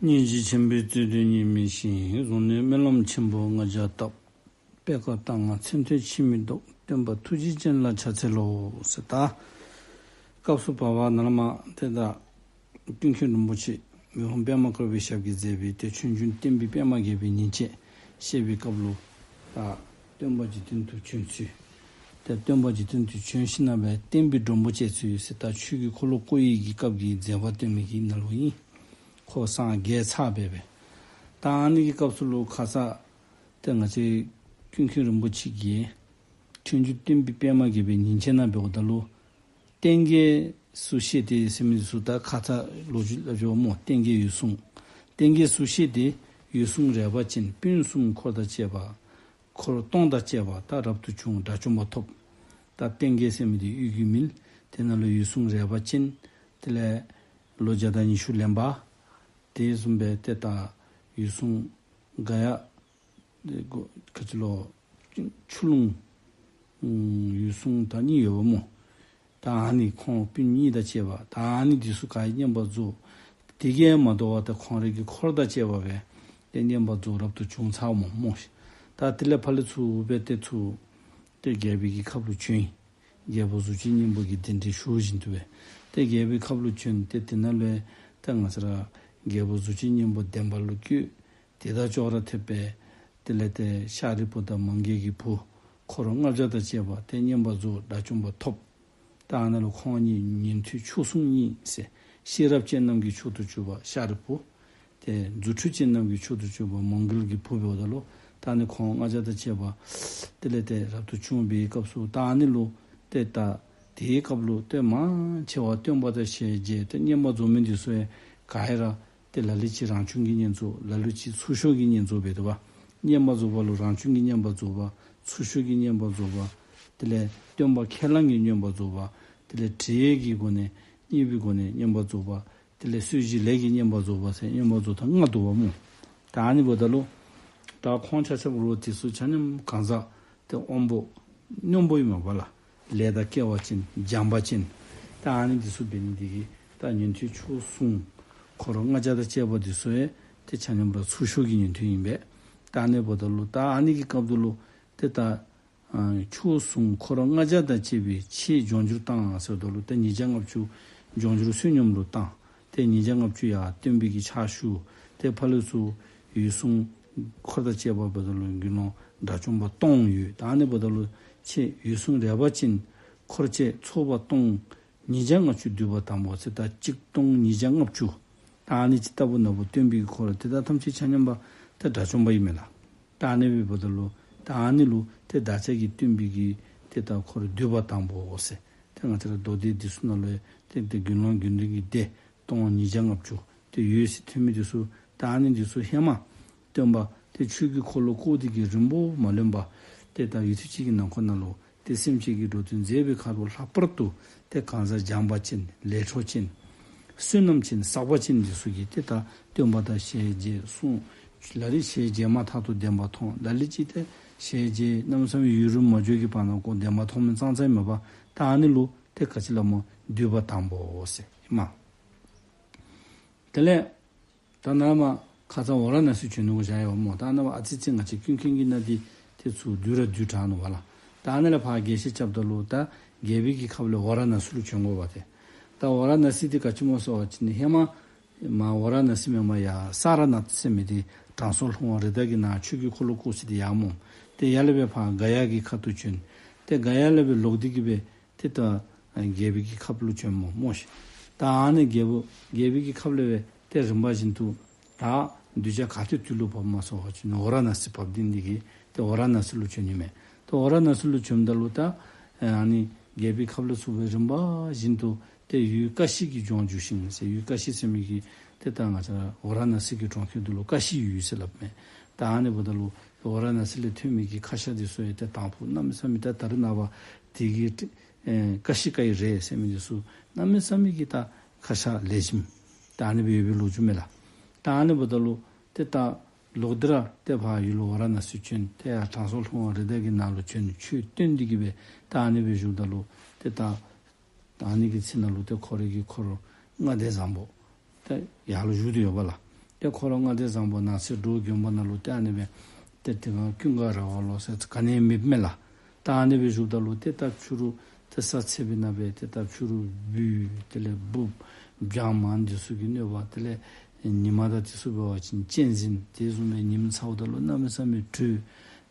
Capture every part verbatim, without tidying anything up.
སྙིང་རྗེ་ཆེན་པོའི་རྩལ་དུ་གཉེར་མི་ཤིང་། བཟུང་ནས་སྨོན་ལམ་ཆེན་པོ་ལྔ་བརྒྱ་བཏབ། པད་དཀར་རྟ་རྔ་མཚོན་ཐོད་ཕྱིར་མི་ལྡོག། སྟོན་པ་ཐུགས་རྗེ་ཅན་ལ་ཕྱག་འཚལ་ལོ། ཟེར་ད་སྐབས་སུ་བབ་པ་ནང་ལས་མར་ཏེ་ད་ཀུན་མཁྱེན་རིན་པོ་ཆེ་མི་ཕམ་པདྨ་དཀར་པོའི་ཞབས་ཀྱིས་མཛད་པའི་ཏེ་ཆོས་འབྱུང་བསྟན་པའི་པདྨ་རྒྱས་པའི་ཉིན་བྱེད་བཤད་པའི་སྐབས་ལུ་ད་སྟོན་པ་འཇིག་རྟེན་དུ་བྱོན་ཚུལ། ཏེ་སྟོན་པ་འཇིག་རྟེན་དུ་བྱོན་ཞིནམ་ལས་བསྟན་པའི་སྒྲོམ་བུ་བཅད་ཚུལ་ཟེར་ད་ཆོས་ཀྱི་འཁོར་ལོ་བསྐོར་བའི་གི་སྐབས་ཀྱི་མཛད་པ་སྟོན་མི་གི་ནང་ལུ་ཨིན། ཁོ་སངས་རྒྱས་ཚར་བའི་སྦེ། ད་ཨ་ནི་གི་སྐབས་སུ་ལུ་ཁ་ཙ་ཏེ་ང་བཅས་ཀུན་མཁྱེན་རིན་པོ་ཆེ་གིས་ཆོས་འབྱུང་བསྟན་པའི་པདྨ་རྒྱས་པའི་ཉིན་བྱེད་ནང་འབདཝ་ད་ལུ་ལྟས་ངན་སུ་ཤེས་ཏེ་ཟེར་མི་ཚུ་ད་ཁ་ཙ་ལོ་རྒྱུས་སླབ་ཅི་སྨོ། ལྟས་ངན་འོད་སྲུང་། ལྟས་ངན་སུ་ཤེས་ཏེ། འོད་སྲུང་རལ་པ་ཅན། སྤུན་གསུམ་འཁོར་དང་བཅས་པ། འཁོར་སྟོང་དང་བཅས་པ་ད་རབ་ཏུ་བྱུང་། དགྲ་བཅོམ་པ་ཐོབ། ད་ལྟས་ངན་ཟེར་མི་འདི་ཡུལ་གྱི་མིང་། དེ་ནང་ལུ་འོད་སྲུང་རལ་པ་ཅན། དེ་ལས་ལོ་བརྒྱ་དང་ཉི་ཤུ་ལོན་པ། དེ་བཟུམ་སྦེ་ཏེ་ད་འོད་སྲུང་ག་ཡ་ཏེ་གོ་ག་ཅི་ལོ་ཆུ་ཀླུང་ཨུམ་འོད་སྲུང་ད་གཉིས་ཡོདཔ་སྨོ། ད་ཨ་ནི་ཁོང་སྤུན་གཉིས་དང་བཅས་པ་ད་ཨ་ནི་འདི་ཚུ་ག་ཡི་བསྙེན་པར་རྫོགས། དེ་གིས་མ་དོ་བར་ད་ཁོང་རའི་གི་འཁོར་དང་བཅས་པ་སྦེ་ཏེ་བསྙེན་པར་རྫོགས་རབ་ཏུ་བྱུང་ཚརཝ་སྨོ་སྨོ་ཤིག། ད་དེ་ལས་ཕར་ལས་ཚུར་སྦེ་ཏེ་ཚུར་ཏེ་རྒྱལ་པོའི་གི་ཁབ་ལུ་བྱོན། རྒྱལ་པོ་གཟུགས་ཅན་སྙིང་པོ་གི་གདན་འདྲེན་ཞུ་བཞིན་དུ་སྦེ་ཏེ་རྒྱལ་པོའི་ཁབ་ལུ་བྱོན། ཏེ་དེ་ནང་ལུ་ཏེ་ང་བཅས་ར་རྒྱལ་པོ་གཟུགས་ཅན་སྙིང་པོ་བདེན་པ་ལུ་བཀོད། དེ་དང་ཅོག་ར་འཐདཔ་སྦེ་དེ་ལས་ཏེ་ཤཱ་རིའི་བུ་དང་མང་གལ་གྱི་བུ་འཁོར་ལྔ་བརྒྱ་དང་བཅས་པ་ཏེ་བསྙེན་པར་རྫོགས་དགྲ་བཅོམ་པ་ཐོབ། ད་ཨ་ནཱ་ལུ་ཁོང་གཉིས་ཉན་ཐོས་མཆོག་ཟུང་གཉིས་ཟེར། ཤེས་རབ་ཅན་རྣམས་ཀྱི་མཆོག་ཏུ་གྱུར་པ་ཤཱ་རིའི་བུ། ཏེ་རྫུ་འཕྲུལ་ཅན་རྣམས་ཀྱི་མཆོག་ཏུ་གྱུར་པ་མང་གལ་གྱི་བུ་འབདཝ་ད་ལུ་ད་ཨ་ནི་ཁོང་ལྔ་བརྒྱ་དང་བཅས་པ་དེ་ལས་ཏེ་རབ་ཏུ་བྱུང་བའི་སྐབས་སུ་ད་ཨ་ནི་ལུ་ཏེ་ད་དེའི་སྐབས་ལུ་ཏེ་མང་ཆེ་བ་སྟོན་པ་དང་ཞལ་མཇལ་ཏེ་བསྙེན་པར་རྫོགས་མི་འདི་ཚུ་ཡང་ག་ཡ་ར་ཏེ་ལ་ལུ་ཅིག་རང་བྱུང་གི་བསྙེན་རྫོགས། ལ་ལུ་ཅིག་ཚུར་ཤོག་གི་བསྙེན་རྫོགས་འབད་དོ་བ། བསྙེན་པར་རྫོགས་པ་ལུ་རང་བྱུང་གི་བསྙེན་པར་རྫོགས་པ། ཚུར་ཤོག་གི་བསྙེན་པར་རྫོགས་པ། དེ་ལས་སྟོན་པ་ཁས་བླངས་ཀྱི་བསྙེན་པར་རྫོགས་པ། དེ་ལས་དྲི་ཡའི་གི་སྒོ་ནས་གཉིས་པའི་སྒོ་ནས་བསྙེན་པར་རྫོགས་པ། དེ་ལས་གསོལ་བཞེས་ལས་ཀྱི་བསྙེན་པར་རྫོགས་པ་ཟེར་བསྙེན་པར་རྫོགས་ཐངས་ལྔ་འདུག་པ་སྨོ། ད་ཨ་ནི་འབདཝ་ད་ལུ་ད་ཁོང་ཆ་ཁྱབ་ར་དེ་ཚུ་ཆ་མཉམ་གང་ཟག་ཏེ་དབང་པོ་རྣོན་པོ་ཨིན་མས་པ་ལགས། ལས་དང་སྐལ་བ་ཅན་བྱམས་པ་ཅན། ད་ཨ་ནི་འདི་ཚུ་འབད་ནི་འདི་གིས་ད་ཉན་ཐོས་མཆོག་ཟུང་འཁོར་ལྔ་བརྒྱ་དང་བཅས་པ་འདི་ཚུ་ཡང་ཏེ་ཆ་མཉམ་ར་ཚུར་ཤོག་གི་ཉན་ཐོས་ཨིན་པས། ད་ཨ་ནི་འབདཝ་ད་ལུ་ད་ཨ་ནི་གི་སྐབས་དུ་ལུ་ཏེ་ད་ཨ་མཆོག་ཟུང་འཁོར་ལྔ་བརྒྱ་དང་བཅས་པའི་ཆེད་སྦྱོང་འགྱུར་བཏང་ཟེརཝ་ད་ལུ་ཏེ་ཉིས་བརྒྱ་ལྔ་བཅུ་སྦྱོང་འགྱུར་བསོད་སྙོམས་ལུ་བཏང་། ཏེ་ཉིས་བརྒྱ་ལྔ་བཅུ་ཡང་སྟོན་པའི་གི་ཕྱག་ཞུ། ཏེ་ཕར་ལས་ཚུར་འོད་སྲུང་འཁོར་དང་བཅས་པ་འབདཝ་ད་ལུ་དགེ་སློང་དགྲ་བཅོམ་པ་སྟོང་ཡོད། ད་ཨ་ནི་འབདཝ་ད་ལུ་ཆེད་འོད་སྲུང་རལ་པ་ཅན་འཁོར་བཅས་ཚོགས་པ་སྟོང་ཉིས་བརྒྱ་ལྔ་བཅུ་བསྡུས་པ་དང་པོ་ཟེར་ད་གཅིག་སྟོང་ཉིས་བརྒྱ་ལྔ་བཅུ། ད་ཨ་ནི་ཅིག་ལྟ་བུ་ནང་པོ་སྟོན་པའི་གི་འཁོར་དེ་དག་ཐམས་ཅད་ཆ་མཉམ་པ་ཏེ་དགྲ་བཅོམ་པ་ཨིན་མས་ལགས། ད་ཨ་ནི་འབདཝ་ད་ལུ་ད་ཨ་ནི་ལུ་ཏེ་བདག་ཅག་གི་སྟོན་པའི་གི་ཏེ་ད་འཁོར་བསྡུས་པ་དང་པོ་ཟེར། ཏེ་ང་བཅས་ར་མདོ་སྡེ་འདི་ཚུ་ནང་ལུ་ཏེ་ཏེ་དགེ་སློང་དགེ་འདུན་གྱི་སྡེ་སྟོང་ཉིས་བརྒྱ་ལྔ་བཅུ་ཏེ་ཡོད་ཟེར་ཐོན་མི་འདི་ཚུ་ད་ཨ་ནི་འདི་ཚུ་ཧེ་མ་སྟོན་པ་ཏེ་ཆོས་ཀྱི་འཁོར་ལོ་བསྐོར་ཏེ་གི་རིང་པོ་མ་ལོན་པར་ཏེ་ད་ཡུད་ཐེངས་ཅིག་གི་ནང་འཁོད་ནང་ལུ་ཏེ་སེམས་ཅན་གྱི་འགྲོ་དོན་མཛད་པའི་ཁར་ལུ་ལྷག་པར་དུ་ཏེ་གང་ཟག་བྱམས་པ་ཅན་ལས་འཕྲོ་ཅན་བསོད་ནམས་ཅན་བསགས་པ་ཅན་འདི་ཚུ་གིས་ཏེ་ད་སྟོན་པ་དང་ཞལ་མཇལ་གསུང་། ལ་ལུ་ཞལ་མཇལ་མ་ཐག་ཏུ་བདེན་པ་མཐོང་། ལ་ལུ་ཅིག་ཏེ་ཞལ་མཇལ་གནམ་མེད་ས་མེད་ཡུན་རིང་མ་འགྱོ་གི་བར་ན་ཁོ་བདེན་པ་མཐོང་མི་ཙང་ཙང་ཨིན་མས་པ། ད་ཨ་ནི་ལུ་ཏེ་ག་ཅི་སླབ་སྨོ་བསྡུས་པ་དང་པོ་ཟེར་ཨིན་མས། དེ་ལས་ད་ནཱ་མར་ཁ་ཙ་ཝཱ་ར་ཎཱ་སི་བྱོན་ནི་གུ་བཞག་ཡོདཔ་སྨོ། ད་ནཱ་མར་ཨ་ཙི་ཅིག་ང་བཅས་ཀུན་མཁྱེན་གྱི་ནང་འདི་ཏེ་ཚུར་བསྡུས་ར་བསྡུས་དྲགས་ནུག་པ་ལགས། ད་ཨ་ནི་ལས་ཕར་རྒྱས་བཤད་རྐྱབ་ད་ལུ་ད་རྒྱལ་པོའི་གི་ཁབ་ལས་ཝཱ་ར་ཎཱ་སི་ལུ་བྱོན་དགོ་པ་ཏེ། ད་ཝཱ་ར་ཎཱ་སི་འདི་ག་ཅི་སྨོ་ཟེར་བ་ཅིན་ཧེ་མ་མར་ཝཱ་ར་ཎཱ་སི་མེན་པར་ཡར་ས་ར་ནཱཐ་ཟེར་མི་འདི་དྲང་སྲོང་ལྷུང་བ་རི་དྭགས་ཀྱི་ནང་ཆོས་ཀྱི་འཁོར་ལོ་བསྐོར་ས་འདི་ཡར་སྨོ། ཏེ་ཡར་ལས་སྦེ་ཕར་ག་ཡ་གི་ཁ་ཐུག་བྱོན། ཏེ་ག་ཡ་ལས་སྦེ་ལོག་སྟེ་གི་སྦེ་ཏེ་ད་རྒྱལ་པོའི་གི་ཁབ་ལུ་བྱོནམ་སྨོ་ཤིག། ད་ཨ་ནི་རྒྱལ་པོ་རྒྱལ་པོའི་གི་ཁབ་ལས་སྦེ་ཏེ་རིམ་པ་བཞིན་དུ་ད་གདུལ་བྱ་ག་ཏེ་དུས་ལུ་བབ་མས་ཟེར་བ་ཅིན་ཝཱ་ར་ཎཱ་སི་བབ་སྟེ་འདི་གིས་ཏེ་ཝཱ་ར་ཎཱ་སི་ལུ་བྱོན་ནི་མས། ཏེ་ཝཱ་ར་ཎཱ་སི་ལུ་བྱོནམ་ད་ལུ་ད་ཨ་ནི་རྒྱལ་པོའི་ཁབ་ལས་ཚུར་སྦེ་རིམ་པ་བཞིན་དུ་ཏེ་ཡུལ་ཀ་ཤི་གི་ལྗོངས་བརྒྱུད་ཞིང་ཟེར། ཡུལ་ཀ་ཤི་ཟེར་མི་གི་ཏེ་ད་ང་བཅས་ཝཱ་ར་ཎཱ་སི་གི་གྲོང་ཁྱེར་འདི་ལུ་ཀ་ཤི་ཡུལ་ཟེར་སླབ་མས། ད་ཨ་ནི་འབདཝ་ད་ལུ་ཝཱ་ར་ཎཱ་སི་ལས་ཐོན་མི་གི་ཁ་ཤ་འདི་ཚུ་ཡང་ཏེ་དང་ཕུ་གནམ་མེད་ས་མེད་ད་ད་རེས་ནངས་པ་དེ་གི་ཨེ་ཀ་ཤི་ཀའི་རས་ཟེར་མི་འདི་ཚུ་གནམ་མེད་ས་མེད་ཀྱི་ད་ཁ་ཤ་ལེགས་ཤོམ་ད་ཨ་ནི་སྦེ་ཡོད་པའི་ལོ་རྒྱུས་མས་ལགས། ད་ཨ་ནི་འབདཝ་ད་ལུ་ཏེ་ད་ལོག་སྟེ་ར་ཏེ་ཕར་ཡུལ་ཝཱ་ར་ཎཱ་སི་བྱོན། ཏེ་ཡར་དྲང་སྲོང་ལྷུང་བ་རི་དྭགས་ཀྱི་ནང་ལུ་བྱོན། ཆོས་སྟོན་ཏེ་གི་སྦེ་ད་ཨ་ནི་སྦེ་བཞུགསཔ་ད་ལུ་ཏེ་ད་ད་ཨ་ནི་གི་ཚེ་ནང་ལུ་ཏེ་ཁོ་རའི་གི་འཁོར་ལྔ་སྡེ་བཟང་པོ་ཏེ་ཡར་ལུ་བཞུགས་ཏེ་ཡོད་པ་ལགས། ཏེ་ཁོ་ར་ལྔ་སྡེ་བཟང་པོ་ནགས་ཚལ་འབྲོག་དགོན་པ་ནང་ལུ་ཏེ་ཨ་ནི་སྦེ་ཏེ་དེ་སྒང་ཀུན་དགའ་ར་བ་ལོ་ཟེར་ག་ནི་མེདཔ་མས་ལགས། ད་ཨ་ནི་སྦེ་བཞུགསཔ་ད་ལུ་ཏེ་ད་ཕྱི་རུ་ཏེ་ས་ཚེས་པའི་ནང་སྦེ་ཏེ་ད་ཕྱི་རུ་སྦུལ་དེ་ལས་འབུཔ་སྦྱངམ་འདི་ཚུ་གི་གནོད་པ། དེ་ལས་ཉི་མ་དང་དེ་ཚུ་འབད་བ་ཅིན་གཅན་གཟན་དེ་བཟུམ་སྦེ་ཉིམ་ཚཝ་ད་ལུ་གནམ་མེད་ས་མེད་དྲོད།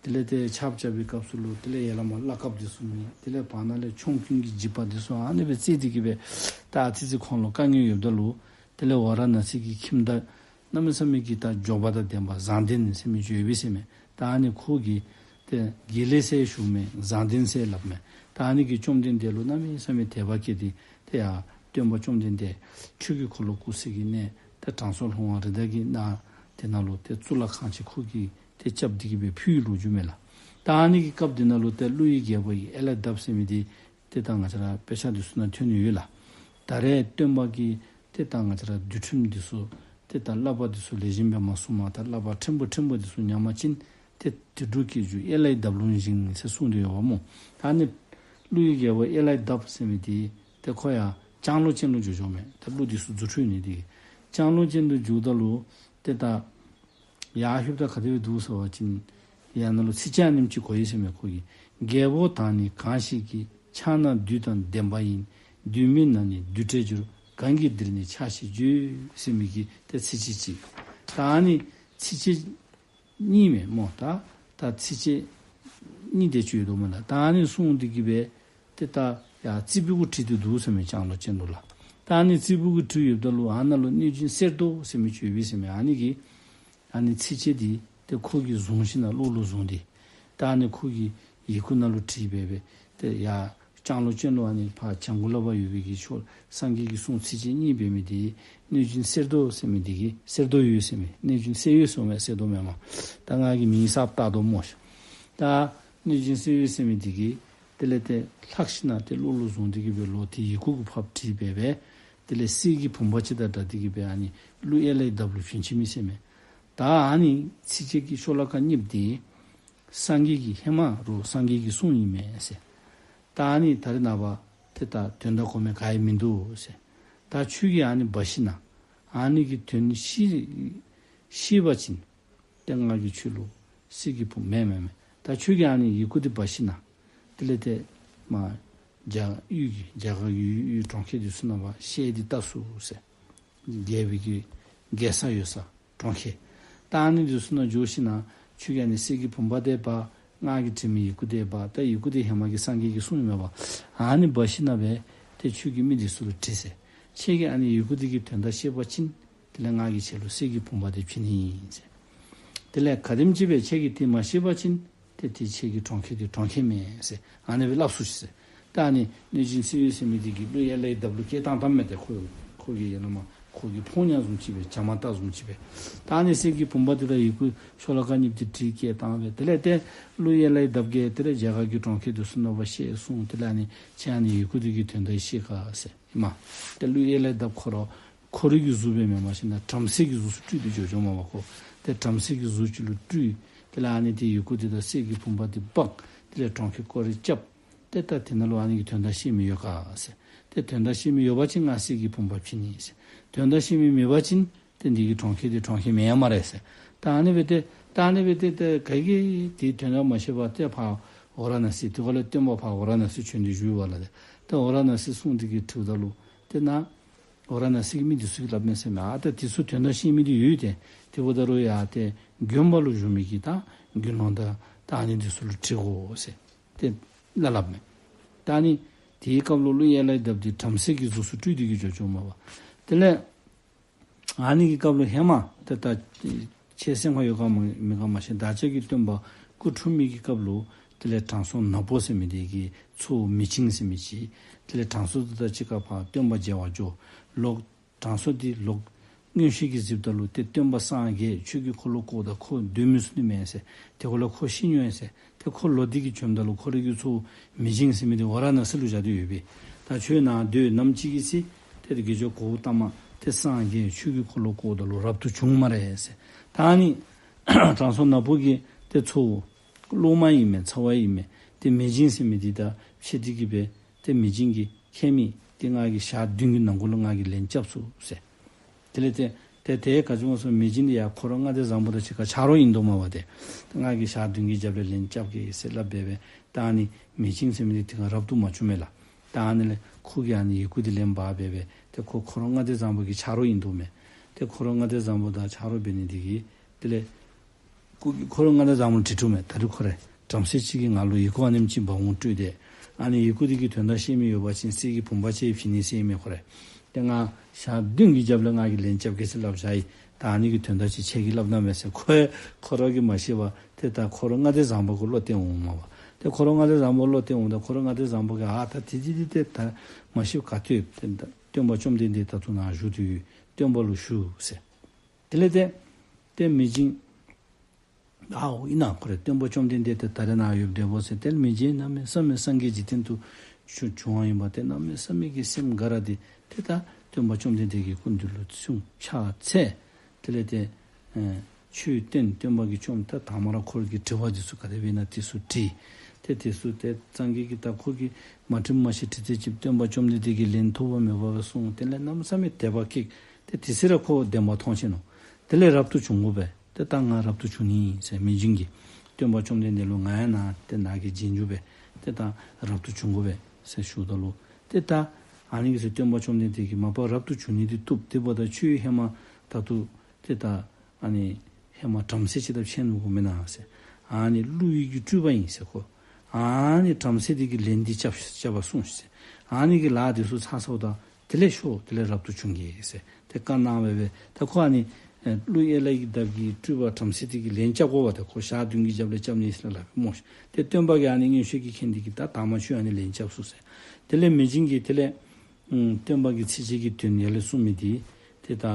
དེ་ལས་ཏེ་ཆརཔ་རྐྱབ་པའི་སྐབས་སུ་ལུ་དེ་ལས་ཡར་ལས་མར་གླ་སྐརཔ་འདི་ཚུ་མེད། དེ་ལས་བར་ན་ལས་ཆོམ་རྐུན་གྱི་འཇིགས་པ་འདི་ཚུ་ཨ་ནི་སྦེ་བརྩེགས་ཏེ་གི་སྦེ་ད་ཨ་ཙི་ཙི་ཁོང་ལུ་དཀའ་ངལ་ཡོདཔ་ད་ལུ་དེ་ལས་ཝ་ར་ཎ་སི་གི་ཁྱིམ་བདག་གནམ་མེད་ས་མེད་ཀྱི་ད་འབྱོར་པ་དང་ལྡན་པ་བཟང་ལྡན་ཟེར་མི་ཅིག་ཡོད་པས་ཟེར་མས། ད་ཨ་ནི་ཁོ་གིས་ཏེ་དགེ་ལེགས་ཟེར་ཞུཝ་མས། བཟང་ལྡན་ཟེར་སླབ་མས། ད་ཨ་ནི་གིས་བཅོམ་ལྡན་འདས་ལུ་གནམ་མེད་ས་མེད་དད་པ་སྐྱེས་ཏེ་ཏེ་ཡ་སྟོན་པ་བཅོམ་ལྡན་འདས་ཆོས་ཀྱི་འཁོར་ལོ་བསྐོར་སའི་གི་གནས་ཏེ་དྲང་སྲོང་ལྷུང་བ་རི་དྭགས་ཀྱི་ནགས་དེ་ནང་ལུ་ཏེ་གཙུག་ལག་ཁང་ཅིག་ཁོ་གིས་ཏེ་རྐྱབ་སྟེ་གི་སྦེ་ཕུལ་ལོ་རྒྱུས་མས་ལགས། ད་ཨ་ནི་གི་སྐབས་དེ་ནང་ལུ་ཏེ་ཀླུ་ཡི་རྒྱལ་པོ་ཡི་ཨེ་ལའི་དབབ་ཟེར་མི་འདི་ཏེ་ད་ང་བཅས་ར་དཔེ་ཆ་འདི་ཚུ་ནང་ཐོན་ནི་ཡོད་ལགས། ད་རེས་སྟོན་པ་གིས་ཏེ་ད་ང་བཅས་ར་འདུལ་ཁྲིམས་འདི་ཚུ་ཏེ་ད་བསླབ་པ་འདི་ཚུ་ལེགས་ཤོམ་སྦེ་མ་གསུངམ་ད་བསླབ་པ་ཕྲན་བུ་ཕྲན་བུ་འདི་ཚུ་ཉམས་པ་ཅིན་ཏེ་དུད་འགྲོ་སྐྱེ་འགྱུར་ཨེ་ལའི་དབབ་ལུང་བཞིན་ཟེར་གསུངས་ཏེ་ཡོདཔ་སྨོ། ད་ཨ་ནི་ཀླུ་ཡི་རྒྱལ་པོ་ཨེ་ལའི་དབབ་ཟེར་མི་འདི་ཏེ་ཁོ་ཡང་ལྕང་ལོ་ཅན་ལུ་འགྱུར་འགྱུརཝ་མས། ད་ཀླུ་འདི་ཚུ་རྫུ་འཕྲུལ་ནི་འདི་ལྕང་ལོ་ཅན་ལུ་འགྱུརཝ་ད་ལུ་ཏེ་ད་ཡར་ལྷོདཔ་ད་ག་དེ་སྦེ་འདུག་ཟེར་བ་ཅིན་ཡར་ནང་ལུ་ཚིགས་བཅད་ཨ་ནེམ་ཅིག་གོ་ཡི་ཟེར་མས་ཁོ་གིས། རྒྱལ་པོ་དང་ནི་གང་ཞིག་གིས། ཕྱག་ན་བདུད་དང་ལྡན་པ་ཡིན། བདུད་མེད་ན་ནི་བདུད་བྲལ་འགྱུར། གང་གིས་འདིར་ནི་ཕྱག་བཞེས་བྱོས། ཟེར་མི་གི་ཏེ་ཚིགས་བཅད་ཅིག། ད་ཨ་ནི་ཚིགས་བཅད་གཉིས་མས་སྨོ། ད་ད་ཚིགས་བཅད་གཉིས་དེ་ཅིག་ཡོད་དོ་མས་ལགས། ད་ཨ་ནི་གསུངས་ཏེ་གི་སྦེ་ཏེ་ད་ཡར་རྩིག་པའི་གུ་བྲིས་ཏེ་འདུག་ཟེར་མས་ལྕང་ལོ་ཅན་ལུ་ལགས། ད་ཨ་ནི་རྩིག་པའི་གུ་བྲིས་ཡོདཔ་ད་ལུ་ཨ་ནཱ་ལུ་གནོད་སྦྱིན་གསེར་མདོག་ཟེར་མི་ཅིག་ཡོད་པས་ཟེར་མས། ཨ་ནི་གིས་ཨ་ནི་ཚིགས་བཅད་འདི་ཏེ་ཁོ་གིས་བཟུང་ཞིན་ན་བློ་ལུ་བཟུང་སྟེ་ད་ཨ་ནི་ཁོ་གིས་ཡི་གུ་ནང་ལུ་བྲིས་སྦེ་སྦེ་ཏེ་ཡར་ལྕང་ལོ་ཅན་ལུ་ཨ་ནི་ཕར་བྱང་གུ་ལས་ཕར་ཡོད་པའི་གི་ཕྱོགས་སངས་རྒྱས་ཀྱི་གསུང་ཚིགས་བཅད་གཉིས་འབད་མི་འདི་གནོད་སྦྱིན་གསེར་མདོག་ཟེར་མི་འདི་གིས་གསེར་མདོག་ཡོད་ཟེར་མས། གནོད་སྦྱིན་གསེར་འོད་ཟེར་མས། གསེར་མདོག་མེན་མས། ད་ང་གིས་མིང་གསརཔ་བཏགས་དོ་སྨོ་ཤ། ད་གནོད་སྦྱིན་གསེར་འོད་ཟེར་མི་འདི་གིས་དེ་ལས་ཏེ་ལྷག་ཞིན་ན་ཏེ་བློ་ལུ་བཟུང་སྟེ་གི་སྦེ་ལོག་སྟེ་ཡི་གུ་གུ་ཕར་བྲིས་སྦེ་སྦེ་དེ་ལས་གསེར་གྱི་བུམ་པ་ཅིག་དང་སྦྲགས་ཏེ་གི་སྦེ་ཨ་ནི་ཀླུ་ཨེ་ལའི་དབབ་ལུ་བྱོན་ཅི་མས་ཟེར་མས། ད་ཨ་ནི་ཚིགས་བཅད་ཀྱི་ཤོ་ལོ་ཀ་གཉིས་པོ་འདི་སངས་རྒྱས་ཀྱི་ཧེ་མ་རུ་སངས་རྒྱས་ཀྱི་གསུང་ཨིན་མས་ཟེར། ད་ཨ་ནི་ད་རེས་ནངས་པ་ཏེ་ད་དོན་དག་གོ་མི་ག་ཡང་མིན་འདུག་ཟེར། ད་ཁྱོད་ཀྱིས་ཨ་ནི་འབད་ཞིན་ན་ཨ་ནི་གི་དོན་ཤེས་ཤེས་པ་ཅིན་ཏེ་ང་གིས་ཁྱོད་ལུ་གསེར་གྱི་བུམ་མེན་མེན་མེན། ད་ཁྱོད་ཀྱིས་ཨ་ནི་ཡི་གུ་འདི་འབད་ཞིན་ན་དེ་ལས་ཏེ་མར་རྒྱ་ཡུལ་གྱི་རྒྱ་གར་གྱི་ཡུལ་ཡུལ་གྲོང་ཁྱེར་འདི་ཚུ་ནང་ཕར་བཤལ་ཏེ་བལྟ་ཚུགས་ཟེར། རྒྱལ་པོའི་གི་རྒྱལ་ས་ཡོད་ས་གྲོང་ཁྱེར། ད་ཨ་ནི་འདི་ཚུ་ནང་འགྱོ་ཞིན་ན་ཁྱོད་ཀྱིས་ཨ་ནི་གསེར་གྱི་བུམ་པ་འདི་འབག། ང་གིས་བྲིས་མི་ཡི་གུ་འདི་འབག། ད་ཡི་གུ་འདི་ཧེ་མ་གི་སངས་རྒྱས་ཀྱི་གསུང་ཨིན་མས་པ། ཨ་ནི་འབག་ཞིན་ན་སྦེ་ཏེ་ཁྱོད་ཀྱིས་མི་འདི་ཚུ་ལུ་དྲི་ཟེར། ཁྱེད་ཀྱིས་ཨ་ནི་ཡི་གུ་འདི་གི་དོན་དག་ཤེས་པ་ཅིན་དེ་ལས་ང་གིས་ཁྱེད་ལུ་གསེར་གྱི་བུམ་པ་འདི་བྱིན་ནི་ཨིན་ཟེར། དེ་ལས་གལ་སྲིད་ཅིག་སྦེ་ཁྱེད་ཀྱིས་དེ་མ་ཤེས་པ་ཅིན་ཏེ་དེ་ཁྱེད་ཀྱི་གྲོང་ཁྱེར་འདི་གྲོང་ཁྱེར་མེན་ཟེར། ཨ་ནི་སྦེ་སླབ་ཚུགས་ཤིག་ཟེར། ད་ཨ་ནི་གནོད་སྦྱིན་གསེར་འོད་ཟེར་མི་འདི་གིས་ཀླུ་ཨེ་ལའི་དབབ་ལུ་སྐད་བཏང་བཏངམ་མས། ཏེ་ཁོ་ཁོ་གིས་ཡང་ན་མ་ཁོ་གིས་ཕོ་ཉ་བཟུམ་ཅིག་སྦེ་བྱ་དམར་རྟ་བཟུམ་ཅིག་སྦེ། ད་ཨ་ནི་གསེར་གྱི་བུམ་པ་འདི་དང་ཡི་གུ་ཤོ་ལོ་ཀ་གཉིས་པོ་འདི་བྲིས་སྐད་བཏང་སྦེ་དེ་ལས་ཏེ་ཀླུ་ཨེ་ལའི་དབབ་ཀྱིས་དེ་ལས་རྒྱ་གར་གྱི་གྲོང་ཁྱེར་འདི་ཚུ་ནང་ཕར་བཤལ་སོང་། དེ་ལས་ཨ་ནི་ཁྱེད་ཨ་ནི་ཡི་གུ་འདི་གི་དོན་དག་ཤེས་ག་ཟེར་ཨིན་མས། ཏེ་ཀླུ་ཨེ་ལའི་དབབ་ཁོ་ར་ཁོ་རའི་གི་གཟུགས་སྦེ་མེན་མ་ཤེས་ན་བྲམ་ཟེ་གི་གཟུགས་སུ་སྤྲུལ་ཏེ་འགྱོ་འགྱོཝ་མས་པ་ཁོ། ཏེ་བྲམ་ཟེ་གི་གཟུགས་ཅིག་ལུ་སྤྲུལ། དེ་ལས་ཨ་ནི་ཏེ་ཡི་གུ་འདི་དང་གསེར་གྱི་བུམ་པ་འདི་འབག། དེ་ལས་གྲོང་ཁྱེར་སྐོར་ར་རྐྱབ། ཏེ་ད་དེ་ནང་ལུ་ཨ་ནི་གི་དོན་དག་ཤེས་མི་ཡོད་ག་ཟེར། ཏེ་དོན་དག་ཤེས་མི་ཡོད་པ་ཅིན་ང་གསེར་གྱི་བུམ་པ་བྱིན་ནི་ཟེར། དོན་དག་ཤེས་མི་མེད་པ་ཅིན་ཏེ་འདི་གི་གྲོང་ཁྱེར་འདི་གྲོང་ཁྱེར་མེན་ཡང་སྨ་རེ་ཟེར། ད་ཨ་ནི་སྦེ་ཏེ་ད་ཨ་ནི་སྦེ་ཏེ་ཏེ་ག་གིས་དེའི་དོན་དག་མ་ཤེས་པར་ཏེ་ཕར་ཝ་ར་ཎ་སི་དེ་ཁར་ལས་སྟོན་པ་ཕར་ཝ་ར་ཎ་སི་བྱོན་ཏེ་བཞུགས་པ་ལགས། ཏེ་ཝ་ར་ཎ་སི་སོང་སྟེ་གི་དྲིཝ་ད་ལུ་ཏེ་ན་ཝ་ར་ཎ་སི་གི་མི་འདི་ཚུ་གིས་སླབ་མས་ཟེར་མས། ཨ་ད་དེ་ཚུ་དོན་དག་ཤེས་མི་འདི་ཡོད་དེ། དེ་འབདཝ་ད་རུང་ཡང་ཏེ་དགོན་པ་ལུ་བཞུགས་མི་གི་ད་དགེ་སློང་དང་ད་ཨ་ནི་འདི་ཚུ་ལུ་དྲི་དགོ་ཟེར་ཏེ་སླབ་སླབ་མས། ད་ཨ་ནི་དེའི་སྐབས་ལུ་ཀླུ་ཨེ་ལའི་དབབ་འདི་བྲམ་ཟེ་གི་གཟུགས་སུ་སྤྲུལ་ཏེ་གི་འགྱོ་འགྱོཝ་མས་པ། དེ་ལས་ཨ་ནི་གི་སྐབས་ལུ་ཧེ་མ་ཏེ་ད་ཁྱེད་སེམས་ཁར་ཡོད་ག་མེད་ག་མ་ཤེས། བདག་ཅག་གི་སྟོན་པ་སྐུ་འཁྲུངས་མི་གི་སྐབས་ལུ་དེ་ལས་དྲང་སྲོང་ནག་པོ་ཟེར་མི་འདི་གི་ཚའོ་མི་བྱིང་ཟེར་མི་ཅིག། དེ་ལས་དྲང་སྲོང་འདི་དང་གཅིག་ཁར་ཕར་སྟོན་པ་མཇལ་བར་འགྱོ། ལོག་དྲང་སྲོང་འདི་ལོག་མངོན་ཤེས་ཀྱིས་གཟིགསཔ་ད་ལུ་ཏེ་སྟོན་པ་སངས་རྒྱས་ཆོས་ཀྱི་འཁོར་ལོ་བསྐོརཝ་ད་ཁོ་སྡོད་མི་ཚུགས་ནི་མས་ཟེར། དེ་ཁར་ལས་ཁོ་ཤི་འགྱོ་ཡི་ཟེར། ཏེ་ཁོ་ལོག་སྟེ་གི་བྱོནམ་ད་ལུ་ཁོ་རའི་གི་ཚའོ་མི་བྱིང་ཟེར་མི་འདི་ཝ་ར་ཎ་སི་ལུ་བཞག་སྟེ་ཡོད་པས། ད་ཁྱོད་ནཱ་སྡོད་ནམ་ཅིག་གི་ཚེ་ཏེ་དགེ་སྦྱོར་གོའུ་ཏ་མ་ཏེ་སངས་རྒྱས་ཆོས་ཀྱི་འཁོར་ལོ་བསྐོརཝ་ད་ལུ་རབ་ཏུ་བྱུང་སྨ་རེ་ཟེར། ད་ཨ་ནི་དྲང་སྲོང་ནག་པོ་གི་ཏེ་ཚའོ་སློབ་མ་ཨིན་མས། ཚ་བ་ཨིན་མས། ཏེ་མི་བྱིང་ཟེར་མི་འདི་དང་ཕྱད་དེ་གི་སྦེ་ཏེ་མི་བྱིང་གིས་ཁྱད་མེད་ཏེ་ང་གིས་ཞག་བདུན་གྱི་ནང་འཁོད་ལུ་ང་གིས་ལན་རྐྱབ་ཚུགས་ཟེར། དེ་ལས་ཏེ་ ཏེ་དེ་ག་ཅི་སྨོ་ཟེར་མི་ཅིག་འདི་ཡང་ཁོ་ར་མངའ་སྡེ་བཟང་པོ་དང་གཅིག་ཁར་ཆ་རོགས་ཨིན་དོ་མས་པ། ཏེ་ང་གིས་ཞག་བདུན་གྱི་རྒྱབ་ལས་ལན་རྐྱབ་གེ་ཟེར་སླབ་སྦེ་སྦེ། ད་ཨ་ནི་མི་ཅིག་ཟེར་མི་འདི་དེ་ཁར་རབ་ཏུ་མ་བྱུང་མས་ལགས། ད་ཨ་ནི་ལས་ཁོ་གིས་ཨ་ནི་ཡི་གུ་འདི་ལེན་འབག་སྦེ་སྦེ། ཏེ་ཁོ་ཁོ་ར་མངའ་སྡེ་བཟང་པོ་གི་ཆ་རོགས་ཨིན་དོ་མས། ཏེ་ཁོ་ར་མངའ་སྡེ་བཟང་པོ་དང་ཆ་རོགས་འབད་ནི་འདི་གིས་དེ་ལས་ཁོ་གིས་ཁོ་ར་མངའ་སྡེ་བཟང་པོ་ལུ་དྲི་དྲིཝ་མས། ད་རིས་ཁོ་ར་བྲམ་ཟེ་ཅིག་གིས་ང་ལུ་ཡི་གུ་ཨ་ནེམ་ཅིག་འབག་འོང་སྤྲོད་དེ། ཨ་ནི་ཡི་གུ་འདི་གི་དོན་དག་ཤེས་མི་ཡོད་པ་ཅིན་གསེར་གྱི་བུམ་པ་ཅིག་བྱིན་ནི་ཟེར་མས་ཁོ་ར། ཏེ་ང་ཞག་བདུན་གྱི་རྒྱབ་ལས་ང་གིས་ལན་རྐྱབ་གེ་ཟེར་སླབ་བཞག་ཡི། ད་ཨ་ནི་གི་དོན་དག་ཅིག་ཁྱེད་ཀྱིས་སླབ་གནང་མས་ཟེར། ཁོ་ཁོ་ར་གིས་མ་ཤེས་པར་ཏེ་ད་ཁོ་ར་མངའ་སྡེ་བཟང་པོ་གུ་བློ་གཏད་འོངམ་མས་པ། ཏེ་ཁོ་ར་མངའ་སྡེ་བཟང་པོ་བློ་གཏད་འོངམ་ད་ཁོ་ར་མངའ་སྡེ་བཟང་པོ་གིས་ཨ་ད་དེ་དེ་དེ་ཏེ་ད་མ་ཤེས་ག་ཏེ་ཏེ་ད་སྟོན་པ་བཅོམ་ལྡན་འདས་ད་ལྟོ་ནཱ་བཞུགས་ཏེ་ཡོད། སྟོན་པ་ལུ་ཞུ་ཟེར། དེ་ལས་ཏེ་ཏེ་མི་ཅིག་ཨའོ་ཨིན་ན། ཁོ་ར་སྟོན་པ་བཅོམ་ལྡན་འདས་ཏེ་ད་རེས་ནཱ་ཡོདཔ་འདྲས་པོ་ཟེར། ཏེ་མི་ཅིག་གནམ་མེད་ས་མེད་སངས་རྒྱས་འཇིག་རྟེན་དུ་བྱུང་བྱུང་བ་ཨིན་པ། ཏེ་གནམ་མེད་ས་མེད་ཀྱི་སེམས་དགའ་ར་སྟེ་ཏེ་ད་སྟོན་པ་བཅོམ་ལྡན་འདས་ཀྱི་སྐུ་མདུན་ལུ་སོང་ཕྱག་འཚལ། དེ་ལས་ཏེ་ཨེ་ཆོས་བསྟན། སྟོན་པ་གིས་བཅོམ་ད་དང་མ་ར་ཁོ་གི་དྲི་བ་འདི་ཚུ་ག་དེ་སྦེ་ཨིན་ན་འདི་ཚུ་དྲིས། ཏེ་འདི་ཚུ་ཏེ་སངས་རྒྱས་ཀྱིས་ད་ཁོ་གིས་མ་དྲིམ་མ་ཤི་དྲི་ཚེ་ཅིག་སྟོན་པ་བཅོམ་ལྡན་འདས་ཀྱིས་ལན་ཐོགས་པ་མེད་པ་སྦེ་གསུངས། དེ་ལས་གནམ་མེད་ས་མེད་དད་པ་སྐྱེས། ཏེ་དེ་ཚེ་ར་ཁོ་བདེན་པ་མཐོང་ཆི་ནུག། དེ་ལས་རབ་ཏུ་བྱུང་དགོ་པས། ཏེ་ད་ང་རབ་ཏུ་བྱུང་ནི་ཨིན་ཟེར། མི་ཅིག་གིས་སྟོན་པ་བཅོམ་ལྡན་འདས་ལུ་ང་ཡང་ནཱ་ཏེ་ནཱ་གི་རྗེས་འཇུག་སྦེ་ཏེ་ད་རབ་ཏུ་བྱུང་དགོ་པས་ཟེར་ཞུཝ་ད་ལུ་ཏེ་ད་ཨ་ནི་གི་ཚེ་སྟོན་པ་བཅོམ་ལྡན་འདས་ཀྱིས་མ་པ་རབ་ཏུ་བྱུང་ནི་འདི་བཏུབ། དེ་འབདཝ་ད་ཁྱོད་ཧེ་མ་ད་ལྟོ་ཏེ་ད་ཨ་ནི་ཧེ་མ་བྲམ་ཟེ་ཅིག་དང་ཕྱད་ནུག་གོ་མེན་ན་ཟེར། ཨ་ནི་ཀླུ་ཡུལ་གྱི་སྤྲུལ་པ་ཨིན་ཟེར་ཁོ། ཨ་ནི་བྲམ་ཟེ་འདི་གིས་ལན་འདི་རྐྱབ་རྐྱབ་པར་གསུངས་ཟེར། ཨ་ནི་གི་ལཱ་འདི་ཚུ་ཚར་སོངམ་ད་དེ་ལས་ཤོག། དེ་ལས་རབ་ཏུ་བྱུང་གེ་ཟེར་ཏེ་བཀའ་གནང་སྦེ་སྦེ། ད་ཁོ་ཨ་ནི་ཨེ་ཀླུ་ཡུལ་གྱི་འདབས་ཀྱི་སྤྲུལ་པ་བྲམ་ཟེ་འདི་གིས་ལན་རྐྱབ་དགོ་པ། ད་ཁོ་ཞག་བདུན་གྱི་རྒྱབ་ལས་རྐྱབ་ནི་ཟེར་སླབ་སྨོ་ཤིག། ཏེ་སྟོན་པ་གིས་ཨ་ནི་མངོན་ཤེས་ཀྱིས་མཁྱེན་ཏེ་གིས་ད་དང་མ་ཁྱོད་ཨ་ནི་ལན་རྐྱབ་ཚུགས་ཟེར། དེ་ལས་མི་ཅིག་གིས་དེ་ལས་ཨུམ་སྟོན་པ་གིས་ཚིགས་བཅད་ཀྱི་དོན་ཡར་ལས་གསུངས་མི་འདི་ཏེ་ད་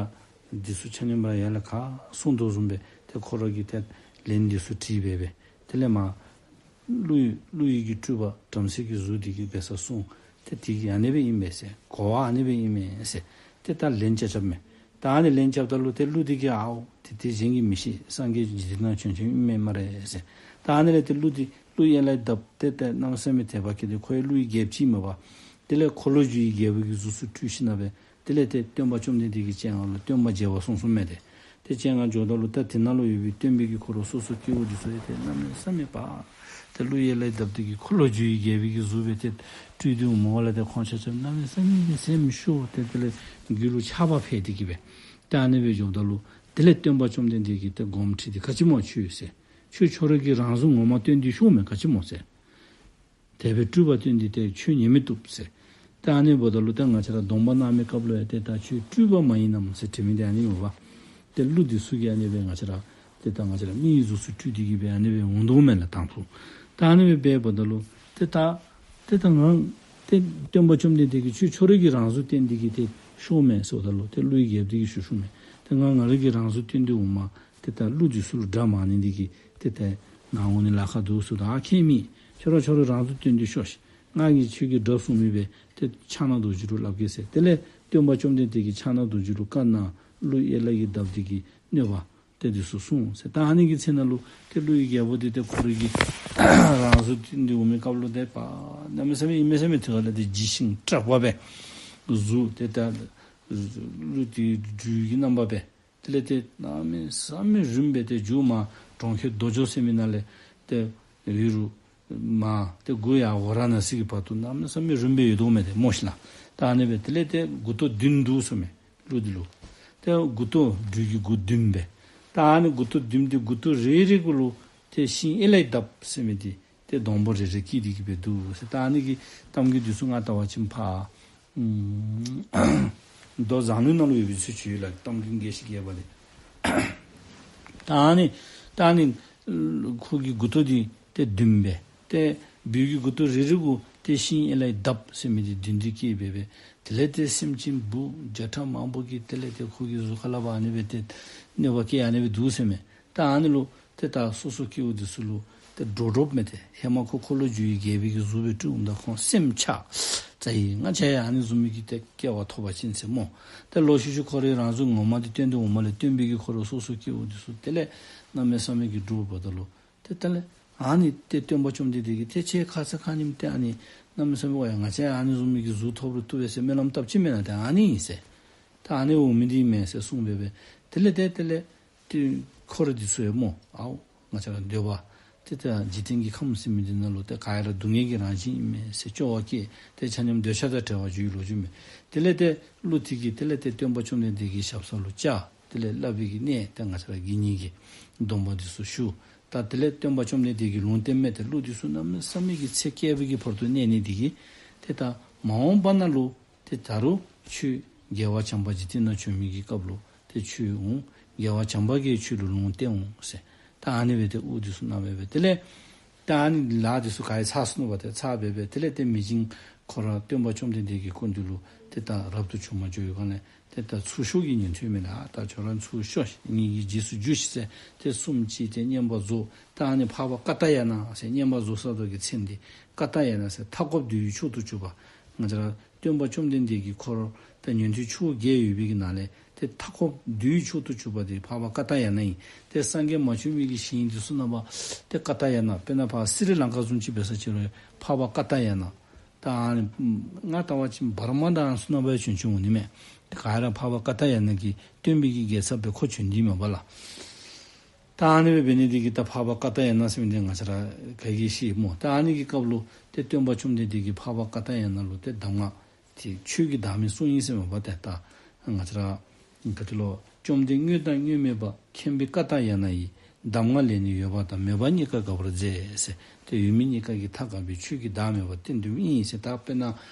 འདི་ཚུ་ཆ་མཉམ་ར་ཡར་ལས་ག་གསུངས་དོ་བཟུམ་སྦེ་ཏེ་ཁོ་ར་གིས་ཏེ་ལན་འདི་ཚུ་དྲིས་སྦེ་སྦེ། དེ་ལས་མ་ཀླུ་ཡུལ་ཀླུ་ཡུལ་གྱི་སྤྲུལ་པ་བྲམ་ཟེ་གི་གཟུགས་འདི་གིས་འབད་སར་སོང་། ཏེ་དེ་གིས་ཨ་ནི་སྦེ་ཨིན་པས་ཟེར། གོ་བ་ཨ་ནི་སྦེ་ཨིན་མས་ཟེར། ཏེ་ད་ལན་རྐྱབ་རྐྱབ་མས། ད་ཨ་ནི་ལན་རྐྱབ་ད་ལུ་ཏེ་ཀླུ་འདི་གིས་ཨའོ་ཏེ་དེ་གཞན་གྱིས་མི་ཤེས། སངས་རྒྱས་འཇིག་རྟེན་ནང་བྱོན་བྱོནམ་ཨིན་མས་སྨ་རེ་ཟེར། ད་ཨ་ནི་ལས་ཏེ་ཀླུ་འདི་ཀླུ་ཡུལ་གྱི་འདབས་ཏེ་ཏེ་གནམ་མེད་ས་མེད་དད་པ་སྐྱེས་ཏེ་ཁོ་ཡང་ཀླུ་ཡུལ་རྒྱལཔོ་ཅིག་མས་པ། དེ་ལས་འཁོར་ལོས་སྒྱུར་བའི་རྒྱལ་པོ་གི་གཟུགས་སུ་སྤྲུལ་ཞིནམ་ལས་དེ་ལས་ཏེ་སྟོན་པ་བཅོམ་ལྡན་འདས་ཀྱི་སྤྱན་སྔར་ལུ་སྟོན་པ་མཇལ་བར་སོང་སོངམ་མས་ཏེ། ཏེ་སྤྱན་སྔར་འགྱོཝ་ད་ལུ་ད་དེ་ནང་ལུ་ཡོད་པའི་སྟོན་པའི་གི་འཁོར་ལོ་སོ་སོ་སྐྱེ་བོ་འདི་ཚུ་ཡང་ཏེ་གནམ་མེད་ས་མེད་པ། ཏེ་ཀླུ་ཡུལ་གྱི་འདབས་འདི་གི་འཁོར་ལོས་སྒྱུར་བའི་རྒྱལ་པོའི་གི་གཟུགས་སྦེ་ཏེ་སྤྲུལ་ཏེ་འོངམ་ལས་ཏེ་ཁོང་ཆ་ཁྱབ་གནམ་མེད་ས་མེད་ཀྱི་སེམས་ཤོར་ཏེ་དེ་ལས་རྒྱུད་ལུ་ཆགས་པ་འཕེལ་ཏེ་གིས་སྦེ། ཏེ་ཨ་ནི་སྦེ་འགྱོཝ་ད་ལུ་དེ་ལས་སྟོན་པ་བཅོམ་ལྡན་འདས་ཀྱིས་ཏེ་དགོངསམ་ཁྲེལ་ཏེ་ག་ཅི་སྨོ་ཁྱོད་ཟེར། ཁྱོད་ཁྱོད་ར་གིས་རང་གཟུགས་ངོ་མ་སྟོན་ཏེ་ཤོརཝ་མས། ག་ཅི་སྨོ་ཟེར། དེ་སྦེ་སྤྲུལ་པ་སྟོན་ཏེ་ཏེ་ཁྱོད་ཉན་མི་བཏུབ་ཟེར། ཏེ་ཨ་ནི་འབདཝ་ད་ལུ་ཏེ་ང་བཅས་ར་སྡོམ་པ་གནང་མི་སྐབས་ལུ་ཡང་ཏེ་ད་ཁྱོད་སྤྲུལ་པ་མ་ཡིན་ནམ་ཟེར་དྲི་མི་འདི་ཨ་ནི་ཨིན་པས། ཏེ་ཀླུ་འདི་ཚུ་གིས་ཨ་ནི་སྦེ་ང་བཅས་ར་ཏེ་ད་ང་བཅས་ར་མིའི་གཟུགས་སུ་སྤྲུལ་ཏེ་གིས་སྦེ་ཨ་ནི་སྦེ་འོང་དོ་མས་ལགས་དང་ཕུ། ད་ཨ་ནི་སྦེ་འབདཝ་ད་ལུ་ཏེ་ད་ཏེ་ད་ང་ཏེ་སྟོན་པ་བཅོམ་ལྡན་འདས་ཀྱིས་ཁྱོད་ཁྱོད་ར་གིས་རང་གཟུགས་སྟོན་ཏེ་གིས་ཏེ་ཤོརཝ་མས་ཟེརཝ་ད་ལུ་ཏེ་ཀླུ་ཡུལ་གྱི་འདབས་འདི་གིས་ཞུ་ཞུཝ་མས། ཏེ་ང་ང་ར་གིས་རང་གཟུགས་སྟོན་ཏེ་འོངམ་ཏེ་ད་ཀླུ་འདི་ཚུ་ལུ་དགྲ་མ་ཉེས་ཏེ་གིས་ཏེ་ད་ནཱ་འོང་ནི་ལཱ་ཁག་འདུག་ཟེརཝ་ད་ཨ་ཁྱད་མེད། ཁྱོད་ར་ཁྱོད་ར་རང་གཟུགས་སྟོན་ཏེ་ཤོག་ཤིག། ང་གིས་ཁྱོད་ཀྱི་དགྲ་བཟུང་མི་སྦེ་ཏེ་ཕྱག་ན་རྡོ་རྗེ་ལུ་སླབ་གེ་ཟེར། དེ་ལས་སྟོན་པ་བཅོམ་ལྡན་འདས་ཀྱིས་ཕྱག་ན་རྡོ་རྗེ་ལུ་བཀའ་གནང་། ཀླུ་ཡུལ་གྱི་འདབས་འདི་གི་གནོད་པ་ཏེ་འདི་ཚུ་སོང་ཟེར། ད་ཨ་ནི་གི་ཚེ་ན་ལུ་ཏེ་ཀླུ་ཡུལ་གྱི་རྒྱལ་པོ་འདི་ཏེ་ཁོ་ར་གི་རང་གཟུགས་སྟོན་ཏེ་འོང་མི་སྐབས་ལུ་ཏེ་པ་གནམ་མེད་ས་མེད་ཨིན་མས་ཟེར་མི་ཐུགས་ཁ་ལས་ཏེ་འཇིགས་ཤིང་སྐྲག་པ་སྦེ་གཟུགས་ཏེ་ད་ཀླུ་འདི་སྦྲུལ་གྱི་རྣམ་པ་སྦེ། དེ་ལས་ཏེ་གནམ་མེད་ས་མེད་རིངམ་སྦེ་ཏེ་མཇུག་མ་གྲོང་ཁྱེར་རྡོ་རྗེ་ཟེར་མི་ནང་ལས་ཏེ་ཡུལ་རུ་མ་ཏེ་མགུ་ཡར་འོ་ར་ན་ཟེར་གྱི་བར་དུ་གནམ་མེད་ས་མེད་རིངམ་སྦེ་ཡོད་དོ་མས་ཏེ་སྨོ་ཤིག་ལགས། ད་ཨ་ནི་སྦེ་དེ་ལས་ཏེ་མགུ་ཏོ་བདུན་འདུག་ཟེརཝ་མས་ཀླུ་འདི་ལུ། ཏེ་མགུ་ཏོ་སྦྲུལ་གྱི་མགུ་བདུན་སྦེ། ད་ཨ་ནི་མགུ་ཏོ་བདུན་འདི་མགུ་ཏོ་རེ་རེ་གུ་ལུ་ཏེ་ཤིང་ཨེ་ལའི་འདབ་ཟེར་མི་འདི་ཏེ་སྡོང་པོ་རེ་རེ་སྐྱེས་ཏེ་གིས་སྦེ་འདུག་ཟེར། ད་ཨ་ནི་གི་གཏམ་རྒྱུད་འདི་ཚུ་ང་བལྟ་བ་ཅིན་ཕར་ཨུམ་མདོ་མཛངས་བླུན་ནང་ལུ་ཡོད་པའི་ཚུལ་ཅིག་ཡོད་ལགས། གཏམ་རྒྱུད་རྒྱས་ཤིང་རྒྱས་པ་འདི། ད་ཨ་ནི་ད་ཨ་ནི་ཁོ་གི་མགུ་ཏོ་འདི་ཏེ་བདུན་སྦེ། ཏེ་སྦྲུལ་གྱི་མགུ་ཏོ་རེ་རེ་གུ་ཏེ་ཤིང་ཨེ་ལའི་འདབ་ཟེར་མི་འདི་བདུན་བདུན་སྐྱེས་སྦེ་སྦེ། དེ་ལས་ཏེ་སེམས་ཅན་འབུ་བརྒྱ་ཕྲག་མང་པོ་གིས་དེ་ལས་ཏེ་ཁོ་གི་གཟུགས་ཁ་ལས་ཕར་ཨ་ནི་སྦེ་ཏེ་གནོད་པ་བཀལ་ཨ་ནི་སྦེ་འདུག་ཟེརཝ་མས། ད་ཨ་ནི་ལུ་ཏེ་ད་སོ་སོ་སྐྱེ་བོ་འདི་ཚུ་ལུ་ཏེ་སྒྲོ་སྒྲོཔ་མས་ཏེ། ཧེ་མ་ཁོ་འཁོར་ལོས་སྒྱུར་བའི་རྒྱལ་པོའི་གི་གཟུགས་སྦེ་སྤྲུལ་འོངམ་ད་ཁོང་སེམས་ཆགས། ཙ་ཡི་ང་བཅས་ཡང་ཨ་ནི་བཟུམ་མའི་གི་ཏེ་སྐལ་བ་ཐོབ་པ་ཅིན་ཟེར་སྨོ། ཏེ་ལོག་ཤུལ་ཤུལ་ཁོ་རའི་རང་གཟུགས་ངོ་མ་འདི་སྟོན་ཏེ་འོངམ་ལས་སྟོན་པའི་གི་འཁོར་ལོ་སོ་སོ་སྐྱེ་བོ་འདི་ཚུ་དེ་ལས་གནམ་མེད་ས་མེད་ཀྱི་འདྲོག་པ་ད་ལུ་ཏེ་དེ་ལས་ཨ་ནི་ཏེ་སྟོན་པ་བཅོམ་ལྡན་འདས་ཀྱིས་ཏེ་ཁྱེད་ཁ་ཙ་ཁ་ཉིནམ་ཏེ་ཨ་ནི་གནམ་མེད་ས་མེད་ཨོ་ཡ་ང་བཅས་ཡང་ཨ་ནི་བཟུམ་མའི་གི་གཟུགས་ཐོབ་རུང་བཏུབ་པས་ཟེར་སྨོན་ལམ་བཏབ་ཅི་མེན་ན། ཏེ་ཨ་ནི་ཨིན་ཟེར། ད་ཨ་ནི་འོང་མི་འདི་མས་ཟེར་གསུངས་སྦེ་སྦེ། དེ་ལས་ཏེ་དེ་ལས་ཏེ་འཁོར་འདི་ཚུ་ཡང་སྨོ། ཨའོ་ང་བཅས་ར་འདོད་པ་ཏེ་ད་འཇིག་རྟེན་གྱི་ཁམས་ཟེར་མི་འདི་ནང་ལུ་ཏེ་ག་ར་སྡུག་བསྔལ་གྱི་རང་བཞིན་ཨིན་མས་ཟེར་སྐྱོ་བ་སྐྱེས། ཏེ་ཆ་མཉམ་འདོད་ཆགས་དང་བྲལ་བར་འགྱུར་བའི་ལོ་རྒྱུས་མས། དེ་ལས་ཏེ་ཀླུ་དེ་གིས་དེ་ལས་ཏེ་སྟོན་པ་བཅོམ་ལྡན་འདས་ཀྱི་ཞབས་ས་ལུ་བཅར། དེ་ལས་བསླབ་པའི་གི་གནས་ཏེ་ང་བཅས་ར་དགེ་བསྙེན་གྱི་སྡོམ་པ་འདི་ཚུ་ཞུ། ད་དེ་ལས་སྟོན་པ་བཅོམ་ལྡན་འདས་ཀྱིས་ལུང་བསྟན་མས། ཏེ་ཀླུ་འདི་ཚུ་གནམ་མེད་ས་མེད་ཀྱི་ཚེ་བསྐལ་པའི་གི་བར་དུ་གནས་ནི་དེ་གིས་ཏེ་ད་མ་འོངས་པ་ནང་ལུ་ཏེ་ད་རུང་ཁྱོད་རྒྱལ་བ་བྱམས་པ་འཇིག་རྟེན་ནང་བྱོན་མི་གི་སྐབས་ལུ་ཏེ་ཁྱོད་འོང་རྒྱལ་བ་བྱམས་པ་གིས་ཁྱོད་ལུ་ལུང་བསྟན་འོང་ཟེར། ད་ཨ་ནི་སྦེ་ཏེ་དབུ་འདི་ཚུ་གནང་སྦེ་སྦེ་དེ་ལས་ད་ཨ་ནི་ལཱ་འདི་ཚུ་ག་ར་ཚར་སོ་ནུག་པ། ཏེ་ཚར་སྦེ་སྦེ་དེ་ལས་ཏེ་མི་འཇིགས་ཁོ་ར་སྟོན་པ་བཅོམ་ལྡན་འདས་ཀྱི་སྐུ་མདུན་ལུ་ཏེ་ད་རབ་ཏུ་བྱུང་མ་བྱོན་ཡོད་ག་ལས་ཏེ་ད་ཚུར་ཤོག་གི་ཉན་ཐོས་མེད་ལ། ད་ཁྱོད་ར་ཚུར་ཤོག་ངེ་གི་རྗེས་སུ་རྒྱུགས་ཤིག་ཟེར་ཏེ་གསུངམ་ཅིག་ཏེ་བསྙེན་པར་རྫོགས། ད་ཨ་ནི་འཕགས་པ་ཀ་ཏ་ཡ་ན་ཟེར་བསྙེན་པར་རྫོགས་ས་དོ་གི་མཚན་འདི་ཀ་ཏ་ཡ་ན་ཟེར་མཐའ་འཁོབ་འདུལ་བའི་མཆོག་ཏུ་གྱུར་པ། ང་བཅས་ར་སྟོན་པ་བཅོམ་ལྡན་འདས་ཀྱི་འཁོར་ད་ཉན་ཐོས་ཕྱོགས་བརྒྱད་ཡོད་པའི་གི་ནང་ལས་ཏེ་མཐའ་འཁོབ་འདུལ་བའི་མཆོག་ཏུ་གྱུར་པ་དེ་འཕགས་པ་ཀ་ཏ་ཡ་ན་ཨིན། ཏེ་སངས་རྒྱས་མ་བྱོན་མི་གི་ཞིང་འདི་ཚུ་ནང་པ་ཏེ་ཀ་ཏ་ཡ་ན་དཔེར་ན་ཕར་སི་རི་ལང་ཀ་བཟུམ་ཅིག་འབད་ས་ཅིག་རུང་འཕགས་པ་ཀ་ཏ་ཡ་ན། ད་ཨ་ནི་ང་ལྟ་བ་ཅིན་བར་མ་དང་ཚུ་ནང་པ་བྱོན་བྱོནམ་འོང་ནི་མས། ཏེ་ག་ར་འཕགས་པ་ཀ་ཏ་ཡ་ན་གི་སྟོན་པའི་གི་རྒྱལ་ཚབ་སྦེ་ཁོ་བྱོན་ནི་མས་པ་ལགས། ད་ཨ་ནི་སྦེ་འབད་ནི་དེ་གིས་ད་འཕགས་པ་ཀ་ཏ་ཡ་ན་ཟེར་མི་འདི་ང་བཅས་ར་ག་གིས་ཤེས་སྨོ། ད་ཨ་ནི་གི་སྐབས་ལུ་ཏེ་སྟོན་པ་བཅོམ་ལྡན་འདས་ཀྱིས་འཕགས་པ་ཀ་ཏ་ཡ་ན་ལུ་ཏེ་གདམས་ངག་ཏེ་ཆོས་ཀྱི་བདག་མེད་གསུངས་ཡི་ཟེར་མས་པ། ཏེ་ད་ང་བཅས་ར་ག་ཏེ་ལོ་བཅོམ་ལྡན་དངོས་དང་དངོས་མེད་པ། མཁྱེན་པའི་ཀ་ཏ་ཡ་ན་ཡིས། གདམས་ངག་ལས་ནི་ཡོད་པ་དང་། མེད་པ་གཉིས་ཀ་དགག་པར་མཛད་ཟེར། ཏེ་ཡོད་མེད་གཉིས་ཀ་གི་མཐའ་དགག་པའི་ཆོས་ཀྱི་བདག་མེད་པ་བསྟན་དོ་ཨིན་ཟེར། ད་དཔེར་ན་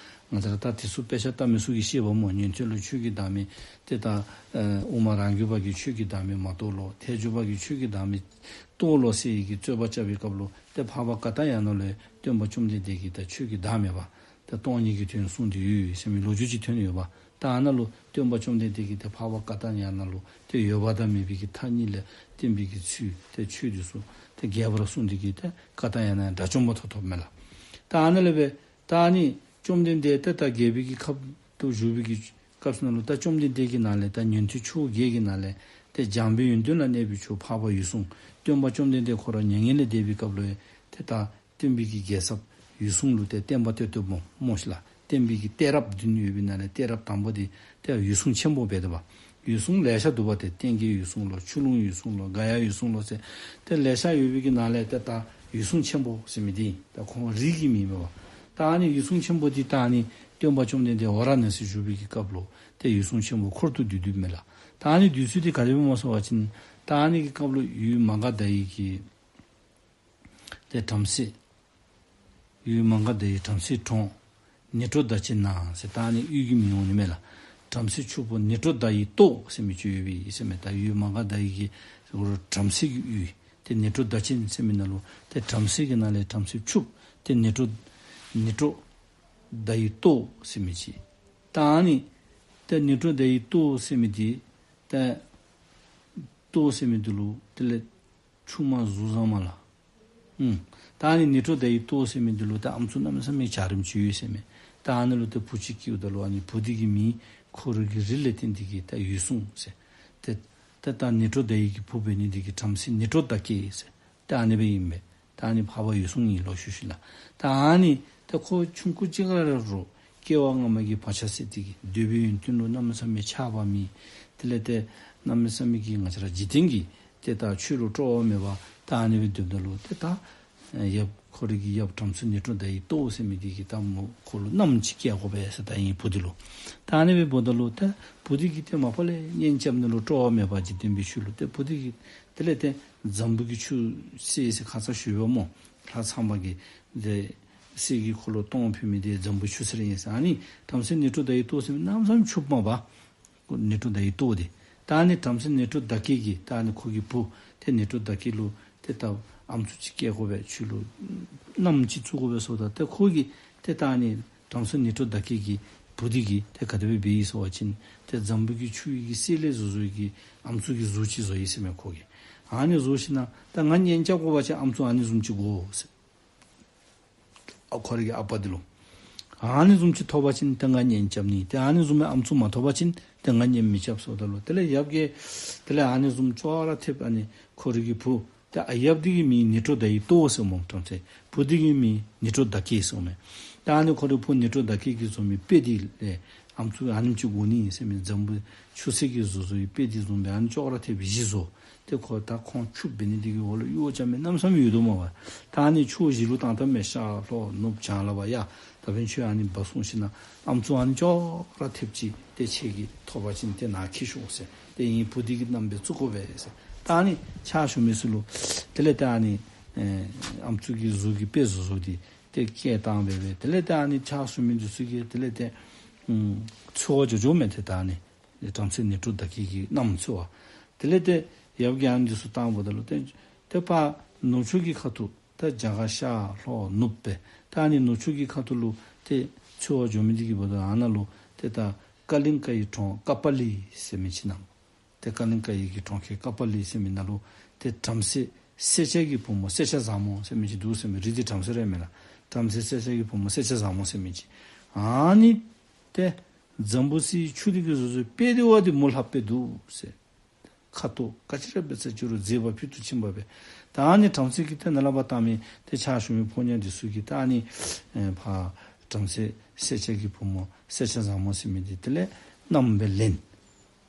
ང་བཅས་ར་ད་དེ་ཚུ་དཔེ་ཆ་ལྟ་མི་ཚུ་གིས་ཤེས་པ་སྨོ། ཉན་ཐོས་ལུ་ཆོས་ཀྱི་བདག་མེད་ཏེ་ད་ཨེ་དབུ་མ་རང་རྒྱུད་པ་གིས་ཆོས་ཀྱི་བདག་མེད་མ་རྟོགས་ལོ། ཐལ་འགྱུར་པ་གིས་ཆོས་ཀྱི་བདག་མེད་རྟོགས་ལོ་ཟེར་བའི་གི་རྩོད་པ་རྐྱབ་པའི་སྐབས་ལུ་ཏེ་འཕགས་པ་ཀ་ཏ་ཡ་ན་ལུ་སྟོན་པ་བཅོམ་ལྡན་འདས་ཀྱིས་ད་ཆོས་ཀྱི་བདག་མེད་པ་ད་སྟོང་ཉིད་ཀྱི་དོན་གསུངས་ཏེ་ཡོད་ཟེར་མི་ལོ་རྒྱུས་ཅིག་ཐོན་ཡོད་པ། ད་ཨ་ན་ལུ་སྟོན་པ་བཅོམ་ལྡན་འདས་ཀྱིས་ཏེ་འཕགས་པ་ཀ་ཏ་ཡ་ན་ལུ་ཏེ་ཡོད་པ་དང་མེད་པའི་གི་མཐའ་གཉིས་ལས་བརྟེན་པའི་གི་ཚུལ་ཏེ་ཆོས་འདི་ཚུ་ཏེ་རྒྱས་པར་གསུངས་ཏེ་གིས་ཏེ་ཀ་ཏ་ཡ་ན་དགྲ་བཅོམ་པ་ཐོབ་ཐོབ་མས་ལགས། ད་ཨ་ན་ལས་སྦེ་ད་ཨ་ནི་བཅོམ་ལྡན་འདས་ཏེ་ད་རྒྱལ་པོའི་གི་ཁབ་ཏུ་བཞུགས་པའི་གི་སྐབས་སུ་ན་ལུ་ད་བཅོམ་ལྡན་འདས་ཀྱི་ནང་ལས་ད་ཉན་ཐོས་ཕྱོགས་བརྒྱད་ཀྱི་ནང་ལས་ཏེ་འཇམ་པའི་ཡོན་ཏན་ལ་གནས་པའི་མཆོག་འཕགས་པ་འོད་སྲུང་། སྟོན་པ་བཅོམ་ལྡན་འདས་ཁོ་ར་མྱ་ངན་ལས་འདས་པའི་སྐབས་ལུ་ཏེ་ད་སྟོན་པའི་གི་རྒྱལ་ཚབ་འོད་སྲུང་ལུ་ཏེ་བསྟན་པ་སྟོད་སྟོདཔ་སྨོ་ཤིག་ལགས། བསྟན་པའི་གི་གཏད་རབས་བདུན་ཡོད་པའི་ནང་ལས་གཏད་རབས་དང་པོ་དེ་ཏེ་འོད་སྲུང་ཆེན་པོ་འབད་དོ་བ། འོད་སྲུང་ལེ་ཤ་འདུག་པ། ཏེ་སྟེང་གི་འོད་སྲུང་ལོ་ཆུ་ཀླུང་འོད་སྲུང་ལོ་ག་ཡ་འོད་སྲུང་ལོ་ཟེར་ཏེ་ལེ་ཤ་ཡོད་པའི་གི་ནང་ལས་ཏེ་ད་འོད་སྲུང་ཆེན་པོ་ཟེར་མི་དེ་ད་ཁོང་རིགས་ཀྱི་མིང་མས་པ། ད་ཨ་ནི་འོད་སྲུང་ཆེན་པོ་དེ་ད་ཨ་ནི་སྟོན་པ་བཅོམ་ལྡན་འདས་ཝཱ་ར་ཎཱ་སི་བཞུགས་པའི་གི་སྐབས་ལུ་ཏེ་འོད་སྲུང་ཆེན་པོ་འཁོར་དུ་འདུས་འདུསཔ་མས་ལགས། ད་ཨ་ནི་འདུས་ཚུལ་དེ་ག་དེ་སྦེ་སྨོ་ཟེར་བ་ཅིན་ད་ཨ་ནི་གི་སྐབས་ལུ་འོད་མ་ག་དྷ་ཡི་གི་ཏེ་བྲམ་ཟེ། འོད་མ་ག་དྷ་ཡི་བྲམ་ཟེའི་གྲོང་། ནཻ་གྲོ་དྷ་ཅན་ན་ཟེར་ད་ཨ་ནི་འོད་ཀྱི་མིང་འོང་ནི་མས་ལགས། བྲམ་ཟེ་ཕྱུག་པོ་ནཻ་གྲོ་དྷ་ཡི་ཏོག་ཟེར་མི་ཅིག་ཡོད་པའི་ཟེར་མས། ད་འོད་མ་ག་དྷ་ཡི་གི་བྲམ་ཟེ་གི་འོད་ཏེ་ནཻ་གྲོ་དྷ་ཅན་ཟེར་མི་ནང་ལུ་ཏེ་བྲམ་ཟེ་གི་ནང་ལས་བྲམ་ཟེ་ཕྱུགཔོ་ཏེ་ནཻ་གྲོ་ནཻ་གྲོ་དྷ་ཡི་ཏོག་ཟེར་མི་ཅིག། ད་ཨ་ནི་ཏེ་ནཻ་གྲོ་དྷ་ཡི་ཏོག་ཟེར་མི་དེ་ཏེ་ཏོག་ཟེར་མི་དེ་ལུ་དེ་ལས་ཆུང་མ་གཟུགས་བཟང་མ་ལགས། ཨུམ། ད་ཨ་ནི་ནཻ་གྲོ་དྷ་ཡི་ཏོག་ཟེར་མི་འདི་ལུ་ད་ཨམ་སྲུ་གནམ་མེད་ས་མེད་འཇའ་རིསམོ་ཅིག་ཡོད་ཟེར་མས། ད་ཨ་ནི་ལུ་ཏེ་བུ་ཅིག་སྐྱེཝ་ད་ལུ་ཨ་ནི་བུ་འདི་གི་མིང་ཁོ་རའི་གི་རིགས་ལས་བརྟེན་ཏེ་གིས་ད་འོད་སྲུང་ཟེར། ཏེ་ད་ད་ནཻ་གྲོ་དྷ་ཡི་གི་བུ་འབད་ནི་འདི་གིས་བྲམ་ཟེ་ནཻ་གྲོ་དྷ་ཀེ་ཟེར། ད་ཨ་ནི་སྦེ་ཨིན་པས། ད་ཨ་ནི་འཕགས་པ་འོད་སྲུང་ཨིན་ལོ་ཞུ་ཞུ་ལགས། ད་ཨ་ནི་ད་ཁོ་ཆུང་ཀུ་ཅིག་ཁར་ར་སྐྱེ་བ་སྔ་མ་གི་བག་ཆགས་སད་དེ་གིས་འདོད་པའི་ཡོན་ཏན་ལུ་གནམ་མེད་ས་མེད་ཆགས་པ་མེད། དེ་ལས་ཏེ་གནམ་མེད་ས་མེད་ཀྱི་ང་བཅས་ར་འཇིག་རྟེན་གྱི་ཏེ་ད་ཆོས་ལུ་སྤྲོ་བ་མེད་པར་ད་ཨ་ནི་སྦེ་སྡོདཔ་ད་ལུ་ཏེ་ད་ཡབ་ཁོ་རའི་གི་ཡབ་བྲམ་ཟེ་ནཻ་གྲོ་དྷ་ཡི་ཏོག་ཟེར་མི་འདི་གིས་ད་མོ་ཁོ་ལུ་མནའམ་ཅིག་སྐྱེལ་དགོ་པས་ཟེར་ད་ཨིན་བུ་འདི་ལུ། ད་ཨ་ནི་སྦེ་འབདཝ་ད་ལུ་ད་བུ་འདི་གིས་ཏེ་མ་པ་ལས་གཉེན་རྐྱབ་ནི་ལུ་སྤྲོ་བ་མེད་པར་འཇིག་རྟེན་པའི་ཆོས་ལུ་ཏེ་བུ་འདི་གིས་དེ་ལས་ཏེ་འཛམ་བུ་གི་ཆུ་སེར་ཟེར་ཁ་ཙ་ཞུ་བ་སྨོ། ལྷ་ཚངས་པ་གིས་ཏེ་གསེར་གྱི་འཁོར་ལོ་སྟོང་ཕུལ་མི་དེ་འཛམ་བུ་ཆུ་སེར་ཨིན་ཟེར། ཨ་ནི་བྲམ་ཟེ་ནཻ་གྲོ་དྷ་ཡི་ཏོག་ཟེར་མི་གནམ་མེད་ས་མེད་ཕྱུགཔོ་མས་པ། ནཻ་གྲོ་དྷ་ཡི་ཏོག་དེ། ད་ཨ་ནི་བྲམ་ཟེ་ནཻ་གྲོ་དྷ་ཀེ་གིས་ད་ཨ་ནི་ཁོ་གི་བུ་ཏེ་ནཻ་གྲོ་དྷ་ཀེ་ལུ་ཏེ་ད་ཨམ་སྲུ་ཅིག་སྐྱེལ་དགོ་པས། ཁྱོད་ལུ་མནའམ་ཅིག་བཙུགས་དགོ་པས་ཟེརཝ་ད་ཏེ་ཁོ་གིས་ཏེ་ད་ཨ་ནི་བྲམ་ཟེ་ནཻ་གྲོ་དྷ་ཀེ་གི་བུ་འདི་གིས་ཏེ་ག་དེ་སྦེ་འབད་ཡི་ཟེར་བ་ཅིན་ཏེ་འཛམ་བུ་གི་ཆུ་ཡི་གི་སེར་ལས་བཟོ་བཟོ་བའི་གི་ཨམ་སྲུ་གི་གཟུགས་ཅིག་བཟོ་ཡི་ཟེར་མས་ཁོ་གིས། ཨ་ནི་བཟོ་ཞིནམ་ད་ང་གཉེན་རྐྱབ་དགོ་པ་ཅིན་ཨམ་སྲུ་ཨ་ནི་བཟུམ་ཅིག་དགོ་ཟེར། ཨ་ཁོ་རའི་གི་ཨ་པ་འདི་ལུ། ཨ་ནི་བཟུམ་ཅིག་ཐོབ་པ་ཅིན་ཏེ་ང་གཉེན་རྐྱབ་ནི། ཏེ་ཨ་ནི་བཟུམ་མའི་ཨམ་སྲུ་མ་ཐོབ་པ་ཅིན་ཏེ་ང་གཉེན་མི་རྐྱབ་ཟེརཝ་ད་ལུ་དེ་ལས་ཡབ་ཀྱིས་དེ་ལས་ཨ་ནི་བཟུམ་ཅོག་ར་འཐདཔ་ཨ་ནི་ཁོ་རའི་གི་བུ་ཏེ་ཨ་ཡབ་འདི་གི་མིང་ནཻ་གྲོ་དྷ་ཡི་ཏོག་ཟེར་སྨོ་བྲམ་ཟེ། བུ་འདི་གི་མིང་ནཻ་གྲོ་དྷ་ཀེ་ཟེར་སྨོ། ཏེ་ཨ་ནི་ཁོ་རའི་བུ་ནཻ་གྲོ་དྷ་ཀེ་གིས་བཟོ་མི་དཔེ་འདི་ལས་ ཨམ་སྲུ་ཨ་ནེམ་ཅིག་དགོ་ནི་ཨིན་ཟེར་མི་འཛམ་བུ་ཆུ་སེར་གྱི་བཟོ་བཟོ་བའི་དཔེ་འདི་བཟུམ་སྦེ་ཨ་ནི་ཅོག་ར་འཐདཔ་སྦེ་བཞི་བཟོ། ཏེ་ཁོ་ད་ཁོང་ཕྱུགཔོ་འབད་ནི་འདི་གིས་འོག་ལུ་གཡོག་རྐྱབ་མི་གནམ་མེད་ས་མེད་ཡོད་དོ་མས་པ། ད་ཨ་ནི་ཁྱོད་གཞིས་ལུ་བཏང་བཏངམ་མས། ཤར་ལྷོ་ནུབ་བྱང་ལ་བ་ཡ། ད་འབདན་ཁྱོད་ཨ་ནི་འབག་སོང་ཞིནམ་ལས་ཨམ་སྲུ་ཨ་ནི་ཅོག་ར་འཐདཔ་ཅིག་ཏེ་ཁྱོད་ཀྱིས་ཐོབ་པ་ཅིན་ཏེ་ནཱ་འཁྱིད་ཤོག་ཟེར། ཏེ་ཨིན་བུ་འདི་གི་མནའམ་སྦེ་བཙུགས་དགོ་པས་ཟེར། ད་ཨ་ནི་ཕྱག་ཞུ་མི་ཚུ་ལུ་དེ་ལས་ཏེ་ཨ་ནི་ཨེ་ཨམ་སྲུ་གི་གཟུགས་ཀྱི་དཔེ་བཟོ་བཟོཝ་འདི་ཏེ་བཀལ་བཏང་སྦེ་སྦེ། དེ་ལས་ཏེ་ཨ་ནི་ཕྱག་ཞུ་མི་འདི་ཚུ་གིས་དེ་ལས་ཏེ་ཨུམ་འཚོལ་བར་འགྱོ་འགྱོཝ་མས། ཏེ་ད་ཨ་ནི་བྲམ་ཟེ་ནུས་གྲུབ་དགའ་སྐྱིད་ཀྱི་མནའམ་འཚོལ་བར། དེ་ལས་ཏེ་ཡབ་ཀྱིས་ཨ་ནི་འདི་ཚུ་བཏང་འབདཝ་ད་ལུ་ཏེ་ཏེ་ཕར་ནུབ་ཕྱོགས་ཀྱི་ཁ་ཐུག་ད་རྒྱ་གར་ཤར་ལྷོ་ནུབ་སྦེ། ད་ཨ་ནི་ནུབ་ཕྱོགས་ཀྱི་ཁ་ཐུག་ལུ་ཏེ་འཚོལ་བར་འགྱོ་མི་འདི་གིས་འབདཝ་ད་ཨ་ནཱ་ལུ་ཏེ་ད་ཀ་ལིང་ཀ་ཡི་གྲོང་ཀ་པ་ལི་ཟེར་མི་ཅིག་ནང་ལུ། ཏེ་ཀ་ལིང་ཀ་ཡི་གི་གྲོང་ཁྱེར་ཀ་པ་ལི་ཟེར་མི་ནང་ལུ་ཏེ་བྲམ་ཟེ་སེར་སྐྱ་གི་བུ་མོ་སེར་སྐྱ་བཟང་མོ་ཟེར་མི་ཅིག་འདུག་ཟེར་མས། རིགས་འདི་བྲམ་ཟེ་ར་མེན་ལགས། བྲམ་ཟེ་སེར་སྐྱ་གི་བུ་མོ་སེར་སྐྱ་བཟང་མོ་ཟེར་མི་ཅིག། ཨ་ནི་ཏེ་འཛམ་བུ་གླིང་ཆུ་འདི་གིས་བཟོ་བཟོཝ་དཔེ་འདི་བ་འདི་མུ་ལྷགཔ་སྦེ་འདུག་ཟེར། ཁ་དོག་ག་ཅི་ར་འབད་ས་ཅི་རུང་མཛེས་པ་ཕུལ་དུ་ཕྱིན་པ་སྦེ། ད་ཨ་ནི་བྲམ་ཟེ་གིས་ཏེ་ནཱ་ལས་ཕར་བཏང་མི་ཏེ་ཕྱག་ཞུ་མི་ཕོ་ཉ་འདི་ཚུ་གིས་ད་ཨ་ནི་ཨེ་ཕར་བྲམ་ཟེ་སེར་སྐྱ་གི་བུ་མོ་སེར་སྐྱ་བཟང་མོ་ཟེར་མི་འདི་དེ་ལས་མནའམ་སྦེ་ལེན།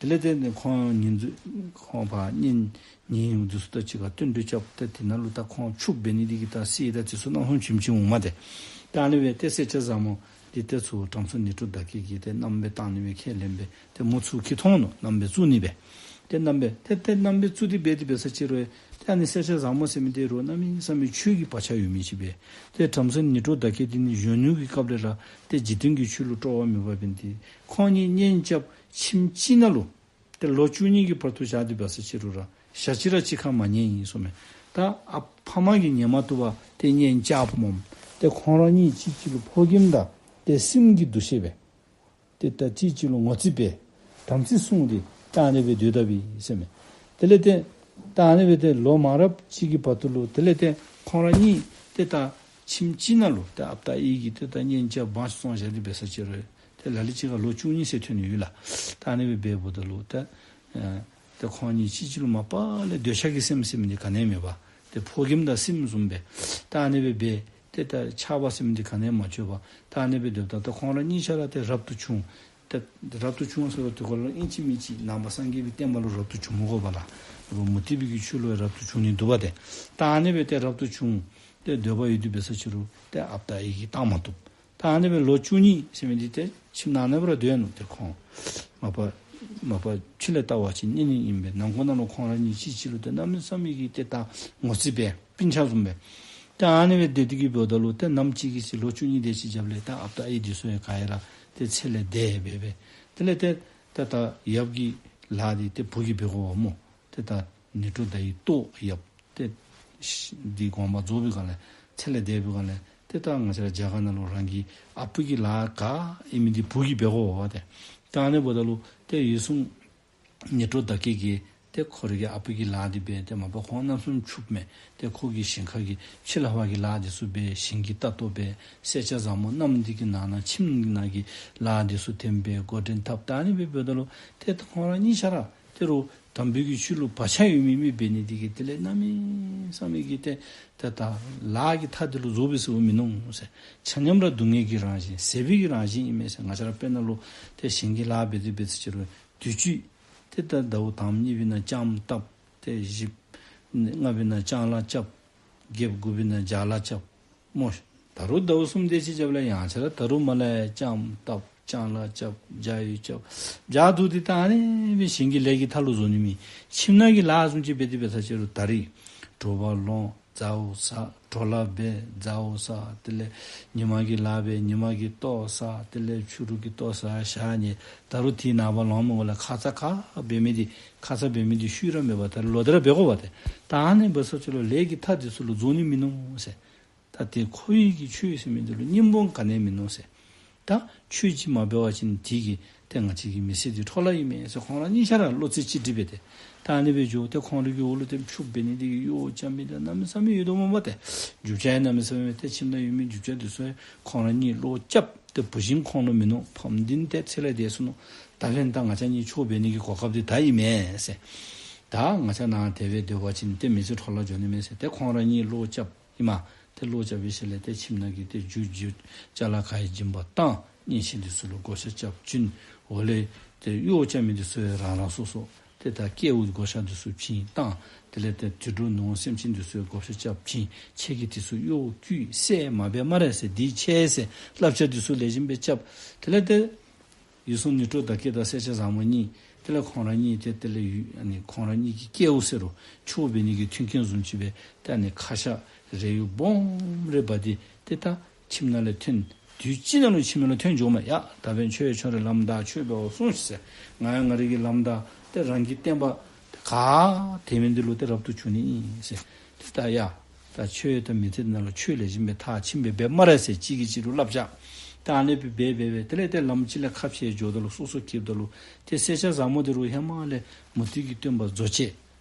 དེ་ལས་ཏེ་ཁོང་ཉིན་ཚུ་ཁོང་ཕར་གཉེན་ཉེ་འདི་ཚུ་དང་གཅིག་ཁར་བསྟུན་གྲོས་རྐྱབ། ཏེ་དེ་ནང་ལུ་ད་ཁོང་ཕྱུགཔོ་འབད་ནི་འདི་གིས་ད་གསེར་དང་དེ་ཚུ་གནམ་མེད་ས་མེད་བྱིན་བྱིནམ་འོང་མས་ཏེ། ད་ཨ་ནི་སྦེ་ཏེ་སེར་སྐྱ་བཟང་མོ་འདི་ཏེ་ཚུར་བྲམ་ཟེ་ནུས་གྲུབ་དགའ་སྐྱིད་ཀྱིས་ཏེ་མནའམ་སྦེ་བཏང་ནི་སྦེ་ཁས་ལེན་སྦེ་ཏེ་མོ་ཚུར་འཁྱིད་འཐོན་ནུག། མནའམ་སྦེ་བཙུགས་ནི་སྦེ། ཏེ་མནའམ་སྦེ་ཏེ་ཏེ་མནའམ་སྦེ་བཙུགས་ཏེ་འབད་དེ་འབད་ས་ཅི་རུང་ཏེ་ཨ་ནི་སེར་སྐྱ་བཟང་མོ་ཟེར་མི་འདི་རུང་གནམ་མེད་ས་མེད་ཆོས་ཀྱི་བག་ཆགས་ཡོད་མི་ཅིག་སྦེ། ཏེ་བྲམ་ཟེ་ནུས་གྲུབ་དགའ་སྐྱིད་འདི་ནི་གཞོན་ནུ་གི་སྐབས་ལས་ར་ཏེ་འཇིག་རྟེན་གྱི་ཆོས་ལུ་སྤྲོ་བ་མེད་པ་འབད་ནི་འདི་ཁོང་གཉིས་གཉེན་རྐྱབ་ཁྱིམ་གཅིག་ནང་ལུ་ཏེ་ལོ་བཅུ་གཉིས་ཀྱི་བར་དུ་བཞག་སྟེ་འབད་ས་ཅི་རུང་ར་ཞག་གཅིག་ར་གཅིག་ཁར་མ་ཉལ་ཡི་ཟེར་མས། ད་ཨ་ཕ་མ་གིས་ཉན་མ་བཏུབ་པར་ཏེ་གཉེན་རྐྱབ་སྨོ། ཏེ་ཁོང་ར་གཉིས་གཅིག་གཅིག་ལུ་ཕོ་རྒནམ་དང་ཏེ་སྲིངམོ་གི་འདུ་ཤེས་སྦེ། ཏེ་ད་གཅིག་གཅིག་ལུ་ངོ་རྩིས་འབད། དམ་ཚིག་བསྲུང་སྟེ་ད་ཨ་ནི་སྦེ་སྡོད་ད་པས་ཟེར་མས། དེ་ལས་ཏེ་ད་ཨ་ནི་སྦེ་ཏེ་ལོ་མང་རབས་ཅིག་གི་བར་དུ་ལུ་དེ་ལས་ཏེ་ཁོང་ར་གཉིས་ཏེ་ད་ཁྱིམ་གཅིག་ནང་ལུ་ཏེ་ཨཔ་དང་ཨའི་གིས་ཏེ་ད་གཉེན་རྐྱབ་བང་ཅིག་བཙོང་བཞག་སྟེ་འབད་ས་ཅི་རུང་ཏེ་ལ་ལུ་ཅིག་ཁར་ལོ་བཅུ་གཉིས་ཟེར་ཐོན་ནི་ཡོད་ལགས། ད་ཨ་ནི་སྦེ་འབདཝ་ད་ལུ་ཏེ་ཨེ་ཏེ་ཁོང་གཉིས་གཅིག་གཅིག་ལུ་མ་པ་ལས་འདོད་ཆགས་ཀྱི་སེམས་ཟེར་མི་འདི་ག་ནི་ཡང་མེད་པར་ཏེ་ཕོ་རྒནམ་དང་སྲིངམོ་བཟུམ་སྦེ་ད་ཨ་ནི་སྦེ་འབད། ཏེ་ད་ཆགས་པ་ཟེར་མི་འདི་ག་ནི་ཡང་མ་བྱུང་བར་ད་ཨ་ནི་སྦེ་སྡོདཔ་ད་ད་ཁོང་ར་གཉིས་ཆ་ར་ཏེ་རབ་ཏུ་བྱུང་། ཏེ་རབ་ཏུ་བྱུང་ཟེར་བ་དེ་ཁོ་ལུ་ཨིན་ཅི་མིན་ཅི་ནང་པ་སངས་རྒྱས་པའི་བསྟན་པ་ལུ་རབ་ཏུ་བྱུང་མི་དགོ་པས་ལགས། རོགས་མུ་སྟེགས་པའི་གི་ཆོས་ལུ་ཡང་རབ་ཏུ་བྱུང་ནི་འདུག་པ་ཏེ། ད་ཨ་ནི་སྦེ་ཏེ་རབ་ཏུ་བྱུང་། ཏེ་འདོད་པ་ཡོད་དེ་འབད་ས་ཅི་རུང་ཏེ་ཨཔ་དང་ཨའི་གིས་བཏང་མ་བཏུབ། ད་ཨ་ནི་སྦེ་ལོ་བཅུ་གཉིས་ཟེར་མི་འདི་ཏེ་ཁྱིམ་ནང་ན་སྦེ་ར་སྡོད་ནུག། ཏེ་ཁོང་མ་པ་མ་པ་ཕྱི་ལས་བལྟ་བ་ཅིན་གཉེན་ཉེ་ཨིན་པས། ནང་ཁོག་ནང་ལུ་ཁོང་ར་གཉིས་གཅིག་གཅིག་ལུ་ཏེ་གནམ་མེད་ས་མེད་ཀྱི་ཏེ་ད་ངོ་རྩིས་འབད། སྤུན་ཆ་བཟུམ་སྦེ། ཏེ་ཨ་ནི་སྦེ་སྡོད་དེ་གི་འབདཝ་ད་ལུ་ཏེ་ནམ་ཅིག་གི་ཚེ་ལོ་བཅུ་གཉིས་དེ་ཅིག་རྒྱབ་ལས་ད་ཨཔ་དང་ཨའི་འདི་ཚུ་ཡང་ག་ར་ཏེ་ཚེ་ལས་འདས་སྦེ་སྦེ། དེ་ལས་ཏེ་ད་ད་ཡབ་ཀྱི་ལཱ་འདི་ཏེ་བུ་གིས་འབད་དགོ་པས་སྨོ། ཏེ་ད་ནུས་གྲུབ་དགའ་སྐྱིད་ཡབ་ཏེ་འདི་དགོངས་པ་རྫོགས་པའི་སྒང་ལས་ཚེ་ལས་འདས་པའི་སྒང་ལས་ཏེ་ད་ང་བཅས་ར་རྒྱ་གར་ནང་ལུ་རང་གི་ཨ་པ་གི་ལཱ་ག་ཨིན་མི་འདི་བུ་གིས་འབད་དགོ་པས་ཏེ། ད་ཨ་ནི་འབདཝ་ད་ལུ་ཏེ་འོད་སྲུང་ནུས་གྲུབ་དགའ་སྐྱིད་ཀྱིས་ཏེ་ཁོ་རའི་གི་ཨ་པ་གི་ལཱ་འདི་འབད། ཏེ་མ་པ་ཁོང་གནམ་མེད་ས་མེད་ཕྱུགཔོ་མས། ཏེ་ཁོ་གི་ཞིང་ཁ་གི་ཕྱི་ལས་ཕར་གྱི་ལཱ་འདི་ཚུ་འབད། ཞིང་གི་ལྟ་རྟོག་འབད། སེར་སྐྱ་བཟང་མོ་མནའམ་འདི་གི་ནང་ན་ཁྱིམ་ནང་གི་ལཱ་འདི་ཚུ་དེམ་འབད་འགོ་འདྲེན་འཐབ། ད་ཨ་ནི་སྦེ་འབདཝ་ད་ལུ་ཏེ་ད་ཁོང་ར་གཉིས་ཆ་ར་ཏེ་རོགས་དམ་པའི་གི་ཆོས་ལུ་བག་ཆགས་ཡོད་མི་མི་འབད་ནི་འདི་གིས་དེ་ལས་གནམ་མེད་ས་མེད་ཀྱི་ཏེ་ཏེ་ད་ལཱ་གི་མཐའ་འདི་ལུ་རྫོགས་པས་ཟེར་མི་མནོ་ཟེར། ཆ་མཉམ་ར་སྡུག་བསྔལ་གྱི་རང་བཞིན་ཟད་པའི་གི་རང་བཞིན་ཨིན་མས་ཟེར། ང་བཅས་ར་དཔེར་ན་ལུ་ཏེ་ཞིང་གི་ལཱ་འབད་དེ་འབད་ས་ཅི་རུང་དུས་ཅི་ཏེ་ད་ཟླཝ་དང་པ་གཉིས་པའི་ནང་ལྕངམ་བཏབ། ཏེ་བཞི་པ་ལྔ་པའི་ནང་ལྕང་ལཱ་རྐྱབ། བརྒྱད་པ་དགུ་པའི་ནང་སྦྱར་ལཱ་རྐྱབ་སྨོ། ད་རུང་ཟླཝ་གསུམ་དེ་ཅིག་རྒྱབ་ལས་ཡང་ཆ་ར་ད་རུང་མར་ལས་ལྕངམ་བཏབ། ལྕང་ལཱ་རྐྱབ། སྦྱར་ཡུག་རྐྱབ། སྦྱར་དུས་ཏེ་ད་ཨ་ནི་སྦེ་ཞིང་གི་ལས་ཀྱི་མཐའ་ལུ་རྫོགས་ནི་མེད། ཁྱིམ་ནང་གི་ལཱ་བཟུམ་ཅིག་འབད་དེ་འབད་ས་ཅི་རུང་ད་རིས་དྲོ་པ་ལོང་། ཛའུ་ཟ། དྲོ་ལཱ་འབད། ཛའུ་ཟ། དེ་ལས་ཉི་མ་གི་ལཱ་འབད། ཉི་མ་གི་ལྟོ་ཟ། དེ་ལས་ཕྱི་རུ་གི་ལྟོ་ཟ་ཞག་ཉལ། ད་རུང་དེའི་ནངས་པ་ལོང་མི་འོང་ལགས། ཁ་ཙ་ཁ་འབད་མི་འདི་ཁ་ཙ་འབད་མི་འདི་ཤུལ་ར་མེད་པར་ད་ལོག་སྟེ་ར་འབད་དགོ་པས་ཏེ། ད་ཨ་ནི་འབད་ས་ཅི་རུང་ལས་ཀྱི་མཐའ་འདི་ཚུ་ལུ་རྫོགས་ནི་མིན་ནུག་ཟེར། ད་ཏེ་ཁོ་བོའི་གི་ཆོས་ཟེར་མི་འདི་ལུ་སྙིང་པོ་ག་ནི་ཡང་མིན་ནུག་ཟེར། ད་ཆོས་ཅིག་མ་འབད་བ་ཅིན་དེ་གིས་ཏེ་ང་བཅས་ཀྱི་མི་ཚེ་འདི་འཕྲོ་བརླག་ཨིན་མས་ཟེར་ཁོང་ར་གཉིས་ཆ་ར་བློ་རྩེ་གཅིག་སྒྲིལ་འབད་དེ། ད་ཨ་ནི་སྦེ་འགྱོ། ཏེ་ཁོང་རའི་གི་འོག་ལུ་ཏེ་ཕྱུགཔོ་འབད་ནི་འདི་གིས་གཡོག་རྐྱབ་མི་ད་གནམ་མེད་ས་མེད་ཡོད་དོ་མས་པ་ཏེ། རྒྱུ་ཆ་ཡང་གནམ་མེད་ས་མེད་མས། ཏེ་ཁྱིམ་ནང་ཡོད་མི་རྒྱུ་ཆ་འདི་ཚུ་ཡང་ཁོང་ར་གཉིས་བློ་རྐྱབ། ཏེ་བུ་གཞི་ཁོང་ལུ་མིན་ནུག། ཕམ་འདི་ཏེ་ཚེ་ལས་འདས་སོ་ནུག། ད་འབདན་ད་ང་བཅས་གཉིས་ཆོས་འབད་ནི་གི་གོ་སྐབས་འདི་ད་ཨིན་མས་ཟེར། ད་ང་བཅས་ནཱ་དེ་སྦེ་སྡོད་པ་ཅིན་ཏེ་མི་ཚེ་འཕྲོ་བརླག་འགྱོ་ནི་མས་ཟེར། ཏེ་ཁོང་ར་གཉིས་བློ་རྐྱབ་ཨིན་མས། ཏེ་བློ་རྐྱབ་པའི་ཤུལ་ལས་ཏེ་ཁྱིམ་ནང་གི་ཏེ་རྒྱུ་རྒྱུ་ཅ་ལ་ག་ཡོད་བྱིན་པ་བཏང་། གཉེན་བཤེས་འདི་ཚུ་ལུ་བགོ་བཤའ་རྐྱབ་བྱིན། འོག་ལས་ཏེ་གཡོག་རྐྱབ་མི་འདི་ཚུ་ཡང་རང་རང་སོ་སོ་ཏེ་ད་སྐལཝ་བགོ་བཤའ་འདི་ཚུ་བྱིན་བཏང་། དེ་ལས་ཏེ་དུད་འགྲོ་ནོར་སེམས་ཅན་འདི་ཚུ་ཡང་བགོ་བཤའ་རྐྱབ་བྱིན། ཁྱེད་ཀྱིས་འདི་ཚུ་གཡོག་བཀོལ་བསད་མ་འབད་སྨ་རེ་ཟེར། འདི་ཁྱེད་ཟེར་བསླབ་བྱ་འདི་ཚུ་ལེགས་ཤོམ་སྦེ་རྐྱབ། དེ་ལས་ཏེ་འོད་སྲུང་ནུས་གྲུབ་དར་རྒྱས་དང་སེར་སྐྱ་བཟང་མོ་གཉིས་དེ་ལས་ཁོང་ར་གཉིས་ཏེ་དེ་ལས་ཡུལ་ཨ་ནི་ཁོང་ར་གཉིས་ཀྱི་སྐལཝ་ཟེར་རུང་ཆོས་འབད་ནི་གི་མཐུན་རྐྱེན་བཟུམ་ཅིག་སྦེ་ཏེ་ཨ་ནི་ཁ་ཤ་རས་ཡོལ་སྦོམ་རེ་འབག་སྟེ་ཏེ་ད་ཁྱིམ་ནང་ལས་ཐོན། དུས་གཅིག་ནང་ལུ་ཁྱིམ་ནང་ལུ་ཐོན་འགྱོཝ་མས། ཡ་ད་འབདན་ཁྱོད་ཁྱོད་རའི་ལམ་བདའ། ཆོས་འབད་བར་སོང་ཤིག་ཟེར། ང་ཡང་ང་རའི་གི་ལམ་བདའ། ཏེ་རང་གི་བསྟན་པ་ག་ཏེ་མིན་འདི་ལུ་ཏེ་རབ་ཏུ་བྱུང་ནི་ཨིན་ཟེར། ཏེ་ད་ཡ་ད་ཁྱོད་ད་མི་ཚེ་ནང་ལུ་ཆོས་ལེགས་ཤོམ་སྦེ་མཐར་ཕྱིནམ་སྦེ་འབད་སྨ་རེ་ཟེར་གཅིག་གིས་གཅིག་ལུ་བསླབ་བྱ་ད་ཨ་ནི་སྦེ་འབད་འབད་འབད་དེ་ལས་ཏེ་ལམ་ཅིག་ལས་ཁ་ཕྱེ་འགྱོཝ་ད་ལུ་སོ་སོ་འགྱོཝ་ད་ལུ་ཏེ་སེར་སྐྱ་བཟང་མོ་འདི་རུང་ཧེ་མ་ལས་མུ་སྟེགས་ཀྱི་སྟོན་པ་རྫོགས་བྱེད་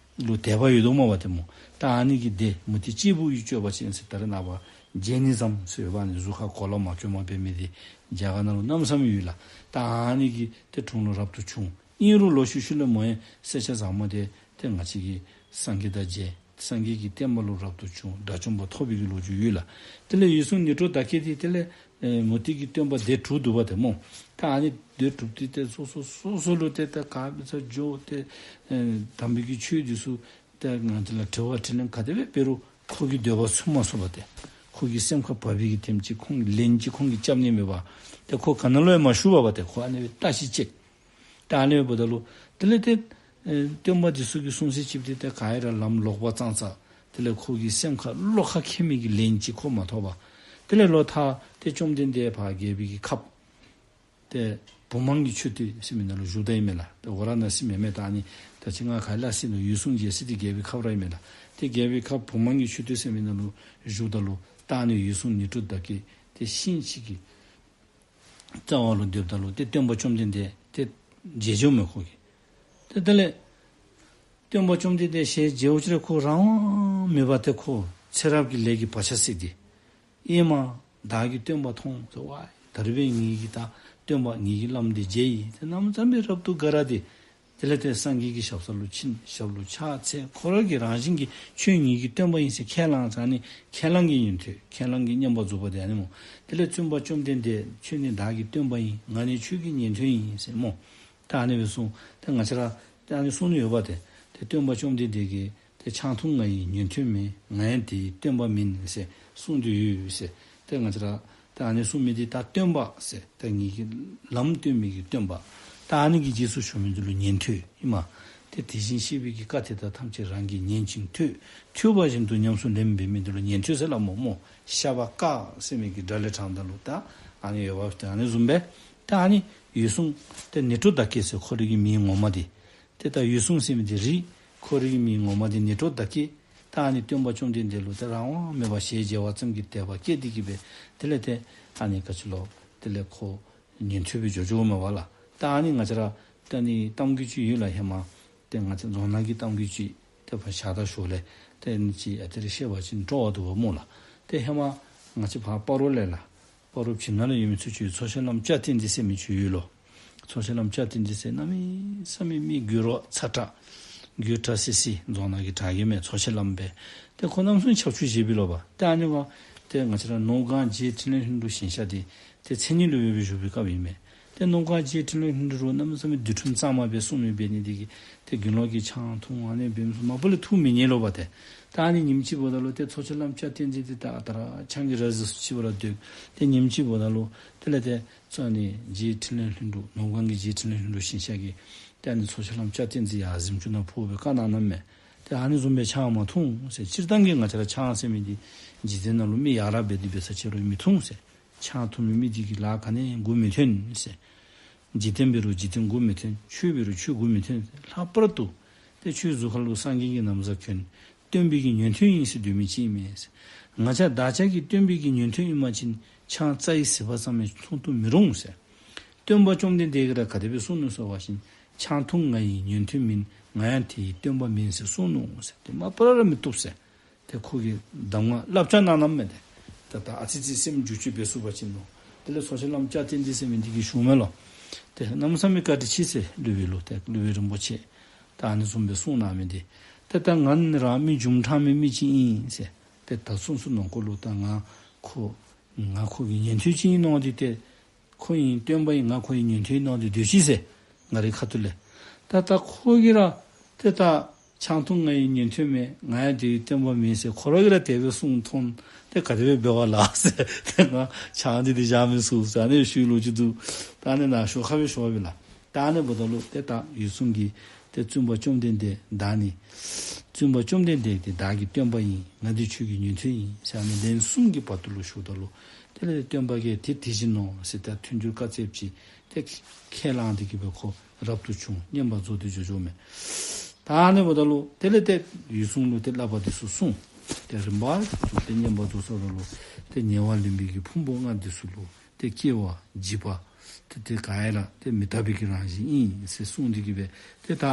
ལུ་དད་པ་ཡོདཔ་མས་པ་ཏེ་སྨོ། ད་ཨ་ནི་གི་སྡེ་མུ་སྟེགས་སྐྱེས་བུ་ཡི་སྤྱོད་པ་ཅན་ཟེར་ད་རེས་ནངས་པ་ཇེ་ནི་ཛམ་ཟེར་ཡོདཔ་ཨ་ནི་གཟུགས་ཁར་གོ་ལ་མ་གྱོན་པར་འབད་མི་འདི་རྒྱ་གར་ནང་ལུ་གནམ་མེད་ས་མེད་ཡོད་ལགས། ད་ཨ་ནི་གི་ཏེ་དྲུང་ལུ་རབ་ཏུ་བྱུང་། ཨིན་རུང་ལོག་ཤུལ་ཤུལ་ལས་མོ་ཡང་སེར་སྐྱ་བཟང་མོ་འདི་ཏེ་ང་བཅས་ཀྱི་སངས་རྒྱས་དང་མཇལ། སངས་རྒྱས་ཀྱི་བསྟན་པ་ལུ་རབ་ཏུ་བྱུང་། དགྲ་བཅོམ་པ་ཐོབ་པའི་གི་ལོ་རྒྱུས་ཡོད་ལགས། དེ་ལས་འོད་སྲུང་ནུས་གྲུབ་དར་རྒྱས་འདི་དེ་ལས་ཨེ་མུ་སྟེགས་ཀྱི་སྟོན་པ་སྡེ་དྲུག་འདུག་པ་ཏེ་སྨོ། ད་ཨ་ནི་སྡེ་དྲུག་འདི་ཏེ་སོ་སོ་སོ་སོ་ལུ་ཏེ་ད་ག་འབད་ས་འགྱོ་ཏེ་ཨེ་དམ་པའི་གི་ཆོས་འདི་ཚུ་ཏེ་ང་བཅས་ལུ་དྲི་བ་དྲིས་ལན་ག་དེ་སྦེ་འབད་རུང་ཁོ་གི་འདོད་པ་ཚུགས་མ་ཚུགས་པ་ཏེ་ཁོ་གི་སེམས་ཁར་བབས་པའི་གི་དེམ་ཅིག་ཁོང་གི་ལན་ཅིག་ཁོང་གིས་རྐྱབ་ནི་མེད་པར་ཏེ་ཁོ་ག་ནང་ལུ་ཡང་མ་ཞུགས་པར་ཏེ་ཁོ་ཨ་ནི་སྦེ་བལྟ་ཞིབ་ཅིག་ད་ཨ་ནི་འབདཝ་ད་ལུ་དེ་ལས་ཏེ་ཨེ་སྟོན་པ་འདི་ཚུ་གིས་གསུང་ས་ཅིག་འདི་ཏེ་ག་ར་ལམ་ལོག་པ་ཙང་ཙ། དེ་ལས་ཁོ་གི་སེམས་ཁར་བློ་ཁ་ཁེངས་མི་གི་ལན་ཅིག་ཁོ་མ་ཐོབ་པར། དེ་ལས་ལོག་ཐར་ཏེ་བཅོམ་ལྡན་འདས་ཕར་རྒྱལ་པོའི་གི་ཁབ་ཏེ་བུམ་དབང་གི་མཆོད་རྟེན་ཟེར་མི་ནང་ལུ་བཞུགས་ད་ཨིན་མས་ལགས། ཏེ་ཝཱ་ར་ཎ་སི་མེན་མས། ད་ཨ་ནི་ད་ཅི་ང་ག་ལ་ཟེར་ནུག། འོད་སྲུང་རྒྱལ་སྲིད་འདི་རྒྱལ་པོའི་ཁབ་ར་ཨིན་མས་ལགས། ཏེ་རྒྱལ་པོའི་ཁབ་བུམ་དབང་གི་མཆོད་རྟེན་ཟེར་མི་ནང་ལུ་བཞུགས་ད་ལུ་ད་ཨ་ནི་འོད་སྲུང་ནུས་གྲུབ་དར་རྒྱས་ཏེ་ཤིང་ཅིག་གི་རྩ་བ་ལུ་སྡོདཔ་ད་ལུ་ཏེ་སྟོན་པ་བཅོམ་ལྡན་འདས་ཏེ་མཇལ་འགྱོཝ་མས་ཁོ་གིས། ཏེ་དེ་ལས་སྟོན་པ་བཅོམ་ལྡན་འདས་ཞལ་མཇལཝ་ཅིག་ར་ཁོ་རང་དབང་མེད་པར་ཏེ་ཁོ་ཚེ་རབས་ཀྱི་ལས་ཀྱི་བག་ཆགས་སད་དེ་ཨེ་མ་བདག་གིས་སྟོན་པ་མཐོང་ཟེར་ཝའི་ད་རིས་འབདན་ངེ་གི་ད་སྟོན་པ་ངེ་གི་བླམ་འདི་མཇལ་ཡི་ཟེར་གནམ་མེད་ས་མེད་རབ་ཏུ་དགའ་ར་སྟེ། དེ་ལས་ཏེ་སངས་རྒྱས་ཀྱི་ཞབས་ས་ལུ་ཕྱིན། ཞབས་ལུ་ཕྱག་འཚལ། ཁོ་ར་གིས་རང་བཞིན་གྱིས་ཁྱོད་ངེ་གི་སྟོན་པ་ཨིན་ཟེར་ཁས་བླངས་ཙང་ནི་ཁས་བླངས་ཀྱི་ཉན་ཐོས་ཁས་བླངས་ཀྱི་བསྙེན་པར་རྫོགས་པ་འདི་ཨ་ནི་སྨོ། དེ་ལས་བཙུན་པ་བཅོམ་ལྡན་འདས་ཁྱོད་ནི་བདག་གི་སྟོན་པ་ཡིན། ང་ནི་ཁྱོད་ཀྱི་ཉན་ཐོས་ཡིན་ཟེར་སྨོ། ད་ཨ་ནི་སྦེ་གསུངས། ད་ང་བཅས་ར་ད་ཨ་ནི་གསུང་ནི་ཡོདཔ་ཏེ། ཏེ་སྟོན་པ་བཅོམ་ལྡན་འདས་ཀྱིས་ཏེ་ཆང་འཐུང་ང་ཡི་ཉན་ཐོས་མིན། ང་ཡང་དེ་ཡི་སྟོན་པ་མིན་ཟེར་གསུངས་ཏེ་ཡོད་ཟེར། ཏེ་ང་བཅས་ར་ད་ཨ་ནི་གསུངས་མི་འདི་ད་སྟོན་པ་ཟེར་ད་ངེ་གི་ལམ་སྟོན་མི་གི་སྟོན་པ། ད་ཨ་ནི་གི་རྗེས་སུ་ཞུགས་མི་འདི་ལུ་ཉན་ཐོས་ཨིན་མས། ཏེ་དེ་བཞིན་གཤེགས་པའི་གི་བཀའ་དེ་དག་ཐམས་ཅད་རང་གིས་ཉན་ཅིང་ཐོས། ཐོས་པ་བཞིན་དུ་ཉམས་སུ་ལེན་འབད་མི་འདི་ལུ་ཉན་ཐོས་ཟེར་སླབ་སྨོ་སྨོ། ཤ་བ་ཀ་ཟེར་མི་གི་སྒྲ་ལས་དྲངམ་ད་ལུ་ད་ཨ་ནི་ཡོདཔ་ད་ཨ་ནི་བཟུམ་སྦེ། ད་ཨ་ནི་འོད་སྲུང་ཏེ་ནུས་གྲུབ་དར་རྒྱས་ཟེར་ཁོ་རའི་གི་མིང་ངོ་མ་འདི། ཏེ་ད་འོད་སྲུང་ཟེར་མི་འདི་རེད། ཁོ་རའི་གི་མིང་ངོ་མ་འདི་ནུས་གྲུབ་དར་རྒྱས། ད་ཨ་ནི་སྟོན་པ་བཅོམ་ལྡན་འདས་ལུ་ཏེ་རང་དབང་མེད་པར་ཞལ་མཇལ་བ་ཙམ་གྱིས་དད་པ་སྐྱེས་ཏེ་གི་སྦེ་དེ་ལས་ཏེ་ཨ་ནི་ག་ཅི་ལོ། དེ་ལས་ཁོ་ཉན་ཐོས་སྦེ་འགྱོ་འགྱོཝ་མས་པ་ལགས། ད་ཨ་ནི་ང་བཅས་ར་ད་ཨ་ནི་གཏམ་རྒྱུད་ཅིག་ཡོད་ལགས། ཧེ་མ་ཏེ་ང་བཅས་རྫོང་ནང་གི་གཏམ་རྒྱུད་ཅིག་ཏེ་ཕར་བཞག་ད་ཞོར་ལས་ཏེ་ཨ་ནི་ཅིག་ཨ་ཏི་རེ་བཤད་པ་ཅིན་སྤྲོ་བ་འདུག་པ་སྨོ་ལགས། ཏེ་ཧེ་མ་ང་བཅས་ཕར་སྤ་རོ་ལས་ལགས། སྤ་རོ་བྱེམ་ནང་ལུ་ཡོད་མི་ཚུ་ཅིག་འཚོ་བྱེད་བླམ་སྐྱ་བསྟན་འཛིན་ཟེར་མི་ཅིག་ཡོད་ལོ། འཚོ་བྱེད་བླམ་སྐྱ་བསྟན་འཛིན་ཟེར་གནམ་མེད་ས་མེད་མི་རྒྱུ་རོ་ཚ་དྲགས། རྒྱུ་དྲགས་སི་སི་རྫོང་ནང་གི་དྲག་རྒྱལ་མས། འཚོ་བྱེད་བླམ་སྦེ། ཏེ་ཁོ་གནམ་མེད་ས་མེད་ཁྱབ་ཆུ་བཞེས་པས་ལོ་པ། ཏེ་ཨ་ནི་བ་ཏེ་ང་བཅས་ར་ནོར་སྒང་རྗེ་ཕྲིན་ལས་ལྷུན་གྲུབ་ཞིང་གཤེགས་འདི་ཏེ་མཚན་ཉིད་སློབ་དཔོན་སྦེ་བཞུགས་པའི་སྐབས་ཨིན་མས། ཏེ་ནོར་སྒང་རྗེ་ཕྲིན་ལས་ལྷུན་གྲུབ་རུང་གནམ་མེད་ས་མེད་རྡུལ་ཕྲན་གཙང་མ་སྦེ་གསུང་མི་འབད་ནི་འདི་གིས་ཏེ་དགེ་སློང་གིས་ཆང་འཐུང་ཨ་ནི་འབད་མི་ཚུ་མ་པ་ལས་ཐུགས་མི་མཉེས་ལོ་པ་ཏེ། ད་ཨ་ནི་ཉིནམ་ཅིག་འབདཝ་ད་ལུ་ཏེ་འཚོ་བྱེད་བླམ་སྐྱ་བསྟན་འཛིན་འདི་ད་ཨ་རྟག་ར་ཆང་གི་ར་བཟི་ཅིག་འབད་ར་སྡོད། ཏེ་ཉིནམ་ཅིག་འབདཝ་ད་ལུ་དེ་ལས་ཏེ་ཚུར་ཨ་ནི་རྗེ་ཕྲིན་ལས་ལྷུན་གྲུབ་ནོར་སྒང་གི་རྗེ་ཕྲིན་ལས་ལྷུན་གྲུབ་ཞིང་གཤེགས་ཀྱིས་ཏེ་ཨ་ནི་འཚོ་བྱེད་བླམ་སྐྱ་བསྟན་འཛིན་ཡར་གཟིམ་ཅུང་ནང་འཕུར་སྦེ་བཀའ་གནང་གནངམ་མས། ཏེ་ཨ་ནི་བཟུམ་སྦེ་ཆང་མ་འཐུང་ཟེར། སྤྱིར་བཏང་གི་ང་བཅས་ར་ཆང་ཟེར་མི་འདི་འཇིག་རྟེན་ནང་ལུ་མི་ཡ་རབས་འབད་དེ་འབད་ས་ཅིག་རུང་མི་འཐུང་ཟེར། ཆང་འཐུང་མི་མི་འདི་གི་ལཱ་ག་ནི་མགུ་མི་ཐོན་ཟེར། འཇིག་རྟེན་འབད་རུང་འཇིག་རྟེན་མགུ་མི་ཐོན། ཆོས་འབད་རུང་ཆོས་མགུ་མི་ཐོན་ཟེར། ལྷག་པར་དུ་ཏེ་ཁྱོད་གཟུགས་ཁ་ལུ་སངས་རྒྱས་ཀྱི་ན་བཟའ་གྱོན། སྟོན་པའི་གི་ཉན་ཐོས་ཨིན་ཟེར་སྡོད་མི་ཅིག་ཨིན་མས་ཟེར། ང་བཅས་བདག་ཅག་གི་སྟོན་པའི་གི་ཉན་ཐོས་ཨིན་པ་ཅིན་ཆང་རྩ་བའི་ཟད་པ་ཙམ་ཡང་འཐུང་དུ་མི་རུང་ཟེར། སྟོན་པ་བཅོམ་ལྡན་འདས་ཀྱིས་ར་ག་དེ་སྦེ་གསུངས་ནུག་ཟེར་བ་ཅིན་ཆང་འཐུང་ང་ཡི་ཉན་ཐོས་མིན། ང་ཡང་དེ་ཡི་སྟོན་པ་མིན་ཟེར་གསུངས་ནུག་ཟེར། ཏེ་མ་པ་ལས་ར་མི་བཏུབ་ཟེར། ཏེ་ཁོ་གི་གདམས་ངག་བསླབ་བྱ་གནང་གནངམ་མས་ཏེ། ད་ད་ཨ་ཙི་ཙི་སེམས་འགྱུར་བཅོས་འབད་ཚུགས་པ་ཅིན་ནོ། དེ་ལས་འཚོ་བྱེད་བླམ་སྐྱ་བསྟན་འཛིན་ཟེར་མི་འདི་གིས་ཞུཝ་མས་ལོ། ཏེ་གནམ་མེད་ས་མེད་བཀའ་དྲིན་ཆེ་ཟེར་སློབ་དཔོན་ལུ་ཏེ་སློབ་དཔོན་རིན་པོ་ཆེ། ད་ཨ་ནི་བཟུམ་སྦེ་གསུངས་གནང་མི་འདི། ཏེ་ད་ང་ནི་རང་མི་འཇོན་ཐང་མེད་མི་ཅིག་ཨིན་ཟེར། ཏེ་ད་སོ་སོ་ནང་འཁོད་ལུ་ད་ང་ཁོ་ང་ཁོ་གི་ཉན་ཐོས་ཅིག་ཨིན་མནོ་སྟེ་ཏེ། ཁོ་ཨིན་སྟོན་པ་ཨིན། ང་ཁོ་གི་ཉན་ཐོས་ཨིན་མནོ་སྟེ་སྡོད་ཅི་ཟེར། ང་རའི་ཁ་ཐུག་ལས། ད་ད་ཁོ་གིས་ར་ཏེ་ད་ཆང་འཐུང་ང་གི་ཉན་ཐོས་མེན། ང་ཡང་དེའི་སྟོན་པ་མེན་ཟེར་ཁོ་ར་གིས་ར་དེ་སྦེ་གསུངས་ཐོན། ཏེ་ག་དེ་སྦེ་འབད་བ་ལགས་ཟེར། ཏེ་ང་ཆང་འདི་འདི་བཞག་མི་ཚུགས་ཟེར་ཨ་ནི་ཞུ་ལོ་རྒྱུས་འདུག། ད་ཨ་ནི་ནང་ཞོར་ཁ་སྦེ་ཞུ་བ་སྦེ་ལགས། ད་ཨ་ནི་འབདཝ་ད་ལུ་ཏེ་ད་འོད་སྲུང་གིས་ཏེ་བཙུན་པ་བཅོམ་ལྡན་འདས་བདག་ནི། བཙུན་པ་བཅོམ་ལྡན་འདས་ཏེ་བདག་གི་སྟོན་པ་ཨིན། ང་འདི་ཁྱོད་ཀྱི་ཉན་ཐོས་ཨིན་ཟེར་ཨ་ནི་ལན་གསུམ་གྱི་བར་དུ་ལུ་ཞུཝ་ད་ལུ། དེ་ལས་སྟོན་པ་གིས་དེ་དེ་བཞིན་ནོ་ཟེར་ཏེ་མཐུན་འགྱུར་བཀའ་སྩལ་ཅི། ཏེ་ཁས་བླངས་ཏེ་གི་སྦེ་ཁོ་རབ་ཏུ་བྱུང་། བསྙེན་པར་རྫོགས་ཏེ་འགྱོ་འགྱོཝ་མས། ད་ཨ་ནི་འབདཝ་ད་ལུ་དེ་ལས་ཏེ་འོད་སྲུང་ལུ་ཏེ་བསླབ་པ་འདི་ཚུ་གསུངས། ཏེ་རིམ་པ་འདི་ཚུ་ཏེ་བསྙེན་པར་རྫོགས་སོངམ་ད་ལུ་ཏེ་ཉེ་བར་ལེན་པའི་གི་ཕུང་པོ་ལྔ་འདི་ཚུ་ལུ་ཏེ་སྐྱེ་བ་འཇིག་པ་ཏེ་ཏེ་ག་ཡང་ར་ཏེ་མི་རྟག་པའི་གི་རང་བཞིན་ཨིན་ཟེར་གསུངས་ཏེ་གི་སྦེ་ཏེ་ད་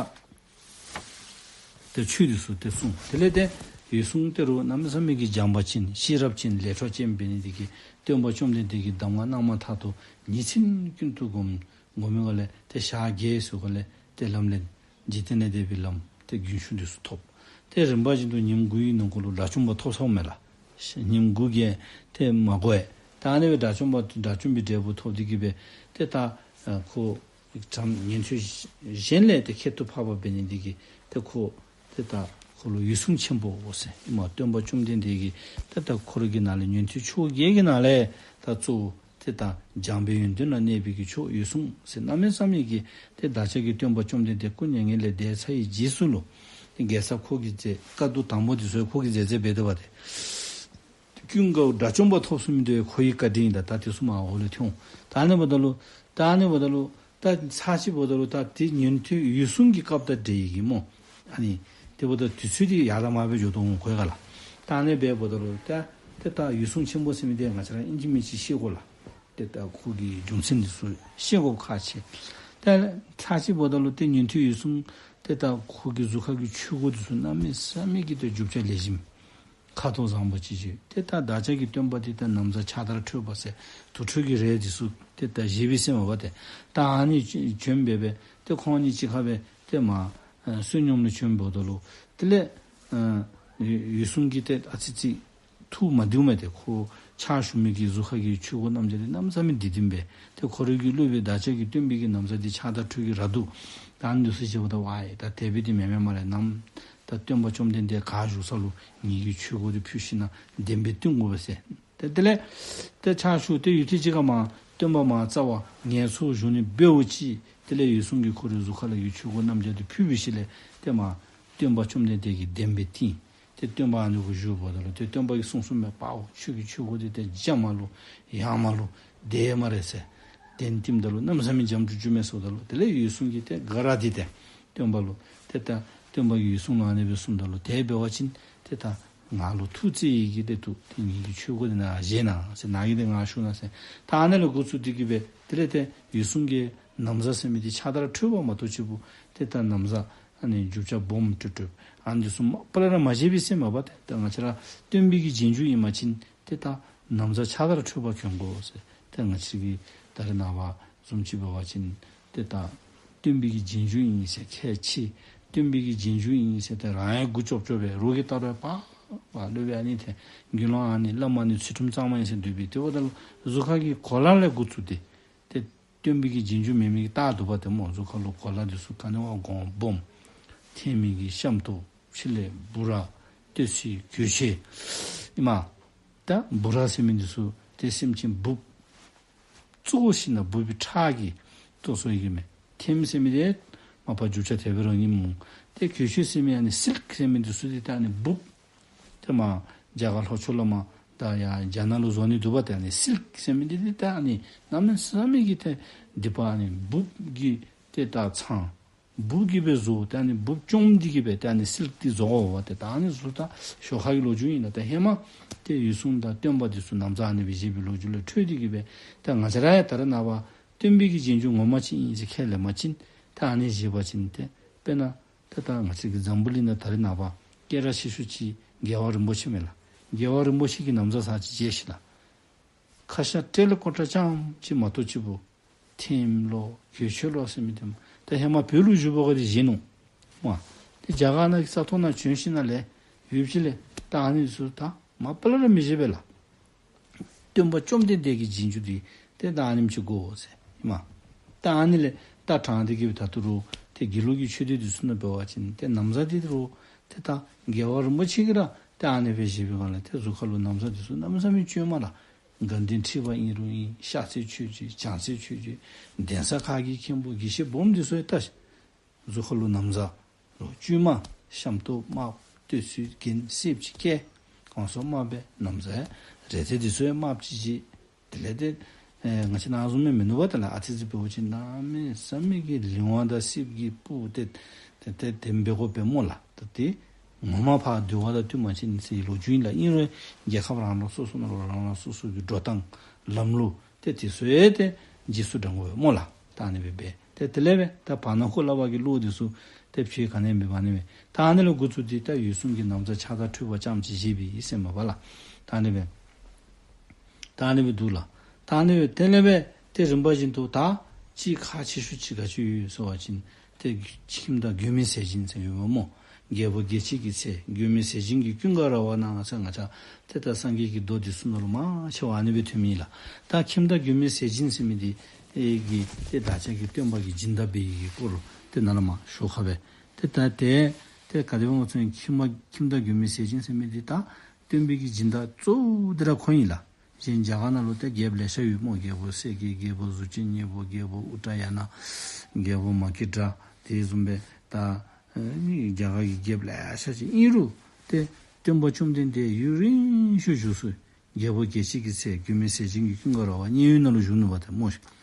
ཏེ་ཆོས་འདི་ཚུ་ཏེ་གསུངས། དེ་ལས་ཏེ་འོད་སྲུང་དེ་རུ་གནམ་མེད་ས་མེད་ཀྱི་བྱམས་པ་ཅན་ཤེས་རབ་ཅན་ལས་འཕྲོ་ཅན་འབད་ནི་འདི་གིས་སྟོན་པ་བཅོམ་ལྡན་འདས་ཀྱི་གདམས་ངག་གནང་མ་ཐག་ཏུ་ཉིན་མཚན་ཀུན་ཏུ་བསྒོམ། བསྒོམ་མི་ག་ལས་ཏེ་ཞག་བརྒྱད་ཚུ་ག་ལས་ཏེ་ལམ་ལས་འཇིག་རྟེན་ལས་འདས་པའི་ལམ་ཏེ་རྒྱུན་ཞུགས་འདི་ཚུ་ཐོབ། ཏེ་རིམ་པ་བཞིན་དུ་ཉིནམ་དགུའི་ནང་འཁོད་ལུ་དགྲ་བཅོམ་པ་ཐོབ་སོངམ་མས་ལགས། ཉིནམ་དགུ་གིས་ཏེ་མ་གོ་བས། ད་ཨ་ནི་སྦེ་དགྲ་བཅོམ་པ་དགྲ་བཅོམ་པའི་འབྲས་བུ་ཐོབ་སྟེ་གི་སྦེ་ཏེ་ད་ཁོ་ཉན་ཐོས་གཞན་ལས་ཏེ་ཁྱད་དུ་འཕགས་པ་འབད་ནི་འདི་གིས་ཏེ་ཁོ་ཏེ་ད་ཁོ་ལུ་འོད་སྲུང་ཆེན་པོ་ཟེར་ཨིན་མས། སྟོན་པ་བཅོམ་ལྡན་འདས་ཀྱིས་ཏེ་ད་ཁོ་ར་གི་ནང་ལས་ཉན་ཐོས་ཕྱོགས་བརྒྱད་ཀྱི་ནང་ལས་ད་གཙོ་བོ་ཏེ་ད་འཇམ་པའི་ཡོན་ཏན་ལ་གནས་པའི་གི་མཆོག་འོད་སྲུང་ཟེར་གནམ་མེད་ས་མེད་ཀྱི་ཏེ་བདག་ཅག་གི་སྟོན་པ་བཅོམ་ལྡན་འདས་སྐུ་མྱ་ངན་ལས་འདས་ཚར་བའི་རྗེས་སུ་ལུ་ཏེ་རྒྱལ་ཚབ་ཁོ་གིས་མཛད། བཀའ་བསྡུ་དང་པོ་འདི་ཚུ་ཁོ་གིས་མཛད་མཛདཔ་འབད་དོ་བ་ཏེ། ཀུན་དགའ་བོ་དགྲ་བཅོམ་པ་ཐོབ་ཚུགས་མི་འདི་ཁོ་གི་བཀའ་དྲིན་ཨིན། ད་ད་དེ་ཚུ་མར་འོག་ལས་ཐོན། ད་ཨ་ནི་འབདཝ་ད་ལུ་ད་ཨ་ནི་འབདཝ་ད་ལུ་ད་ཚར་གཅིག་འབདཝ་ད་ལུ་ད་ཏེ་ཉན་ཐོས་འོད་སྲུང་གི་སྐབས་དང་འདྲ་བའི་གི་སྨོ། ཨ་ནི་དེ་འབདཝ་ད་དུས་ཚོད་འདི་ཡར་དང་མར་སྦེ་འགྱོ་དོ་འོང་ཁོ་ག་ལགས། ད་ཨ་ནི་སྦེ་འབདཝ་ད་ལུ་ད་ཏེ་ད་འོད་སྲུང་ཆེན་པོ་ཟེར་མི་འདི་ང་བཅས་ར་ཨིན་ཅི་མིན་ཅི་ཤེས་དགོ་ལགས། ཏེ་ད་ཁོ་གི་རྒྱུ་མཚན་འདི་ཚུ་ཤེས་དགོཔ་ཁག་ཆེ། ད་ཚར་གཅིག་འབདཝ་ད་ལུ་ཏེ་ཉན་ཐོས་འོད་སྲུང་ཏེ་ད་ཁོ་གི་གཟུགས་ཁ་གི་ཆོས་གོས་འདི་ཚུ་གནམ་མེད་ས་མེད་ཀྱི་ཏེ་རྒྱུ་ཆ་ལེགས་ཤོམ་ཁ་དོག་བཟང་པོ་ཅིག་བྱོན། ཏེ་ད་བདག་ཅག་གི་སྟོན་པ་འདི་ད་ན་བཟའ་ཕྱག་དར་ཁྲོས་པ་ཟེར་དུར་ཁྲོད་ཀྱི་རས་འདི་ཚུ་ཏེ་ད་བཞེས་པས་ཟེར་མས་པ་ཏེ། ད་ཨ་ནི་བྱོན་སྦེ་སྦེ་ཏེ་ཁོང་གཉིས་གཅིག་ཁར་སྦེ་ཏེ་མར་ཨ་བསོད་སྙོམས་ལུ་བྱོན་འབདཝ་ད་ལུ་དེ་ལས་ཨ་འོད་སྲུང་གིས་ཏེ་ཨ་ཙི་ཙི་ཐུགས་མ་བདེཝ་མས་ཏེ། ཁོ་ཕྱག་ཞུ་མི་གི་གཟུགས་ཁ་གི་ཆོས་གོས་རྣམ་གཞག་འདི་གནམ་མེད་ས་མེད་བདེ་བདེཝ་མས། ཏེ་ཁོ་རའི་གི་སློབ་དཔོན་བདག་ཅག་གི་སྟོན་པའི་གི་ན་བཟའ་འདི་ཕྱག་དར་ཁྲོས་ཀྱི་ར་འདུག། ད་ཨ་ནི་འདི་ཚུ་བཞེས་པ་ད་ཝའི་ད་དེ་སྦེ་འདི་མེན་མས་སྨ་རེ། ནམ་ད་སྟོན་པ་བཅོམ་ལྡན་འདས་ག་བཞུགས་ས་ལུ་ངེ་གི་ཆོས་གོས་འདི་ཕུད་ཞིན་ན་གདན་སྦེ་བཏིང་དགོ་པས་ཟེར། ཏེ་དེ་ལས་ཏེ་ཕྱག་ཞུ་སྟེ་ཡུད་ཐེངས་ཅིག་ཁར་མར་སྟོན་པ་མར་རྩ་བར་ངལ་འཚོ་བཞུགས་ནི་འབདཝ་ཅིག། དེ་ལས་འོད་སྲུང་གིས་ཁོ་རའི་གཟུགས་ཁ་ལུ་གི་ཆོས་གོས་རྣམ་གཞག་འདི་ཕུད་པའི་ཤུལ་ལས་ཏེ་མར་སྟོན་པ་བཅོམ་ལྡན་འདས་ཀྱི་གདན་སྦེ་བཏིང་། ཏེ་སྟོན་པ་ཨ་ནི་གུ་བཞུགས་འབདཝ་ད་ལུ་ཏེ་སྟོན་པ་གིས་གསུངས་གསུངསམ་མས། པའོ་ཁྱོད་ཀྱི་ཆོས་གོས་འདི་ཏེ་འཇམ་མ་ལུ་ཡངས་མ་ལུ་བདེ་སྨ་རེ་ཟེར། གདན་བཏིངམ་ད་ལུ་གནམ་མེད་ས་མེད་འཇམ་ཅུག་ཅུ་མས་ཟེརཝ་ད་ལུ་དེ་ལས་འོད་སྲུང་གིས་ཏེ་དགའ་ར་སྟེ་ཏེ་སྟོན་པ་ལུ་ཏེ་ད་སྟོན་པ་གིས་འོད་སྲུང་ལུ་ཨ་ནི་སྦེ་གསུངསམ་ད་ལུ་དེ་འབད་བ་ཅིན་ཏེ་ད་ང་ལུ་ཐུགས་བརྩེ་ཡི་གི་ཏེ་འདུག། ཏེ་ངེ་གི་ཆོས་གོས་འདི་ནཱ་བཞེས་གནང་ཟེར། ནཱ་གི་འདི་ང་ཞུ་གནང་ཟེར། ད་ཨ་ནཱ་ལས་འགོ་བཙུགས་ཏེ་གི་སྦེ་དེ་ལས་ཏེ་འོད་སྲུང་གི་ན་བཟའ་ཟེར་མི་འདི་ཕྱག་དར་ཁྲོས་པ་མ་གཏོགས་ཅིག་པོ་ཏེ་ད་ན་བཟའ་ཨ་ནི་རྒྱུ་ཆ་སྦོམ་ཏོག་ཏོ་ཨ་ནི་འདི་ཚུ་མ་པ་ལས་ར་མ་བཞེས་པས་ཟེར་མས་པ་ཏེ། ད་ང་བཅས་ར་སྟོན་པའི་གི་རྗེས་འཇུག་ཨིན་པ་ཅིན་ཏེ་ད་ན་བཟའ་ཕྱག་དར་ཁྲོས་པ་གྱོན་དགོ་ཟེར། ཏེ་ང་བཅས་ཀྱི་ད་རེས་ནངས་པ་བཟུམ་ཅིག་འབད་བ་ཅིན་ཏེ་ད་སྟོན་པའི་གི་རྗེས་འཇུག་ཨིན་ཟེར་ཁས་འཆེ། སྟོན་པའི་གི་རྗེས་འཇུག་ཨིན་ཟེར་ཏེ་རང་ཡང་མགུ་ཅོབ་ཅོབ་སྦེ་རོགས་ཀྱིས་ལྟ་རུང་པ་པ་སློབ་དཔོན་ཨ་ནི་ཏེ་དགེ་སློང་ཨ་ནི་བླ་མ་ཨ་ནི་ཚུལ་ཁྲིམས་གཙང་མ་ཨིན་ཟེར་འདུག་པས། དེ་འབདཝ་ད་ལུ་གཟུགས་ཁ་གི་གོ་ལ་ལས་འགོ་བཙུགས་ཏེ་ཏེ་སྟོན་པའི་གི་རྗེས་འཇུག་མེན་མི་གི་རྟགས་འདུག་པ་ཏེ་སྨོ། གཟུགས་ཁ་ལུ་གོ་ལ་འདི་ཚུ་ག་ནི་བ་གོང་སྦོམ། ཐེམ་གྱི་ཤམ་ཐབས་ཕྱི་ལས་འབུ་ར་སྟོད་ཚེ་གོས་ཆེན་ཨིན་མས། ད་འབུ་ར་ཟེར་མི་འདི་ཚུ་ཏེ་སེམས་ཅན་འབུཔ་གཙོ་བོ་ཤིང་ནགས་འབུཔ་གི་ཁྲག་གིས་བཏོག་སོང་ཡི་གི་མས། ཐེམ་ཟེར་མི་འདི་མ་པ་རྒྱུ་ཆ་དེ་སྦེ་ར་ཨིན་སྨོ། ཏེ་གོས་ཆེན་ཟེར་མི་ཨ་ནི་སིལཀ་ཟེར་མི་འདི་ཚུ་འདི་ད་ཨ་ནི་འབུཔ་ཏེ་མར་རྒྱ་གར་ལྷོ་ཕྱོགས་ལས་མར་ད་ཡར་རྒྱ་ནག་ལུ་བཟོ་ནི་འདུག་པ་ཏེ། ཨ་ནི་སིལཀ་ཟེར་མི་འདི་འདི་ད་ཨ་ནི་གནམ་མེད་ས་མེད་ཀྱི་ཏེ་སྡིག་པ་ཨ་ནི་འབུཔ་གི་ཏེ་ད་ཚང་འབུཔ་གིས་སྦེ་བཟོ། ཏེ་ཨ་ནི་འབུཔ་བཅོམ་སྟེ་གི་སྦེ་ཏེ་ཨ་ནི་སིལཀ་འདི་བཟོ་དགོ་པ་ཏེ། ད་ཨ་ནི་བཟོ་ད་ཞོར་ཁ་གི་ལོ་རྒྱུས་ཨིན་ལགས། ད་ཧེ་མ་ཏེ་འོད་སྲུང་དང་སྟོན་པ་འདི་ཚུ་ན་བཟའ་ཨ་ནི་སྦེ་བཞེས་པའི་ལོ་རྒྱུས་ལས་འཕྲོས་ཏེ་གི་སྦེ་ད་ང་བཅས་ར་ཡང་ད་རེས་ནངས་པ་སྟོན་པའི་གི་རྗེས་འཇུག་ངོ་མ་ཅིག་ཨིན་ཟེར་ཁས་ལེན་པ་ཅིན་ད་ཨ་ནི་བཞེས་པ་ཅིན་ཏེ་དཔེར་ན་ཏེ་ད་ང་བཅས་ཀྱི་འཛམ་བུ་གླིང་ནང་ད་རེས་ནངས་པ་སྐད་གྲགས་ཆེ་ཤོས་ཅིག་རྒྱལ་བ་རིན་པོ་ཆེ་མས་ལགས། རྒྱལ་བ་རིན་པོ་ཆེ་གིས་ན་བཟའ་ཟེར་ཅིག་བཞེས་ཤིག་ལགས། ཁ་ཤ་སྤྲེལ་ལ་ཀོ་ཏྲ་རྐྱངམ་ཅིག་མ་གཏོགས་ཅིག་པོ་ཐེམ་ལོ་གོས་ཆེན་ལོ་ཟེར་མི་འདི་ད་ཧེ་མ་བོད་ལུ་བཞུགས་པ་ག་དེ་བཞེས་ནུག་སྨོ། ཏེ་རྒྱ་གར་ནང་གི་ས་ཐོག་ནང་བྱོན་ཞིནམ་ལས་ཡུལ་ཕྱི་ལས་ད་ཨ་ནི་ཚུ་ད་མ་པ་ལས་ར་མི་བཞེས་པས་ལགས། སྟོན་པ་བཅོམ་ལྡན་འདས་ཀྱི་རྗེས་འཇུག་འདི་ ཏེ་ད་ཨ་ནེམ་ཅིག་དགོ་ཟེར་ཨིན་མས། ད་ཨ་ནི་ལས་ད་དྲངས་ཏེ་གི་སྦེ་ད་ལྟོ་ར་ཏེ་དགེ་ལུགས་ཀྱི་ཆོས་སྡེ་འདི་ཚུ་ནང་འབད་བ་ཅིན་ཏེ་ན་བཟའ་འདི་ར་ཏེ་ད་རྒྱལ་བ་རིན་པོ་ཆེ་གིས་ར་ཏེ་ཨ་ནི་སྦེ་བཞེས་པའི་སྒང་ལས་ཏེ་གཟུགས་ཁ་ལུ་ན་བཟའ་འདི་ཚུ་གནམ་མེད་ས་མེད་བཙུགས་མས་ལགས། དགའ་ལྡན་ཁྲི་པ་ཨིན་རུང་ཨིན། ཤར་རྩེ་ཆོས་རྗེ་བྱང་རྩེ་ཆོས་རྗེ་གདན་ས་ཁག་གི་མཁན་པོ་དགེ་བཤེས་སྦོམ་འདི་ཚུ་ཡང་ད་གཟུགས་ཁ་ལུ་ན་བཟའ་ལུ་བཙུགས་མས། ཤམ་ཐབས་དམརཔོ་སྟོད་ཚུ་གྱོན་སེརཔོ་ཅིག་བཀལ། གོང་སོ་དམརཔོ་སྦེ་ན་བཟའ་རས་ཐལ་འདི་ཚུ་ཡང་དམརཔོ་ཅིག་བཞེས། དེ་ལས་ཏེ་ཨེ་ང་བཅས་ནཱ་བཟུམ་མའི་མིན་ནུག་པ། ད་ལགས་ཨ་ཙི་ཙི་འབད་བ་ཅིན་གནམ་མེད་ས་མེད་ཀྱི་ལིང་བ་དང་སེརཔོ་གི་སྤུ་ཏེ་ཏེ་ཏེ་དེམ་སྦེ་དགོ་པས་སྨོ་ལགས། ད་ཏེ་ངོ་མ་ཕར་འདུལ་བ་དང་བསྟུན་པ་ཅིན་ཟེར་ལོ་རྒྱུས་ཨིན་ལགས། ཨིན་རུང་རྒྱལ་ཁབ་རང་རང་སོ་སོ་ནང་ལུ་རང་རང་སོ་སོ་གི་འགྲོ་སྟངས་ལམ་ལུགས་ཏེ་དེ་ཚུ་ཡང་ཏེ་རྗེས་སུ་འབྲང་དགོ་པས་སྨོ་ལགས། ད་ཨ་ནི་སྦེ་འབད། ཏེ་དེ་ལས་སྦེ་ད་བར་ན་ཁོ་སླབ་པ་གི་བློ་འདི་ཚུ་ཏེ་ཕྱི་ག་ནི་མེད་པར་ཨ་ནི་སྦེ། ད་ཨ་ནི་ལས་འགོ་བཙུགས་ཏེ་ད་འོད་སྲུང་གི་ན་བཟའ་ཕྱག་དར་འཁྲུད་པ་ཙམ་ཅིག་བཞེས་པས་ཟེར་མས་པ་ལགས། ད་ཨ་ནི་སྦེ་ད་ཨ་ནི་སྦེ་འདུག་ལགས། ད་ཨ་ནི་སྦེ་དེ་ལས་སྦེ་ཏེ་རིམ་པ་བཞིན་དུ་ད་ཅིག་ཁག་ཆེ་ཤོས་ཅིག་ག་ཅི་ཡོད་ཟེར་བ་ཅིན་ཏེ་ཁྱིམ་བདག་མགོན་མེད་ཟས་སྦྱིན་ཟེར་ཡོདཔ་སྨོ། རྒྱལ་པོ་རྒྱལ་བྱེད་ཀྱི་ཚལ་མགོན་མེད་ཟས་སྦྱིན་གྱི་ཀུན་དགའ་ར་བ་ན་ཟེར་ང་བཅས་ཏེ་ད་སངས་རྒྱས་ཀྱི་མདོ་འདི་ཚུ་ནང་ལུ་མང་ཆེ་བ་ཨ་ནི་སྦེ་ཐོན་མི་ལགས། ད་ཁྱིམ་བདག་མགོན་མེད་ཟས་སྦྱིན་ཟེར་མི་འདི་ཨེ་གི་ཏེ་བདག་ཅག་གི་སྟོན་པ་གིས་སྦྱིན་བདག་འབད་བའི་གི་སྐོར་ལུ་ཏེ་ནཱ་ལས་མར་ཞོར་ཁ་སྦེ་ཏེ་ད་ཏེ་ཏེ་ག་དེ་སྦེ་འོང་ཚུན་ཁྱིམ་ཁྱིམ་བདག་མགོན་མེད་ཟས་སྦྱིན་ཟེར་མི་འདི་ད་སྟོན་པའི་གི་སྦྱིན་བདག་གཙོ་བོ་འདི་ར་ཁོ་ཨིན་ལགས། གཞན་རྒྱ་གར་ནང་ལུ་ཏེ་རྒྱལཔོ་ལེ་ཤ་ཡོད་སྨོ། རྒྱལ་པོ་གསལ་རྒྱལ་རྒྱལ་པོ་གཟུགས་ཅན་སྙིང་པོ་རྒྱལ་པོ་ཨུ་ཏྲ་ཡ་ན་རྒྱལ་པོ་མ་སྐྱེས་དགྲ་དེ་བཟུམ་སྦེ་ད་ཨེ་རྒྱ་གར་གྱི་རྒྱལཔོ་ལེ་ཤ་ཅིག་ཨིན་རུང་ཏེ་སྟོན་པ་བཅོམ་ལྡན་འདས་ཡུན་རིང་ཤོས་བཞུགས་ས་རྒྱལ་པོ་རྒྱལ་བྱེད་ཀྱི་ཚལ་མགོན་མེད་ཟས་སྦྱིན་གྱི་ཀུན་དགའ་ར་བ་མཉན་ཡོད་ནང་ལུ་བཞུགས་ནུག་པ་ཏེ་སྨོ་ཤིག།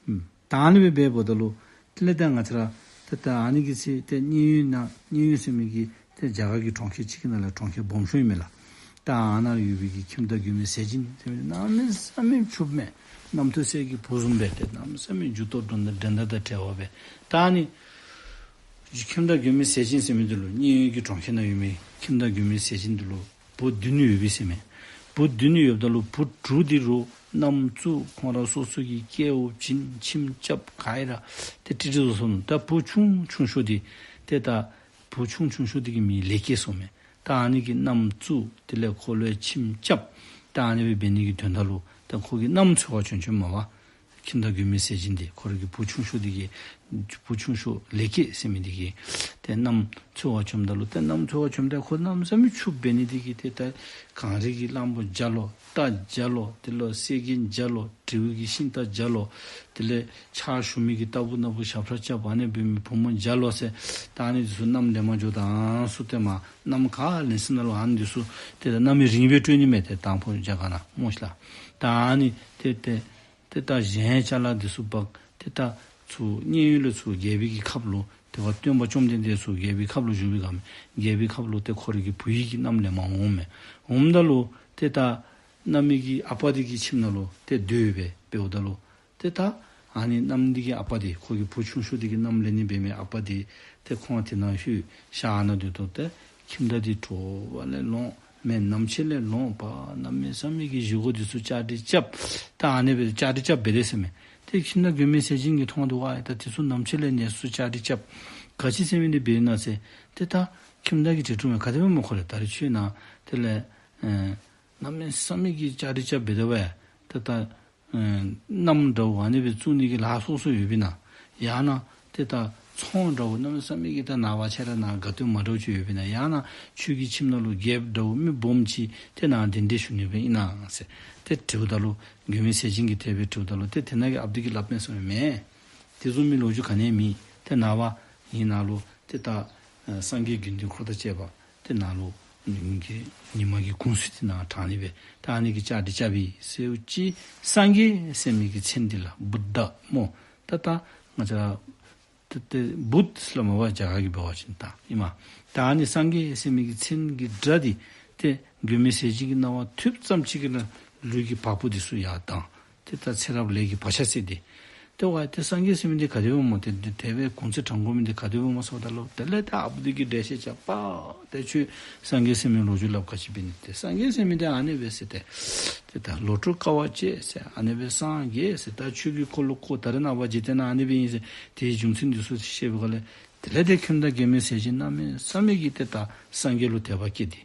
ཨུམ། ད་ཨ་ནི་སྦེ་འབདཝ་ད་ལུ་དེ་ལས་ད་ང་བཅས་ར་ཏེ་ད་ཨ་ནི་གི་ཚེ་ཏེ་མཉན་ཡོད་ནང་མཉན་ཡོད་ཟེར་མི་གི་ཏེ་རྒྱ་གར་གྱི་གྲོང་ཁྱེར་ཅིག་གི་ནང་ལས་གྲོང་ཁྱེར་སྦོམ་ཤོས་ཨིན་མས་ལགས། ད་ཨ་ནཱ་ཡོད་པའི་གི་ཁྱིམ་བདག་མགོན་མེད་ཟས་སྦྱིན་ཟེར་མི་གནམ་མེད་ས་མེད་ཕྱུགཔོ་མས། རྣམ་ཐོས་སྲས་ཀྱི་བུ་བཟུམ་སྦེ་ཏེ་གནམ་མེད་ས་མེད་འགྱུར་ལྡོག་འགྲན་ཟླ་དང་བྲལ་བ་སྦེ། ད་ཨ་ནི་ཁྱིམ་བདག་མགོན་མེད་ཟས་སྦྱིན་ཟེར་མི་འདི་ལུ་མཉན་ཡོད་ཀྱི་གྲོང་ཁྱེར་ནང་ཡོད་མི་ཁྱིམ་བདག་མགོན་མེད་ཟས་སྦྱིན་འདི་ལུ་བུ་བདུན་ཡོད་པས་ཟེར་མས། བུ་བདུན་ཡོདཔ་ད་ལུ་བུ་དྲུག་འདི་རུ་མནའམ་བཙུགས། ཁོང་ར་སོ་སོ་གི་སྐལཝ་བྱིན། ཁྱིམ་རྐྱབ། ག་ར་ཏེ་ཀྲིག་ཀྲི་བཟོ་སོང་ནུག། ད་བུ་ཆུང་ཆུང་ཤོས་འདི་ཏེ་ད་བུ་ཆུང་ཆུང་ཤོས་འདི་གི་མིང་ལེགས་སྐྱེས་ཟེར་མས། ད་ཨ་ནི་གི་མནའམ་བཙུགས། དེ་ལས་ཁོ་ལུ་ཁྱིམ་རྐྱབ། ད་ཨ་ནི་སྦེ་འབད་ནི་གི་དོན་དག་ལུ་ད་ཁོ་གི་མནའམ་འཚོལ་བར་བྱོན་བྱོནམ་མས་པ། ཁྱིམ་བདག་མགོན་མེད་ཟས་སྦྱིན་འདི་ཁོ་ར་གི་བུ་ཆུང་ཤོས་འདི་གི་བུ་ཆུང་ཤོས་ལེགས་སྐྱེས་ཟེར་མི་འདི་གི་ཏེ་མནའམ་འཚོལ་བར་བྱོནམ་ད་ལུ་ཏེ་མནའམ་འཚོལ་བར་བྱོནམ་ད་ཁོ་གནམ་མེད་ས་མེད་ཕྱུགཔོ་འབད་ནི་འདི་གིས་ཏེ་ད་གངས་རི་གི་གླང་པོ་རྒྱ་ལོ་རྟ་རྒྱ་ལོ་དེ་ལུ་གསེར་གྱི་རྒྱ་ལོ་དྲེའུ་གི་ཤིང་རྟ་རྒྱ་ལོ་དེ་ལས་ཕྱག་ཞུ་མི་གི་རྟ་ཕོ་ནོར་བུ་ཞབས་ཁྲ་རྐྱབ་ཨ་ནི་འབད་མི་བུ་མོ་རྒྱ་ལོ་ཟེར་ད་ཨ་ནི་འདི་ཚུ་མནའམ་ལེན་པར་འགྱོཝ་ད་ཚུ་ཏེ་མ་མནའམ་ག་ལེན་ས་ནང་ལུ་ཨ་ནི་འདི་ཚུ་ཏེ་ད་མནའམ་རིང་སྦེ་སྤྲོད་ནི་མས། ཏེ་དང་ཕུ་རྒྱ་གར་ནང་སྨོ་ཤིག་ལགས། ད་ཨ་ནི་ཏེ་ཏེ་ཏེ་ད་གཞན་ཅ་ལ་འདི་ཚུ་འབག་ཏེ་ད་ཚུར་མཉན་ཡོད་ལས་ཚུར་རྒྱལ་པོའི་གི་ཁབ་ལུ་ཏེ་བ་སྟོན་པ་བཅོམ་ལྡན་འདས་ཚུར་རྒྱལ་པོའི་ཁབ་ལུ་བཞུགས་པའི་སྒང་རྒྱལ་པོའི་ཁབ་ལུ་ཏེ་ཁོ་རའི་གི་བུ་ཡི་གི་མནའམ་ལེན་པར་འོངམ་མས། འོངམ་ད་ལུ་ཏེ་ད་མནའམ་གི་ཨ་པ་འདི་གི་ཁྱིམ་ནང་ལུ་ཏེ་སྡོད་སྦེ་འབདཝ་ད་ལུ་ཏེ་ད་ཨ་ནི་མནའམ་འདི་གི་ཨ་པ་འདི་ཁོ་གི་བུ་ཆུང་ཤོས་འདི་གི་མནའམ་ལེན་ནི་འབད་མི་ཨ་པ་འདི་ཏེ་ཁོང་དེ་ནང་ལྷོད་ཤར་ནང་སྡོད་དོ། ཏེ་ཁྱིམ་བདག་འདི་དྲོ་པ་ལས་ལོང་མེན་ནམ་ཕྱེད་ལས་ལོང་པ་གནམ་མེད་ས་མེད་ཀྱི་བཞེས་སྒོ་འདི་ཚུ་བཅའ་སྒྲིག་རྐྱབ། ད་ཨ་ནི་སྦེ་བཅའ་སྒྲིག་རྐྱབ་སྦེ་རེ་ཟེར་མས། ཏེ་ཁྱིམ་བདག་མགོན་མེད་ཟས་སྦྱིན་གྱིས་མཐོང་དོ་བ་ད་འདི་ཚུ་ནམ་ཕྱེད་ལས་ནི་ཚུ་བཅའ་སྒྲིག་རྐྱབ། ག་ཅི་ཟེར་མི་འདི་འབད་ན་ཟེར། ཏེ་ད་ཁྱིམ་བདག་གིས་དྲི་དྲིཝ་མས། ག་དེ་སྦེ་སྨོ་ཁོ་ལས་ད་རེས་ཁྱོད་ནཱ་དེ་ལས་ཨེ་གནམ་མེད་ས་མེད་ཀྱི་བཅའ་སྒྲིག་རྐྱབ་སྦེ་ད་བས། ཏེ་ད་ཨེ་མནའམ་འདྲཝ་ཨ་ནི་སྦེ་བཙུགས་ནི་གི་ལཱ་སོ་སོ་ཡོད་པས་ན། ཡང་ན་ཏེ་ད་ཚོང་འདྲཝ་གནམ་མེད་ས་མེད་ཀྱི་ད་ནངས་པ་ཁྱེད་ར་ནཱ་དགའ་སྟོན་མ་འདྲཝ་ཅིག་ཡོད་པས་ན། ཡང་ན་ཁྱོད་ཀྱི་ཁྱིམ་ནང་ལུ་རྒྱལཔོ་འདྲཝ་མི་སྦོམ་ཅིག་ཏེ་ནཱ་གདན་འདྲེན་ཞུ་ནི་སྦེ་ཨིན་ན་ཟེར་ཏེ་དྲིཝ་ད་ལུ་མགོན་མེད་ཟས་སྦྱིན་གྱིས་དེ་སྦེ་དྲིཝ་ད་ལུ་ཏེ་དེ་ནང་གི་ཨཔ་འདི་གིས་སླབ་མས་ཟེར་མས། དེ་བཟུམ་མའི་ལོ་རྒྱུས་ག་ནི་ཡང་མེད། ཏེ་ནངས་པ་ངེའི་ནང་ལུ་ཏེ་ད་ཨེ་སངས་རྒྱས་དགེ་འདུན་འཁོར་དང་བཅས་པ་ཏེ་ནཱ་ལུ་ཉིན་གྱི་ཉི་མ་གི་གུང་ཚིགས་འདི་ནང་དྲང་ནི་སྦེ་ད་ཨ་ནི་གི་བཅའ་སྒྲིག་རྐྱབ་པས་ཟེརཝ་ཅིག། སངས་རྒྱས་ཟེར་མི་གི་མཚན་འདི་ལགས་བུདྡྷ་སྨོ། ད་ད་ང་བཅས་ར་ཏེ་ཏེ་བུདྡྷ་ཟེར་སླབ་མས་པ་རྒྱ་གར་གྱི་འབད་བ་ཅིན་ད་ཨིན་མས། ད་ཨ་ནི་སངས་རྒྱས་ཟེར་མི་གི་མཚན་གྱི་སྒྲ་འདི་ཏེ་མགོན་མེད་ཟས་སྦྱིན་གྱི་རྣ་བར་ཐོས་ཙམ་ཅིག་གིས་ལུས་ཀྱི་བ་སྤུ་འདི་ཚུ་ཡར་ལྡང་། ཏེ་ད་ཚེ་རབས་ལས་ཀྱི་བག་ཆགས་སད་དེ། ཏེ་ཝའི་ཏེ་སངས་རྒྱས་ཟེར་མི་འདི་ག་དེ་སྦེ་སྨོ། ཏེ་དེ་སྦེ་གུང་ཚིགས་དྲང་དགོ་མི་འདི་ག་དེ་སྦེ་སྨོ་ཟེརཝ་ད་ལུ་དེ་ལས་ད་ཨཔ་འདི་གིས་འགྲེལ་བཤད་རྐྱབ་པས། ཏེ་ཁྱོད་སངས་རྒྱས་ཟེར་མི་ལོ་རྒྱུས་སླབ་ག་ཅི་འབད་ནི། ཏེ་སངས་རྒྱས་ཟེར་མི་འདི་ཨ་ནི་སྦེ་ཟེར་ཏེ་ཏེ་ད་བློ་གྲོས་དཀའ་བ་སྤྱད་ཟེར་ཨ་ནི་སྦེ་སངས་རྒྱས་ཟེར། ད་ཁྱོད་ཀྱིས་ཁོ་ལུ་ཁོ་ད་རེས་ནངས་པ་འཇིག་རྟེན་ནང་ཨ་ནི་སྦེ་ཨིན་ཟེར་དེའི་རྒྱུ་མཚན་འདི་ཚུ་བཤད་པའི་སྒང་ལས་དེ་ལས་ཏེ་ཁྱིམ་བདག་མགོན་མེད་ཟས་སྦྱིན་གནམ་མེད་ས་མེད་ཀྱི་ཏེ་ད་སངས་རྒྱས་ལུ་དད་པ་སྐྱེས་ཏེ།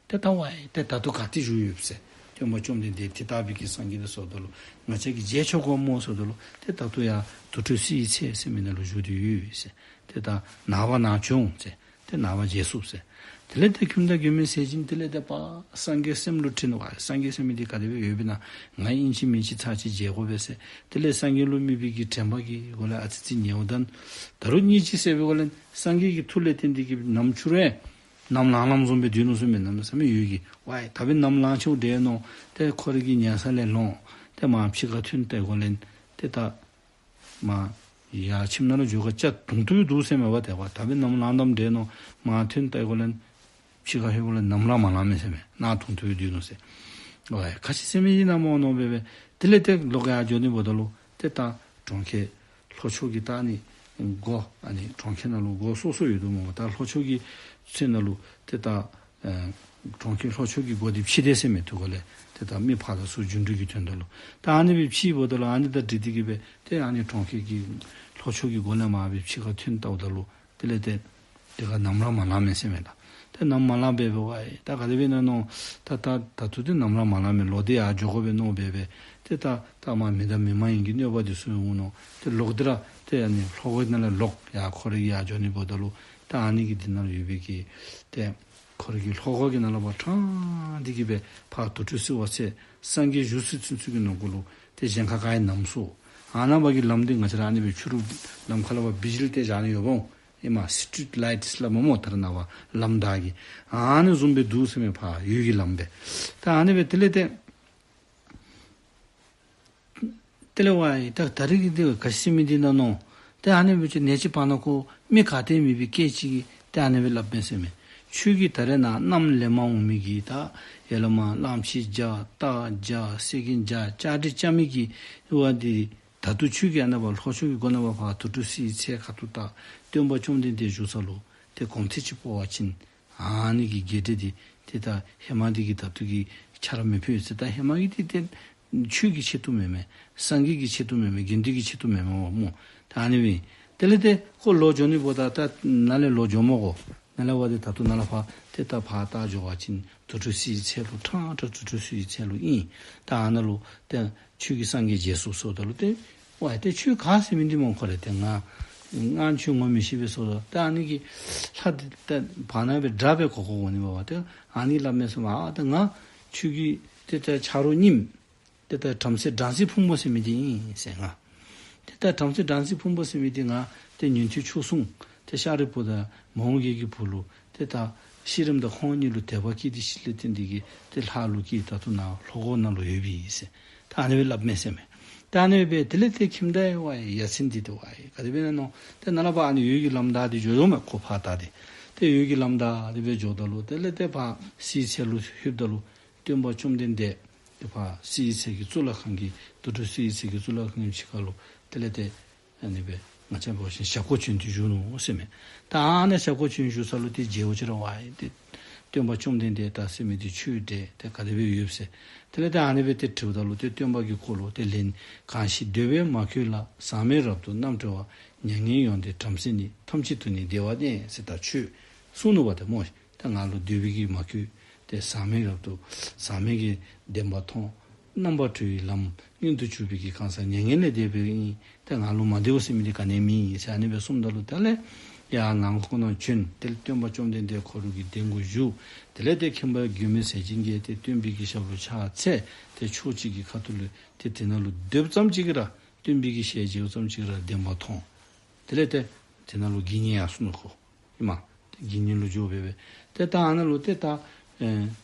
ཏེ་ད་ཝའི་ཏེ་ད་ལྟོ་ག་ཏེ་བཞུགས་ཡོད་ཟེར། སྟོན་པ་བཅོམ་ལྡན་འདས་དེ་ལྟ་བུའི་གི་སངས་རྒྱས་དེ་ཟེརཝ་ད་ལུ་ང་བཅས་ཀྱིས་མཇལ་ཆོག་གོ་སྨོ་ཟེརཝ་ད་ལུ་ཏེ་ད་ལྟོ་ཡང་དུར་ཁྲོད་བསིལ་བའི་ཚལ་ཟེར་མི་ནང་ལུ་བཞུགས་ཏེ་ཡོད་ཟེར། ཏེ་ད་ནངས་པ་ནཱ་འབྱོན་ཟེར། ཏེ་ནངས་པ་མཇལ་ཚུགས་ཟེར། དེ་ལས་ཏེ་ཁྱིམ་བདག་མགོན་མེད་ཟས་སྦྱིན་དེ་ལས་ཏེ་ཕར་སངས་རྒྱས་སེམས་ལུ་དྲན་པ། སངས་རྒྱས་ཟེར་མི་འདི་ག་དེ་སྦེ་ཡོདཔ་ཨིན་ན། ང་ཨིན་ཅི་མིན་ཅི་ཚར་གཅིག་མཇལ་དགོ་པས་ཟེར། དེ་ལས་སངས་རྒྱས་ལུ་དམིགས་པའི་གི་དྲན་པ་གི་སྒོ་ལས་ཨ་ཙི་ཙི་ཉལཝ་ད་ད་རུང་གཉིད་ཅིག་སད་པའི་སྒོ་ལས་སངས་རྒྱས་ཀྱི་མཐུ་ལས་བརྟེན་ཏེ་གི་ནམ་འཕྱུར་བས་ནམ་ལངས་ལངམ་བཟུམ་སྦེ་སྡོད་ནུག་ཟེར་མས། གནམ་མེད་ས་མེད་འོད་ཀྱིས། ཝའི་ད་འབདན་ནམ་ལངས་ཆོག་འདྲས་མནོ། ཏེ་ཁོ་རའི་གི་ཉལ་ས་ལས་ལོང་། ཏེ་མར་ཕྱི་ཁར་ཐོན་ཏེ་སྒོ་ལས་ཏེ་ད་མར་ཡར་ཁྱིམ་ནང་ལུ་འགྱོ་ག་ཅ་དུང་དུ་འདུག་ཟེར་མས་པ། ཏེ་ཝའི་ད་འབདན་ནམ་ལངས་དོ་འདྲས་མནོ། མར་ཐོན་ཏེ་སྒོ་ལས་ཕྱི་ཁར་ལྷོདཔ་ལས་ནམ་ར་མ་ལངས་མས་ཟེར་མས། ནཱ་དུང་དུ་སྡོད་ནུག་ཟེར། ཝའི་ག་ཅི་ཟེར་མི་ཨིན་ན་སྨོ་མནོ་སྦེ་སྦེ་དེ་ལས་ཏེ་ལོག་ཡར་འགྱོ་ནི་འབདཝ་ད་ལུ་ཏེ་ད་གྲོང་ཁྱེར་ལྷོ་ཕྱོགས་ཀྱི་ད་ཨ་ནི་སྒོ་ཨ་ནི་གྲོང་ཁྱེར་ནང་ལུ་སྒོ་སོ་སོ་ཡོད་དོ་སྨོ། ད་ལྷོ་ཕྱོགས་ཀྱི་ཚུན་ནང་ལུ་ཏེ་ད་ཨེ་གྲོང་ཁྱེར་ལྷོ་ཕྱོགས་ཀྱི་སྒོ་འདི་ཕྱེ་དེས་ཟེར་མས། ཐུགས་ཀ་ལས་ཏེ་ད་མི་ཕར་དང་ཚུར་རྒྱུ་འགྲུལ་གྱི་དོན་དག་ལུ་ད་ཨ་ནི་སྦེ་ཕྱེཝ་ད་ལུ་ཨ་ནི་དང་འཁྲིལ་ཏེ་གི་སྦེ་ཏེ་ཨ་ནི་གྲོང་ཁྱེར་གྱི་ལྷོ་ཕྱོགས་ཀྱི་སྒོ་ལས་མར་སྦེ་ཕྱི་ཁར་ཐོན་ལྟཝ་ད་ལུ་དེ་ལས་ཏེ་དེ་ཁར་ནམ་ར་མ་ལངས་མས་ཟེར་མས་ལགས། ཏེ་ནམ་མ་ལངས་པས་པ། ཝའི་ད་ག་དེ་སྦེ་ཨིན་ན་མནོ། ད་ད་ད་ལྟོ་ཏེ་ནམ་ར་མ་ལངས་མས། ལོག་སྟེ་ཡར་འགྱོ་དགོ་པས་མནོ་སྦེ་སྦེ་ཏེ་ད་ད་མར་མི་དང་མི་མ་ཡིན་གྱི་གནོད་པ་འདི་ཚུ་འོང་མནོ། ཏེ་ལོག་སྟེ་ར་ཏེ་ཨ་ནི་ལྷོ་སྒོ་ནང་ལས་ལོག་ཡར་ཁོ་རའི་ཡར་འགྱོ་ནི་འབདཝ་ད་ལུ་ད་ཨ་ནི་གི་འདི་ནང་ལུ་ཡོད་པའི་གི་ཏེ་ཁོ་རའི་གི་ལྷོ་སྒོ་གི་ནང་ལུ་ཕར་ཕྲང་སྟེ་གི་སྦེ་ཕར་དུར་ཁྲོད་བསིལ་བའི་ཚལ་སངས་རྒྱས་བཞུགས་སའི་ཚུན་ཚོད་ཀྱི་ནང་འཁོད་ལུ་ཏེ་གཞན་ཁ་ག་ཡང་ནམ་སོ། ཨ་ནཱ་བ་གི་ལམ་འདི་ང་བཅས་ར་ཨ་ནི་སྦེ་ཕྱི་རུ་ལམ་ཁ་ལས་ཕར་བི་ཇི་ལི་ཏེ་བཞག་ནི་ཡོདཔ་འོང་། ཨེ་མ་སི་ཊི་རིཊ་ལའིཊ་སླབ་མས་སྨོ། ད་རེས་ནངས་པ་ལམ་བདའ་གི་ཨ་ནི་བཟུམ་སྦེ་འདུག་ཟེར་མས། ཕར་འོད་ཀྱི་ལམ་སྦེ། ད་ཨ་ནི་སྦེ་དེ་ལས་ཏེ་དེ་ལས་ཝའི་ད་ད་རེས་ཀྱི་འདི་ག་ཅི་ཟེར་མི་འདི་ཨིན་ན་མནོ། ཏེ་ཨ་ནི་སྦེ་ཅིག་ནེ་ཅིག་བར་ན་ཁོ་མི་ག་ཏེ་མེད་པའི་སྐད་ཅིག་གིས་ཏེ་ཨ་ནི་སྦེ་སླབ་མས་ཟེར་མས། ཁྱོད་ཀྱིས་ད་རེས་ནཱ་གནམ་ལས་མར་འོང་མི་གི་ད་ཡར་ལས་མར་གླངམོ་ཆེ་བརྒྱ་སྟག་བརྒྱ་སེར་ཀེམ་བརྒྱ་ལྕགས་དྲི་རྐྱབ་མི་གི་ཝའི་འདི་ད་ལྟོ་ཁྱོད་ཀྱིས་ཨ་ནཱ་བ་ལྷོ་ཕྱོགས་ཀྱི་སྒོ་ནང་བ་ཕར་དུར་ཁྲོད་བསིལ་བའི་ཚལ་ཁ་ཐུག་ད་སྟོན་པ་བཅོམ་ལྡན་འདས་བཞུགས་ས་ལུ་ཏེ་གོམ་ཐེངས་ཅིག་སྤོ་བ་ཅིན་ཨ་ནི་གི་རྒྱས་འབྲས་འདི་ཏེ་ད་ཧེ་མ་འདི་གིས་ད་ལྟོ་གི་ཆ་ར་མི་ཕོད་ཟེར། ད་ཧེ་མ་གི་འདི་ཏེ་ཆོས་ཀྱི་ཆེད་དུ་མེན་མས། སངས་རྒྱས་ཀྱི་ཆེད་དུ་མེན་མས། དགེ་འདུན་གྱི་ཆེད་དུ་མེན་མས་པ་སྨོ། ད་ཨ་ནི་སྦེ་དེ་ལས་ཏེ་ཁོ་ལོག་འགྱོ་ནི་འབདཝ་ད་ད་ནཱ་ལས་ལོག་འགྱོ་མི་དགོ། ནཱ་ལས་བ་འདི་ད་ལྟོ་ནཱ་ལས་ཕར་ཏེ་ད་ཕར་ད་འགྱོ་བ་ཅིན་དུར་ཁྲོད་བསིལ་བའི་ཚལ་ལུ་ཕྲང་ཕྲང་དུར་ཁྲོད་བསིལ་བའི་ཚལ་ལུ་ཨིན། ད་ཨ་ནཱ་ལུ་ཏེ་ཁྱོད་ཀྱིས་སངས་རྒྱས་མཇལ་ཚུགས་ཟེརཝ་ད་ལུ་ཏེ་ཝའི་ཏེ་ཁྱོད་ག་ཟེར་མི་འདི་སྨོ། ཁོ་ར་ཏེ་ང་ང་ཁྱོད་ངོ་མི་ཤེས་པས་ཟེརཝ་ད་ལུ་ཏེ་ཨ་ནི་གི་ལྷ་འདི་ཏེ་བར་ན་སྦེ་སྒྲ་སྦེ་གོ་གོཝ་འོང་ནི་འབདཝ་ད་ཨ་ནི་སླབ་མས་ཟེར་མས། ཨ་ད་ང་ཁྱོད་ཀྱི་ཏེ་ད་ཆ་རོགས་རྙིངམ་ཏེ་ད་བྲམ་ཟེ་སྦྲང་རྩི་ཕུང་པོ་ཟེར་མི་འདི་ཨིན་ཟེར། ང་ཏེ་ད་བྲམ་ཟེ་སྦྲང་རྩི་ཕུང་པོ་ཟེར་མི་འདི་ང་ཏེ་ཉན་ཐོས་ཆོས་སྲུང་ཏེ་ཤཱ་རིའི་བུ་དང་མོའུ་འགལ་གྱི་བུ་ལུ་ཏེ་ད་ཤི་རནམ་ད་ཁོང་གཉིས་ལུ་དད་པ་སྐྱེས་ཏེ་ཤུལ་ལས་བརྟེན་ཏེ་གི་ཏེ་ལྷ་ལུ་སྐྱེས། ད་ལྟོ་ནཱ་ལྷོ་སྒོ་ནང་ལུ་ཡོད་པས་ཟེར། ད་ཨ་ནི་སྦེ་སླབ་མས་ཟེར་མས། ད་ཨ་ནི་སྦེ་དེ་ལས་ཏེ་ཁྱིམ་བདག་ཝའི་ཡ་མཚན་འདི་ཏེ་ཝའི་ག་དེ་སྦེ་ཨིན་ན་མནོ། ཏེ་ནཱ་ལས་ཕར་ཨ་ནི་འོད་ཀྱི་ལམ་བདའ་སྟེ་འགྱོ་འོང་མས། ཁོ་ཕར་བལྟ་སྟེ་ཏེ་འོད་ཀྱི་ལམ་བདའ་སྟེ་སྦེ་འགྱོཝ་ད་ལུ་དེ་ལས་ཏེ་ཕར་བསིལ་བའི་ཚལ་ལུ་ལྷོདཔ་ད་ལུ་སྟོན་པ་བཅོམ་ལྡན་འདས་ཏེ་ཕར་བསིལ་བའི་ཚལ་གྱི་གཙུག་ལག་ཁང་གི་དུར་ཁྲོད་བསིལ་བའི་ཚལ་གྱི་གཙུག་ལག་ཁང་གི་ཕྱི་ཁ་ལུ་དེ་ལས་ཏེ་ཨ་ནི་སྦེ་ང་བཅས་འབད་བ་ཅིན་ཞབས་སྐོར་བྱོན་ཏེ་བཞུགས་ནུག་ཟེར་མས། ད་ཨ་ནཱ་ཞབས་སྐོར་བྱོན་བཞུགས་ས་ལུ་ཏེ་མཇལཝ་ཅིག་ར་ཝའི་ཏེ་སྟོན་པ་བཅོམ་ལྡན་འདས་ད་ཟེར་མི་འདི་ཆོས་འབྲེལ་ཏེ་ག་དེ་སྦེ་ཡོདཔ་ཟེར། དེ་ལས་ཏེ་ཨ་ནི་སྦེ་ཏེ་དྲིཝ་ད་ལུ་ཏེ་སྟོན་པ་གིས་ཁོ་ལུ་ཏེ་ལན། གང་ཞིག་འདོད་པས་མ་གོས་ལ། ཟག་མེད་རབ་ཏུ་རྣམ་བཀྲ་བ། མྱ་ངན་ཡོངས་འདས་བྲམ་ཟེ་ནི། ཐམས་ཅད་དུ་ནི་བདེ་བ་བསྟན། ཟེར་ད་ཆོས་གསུངས་ནུག་པ་ཏེ་སྨོ། ད་ང་ལུ་འདོད་པའི་གིས་མ་གོས། ཏེ་ཟག་མེད་རབ་ཏུ་ཟག་མེད་ཀྱི་བདེན་པ་མཐོང་། རྣམ་པར་གྲོལ་བའི་ལམ་མངོན་དུ་གྱུར་པའི་གི་གང་ཟག་མྱ་ངན་ལས་འདས་པའི་ཨིན། ཏེ་ང་ལུ་མ་བདེཝ་ཟེར་མི་འདི་ག་ནི་ཡང་མེད་ཟེར་ཨ་ནི་སྦེ་གསུངམ་ད་ལུ་དེ་ལས་ཡར་ནང་ཁོག་ནང་བྱོན། དེ་ལས་སྟོན་པ་བཅོམ་ལྡན་འདས་ཁོ་རའི་གི་གདན་སྒོ་བཞུགས། དེ་ལས་ཏེ་ཁྱིམ་པ་མགོན་མེད་ཟས་སྦྱིན་གྱིས་ཏེ་སྟོན་པའི་གི་ཞབས་ལུ་ཕྱག་འཚལ། ཏེ་ཕྱོགས་གཅིག་གི་ཁ་ཐུག་ལུ་ཏེ་དེ་ནང་ལུ་སྡོདཔ་ཙམ་ཅིག་གིས་ར་སྟོན་པའི་གི་ཞལ་མཇལཝ་ཙམ་ཅིག་གིས་ར་བདེན་པ་མཐོང་། དེ་ལས་ཏེ་དེ་ནང་ལུ་དགེ་བསྙེན་ཡར་སོང་ནུག་ཁོ། ཨེ་མ་ཏེ་དགེ་བསྙེན་ལུ་འགྱོ་སྦེ་སྦེ་ཏེ་ད་ཨ་ནཱ་ལུ་ཏེ་ད་ཨེ་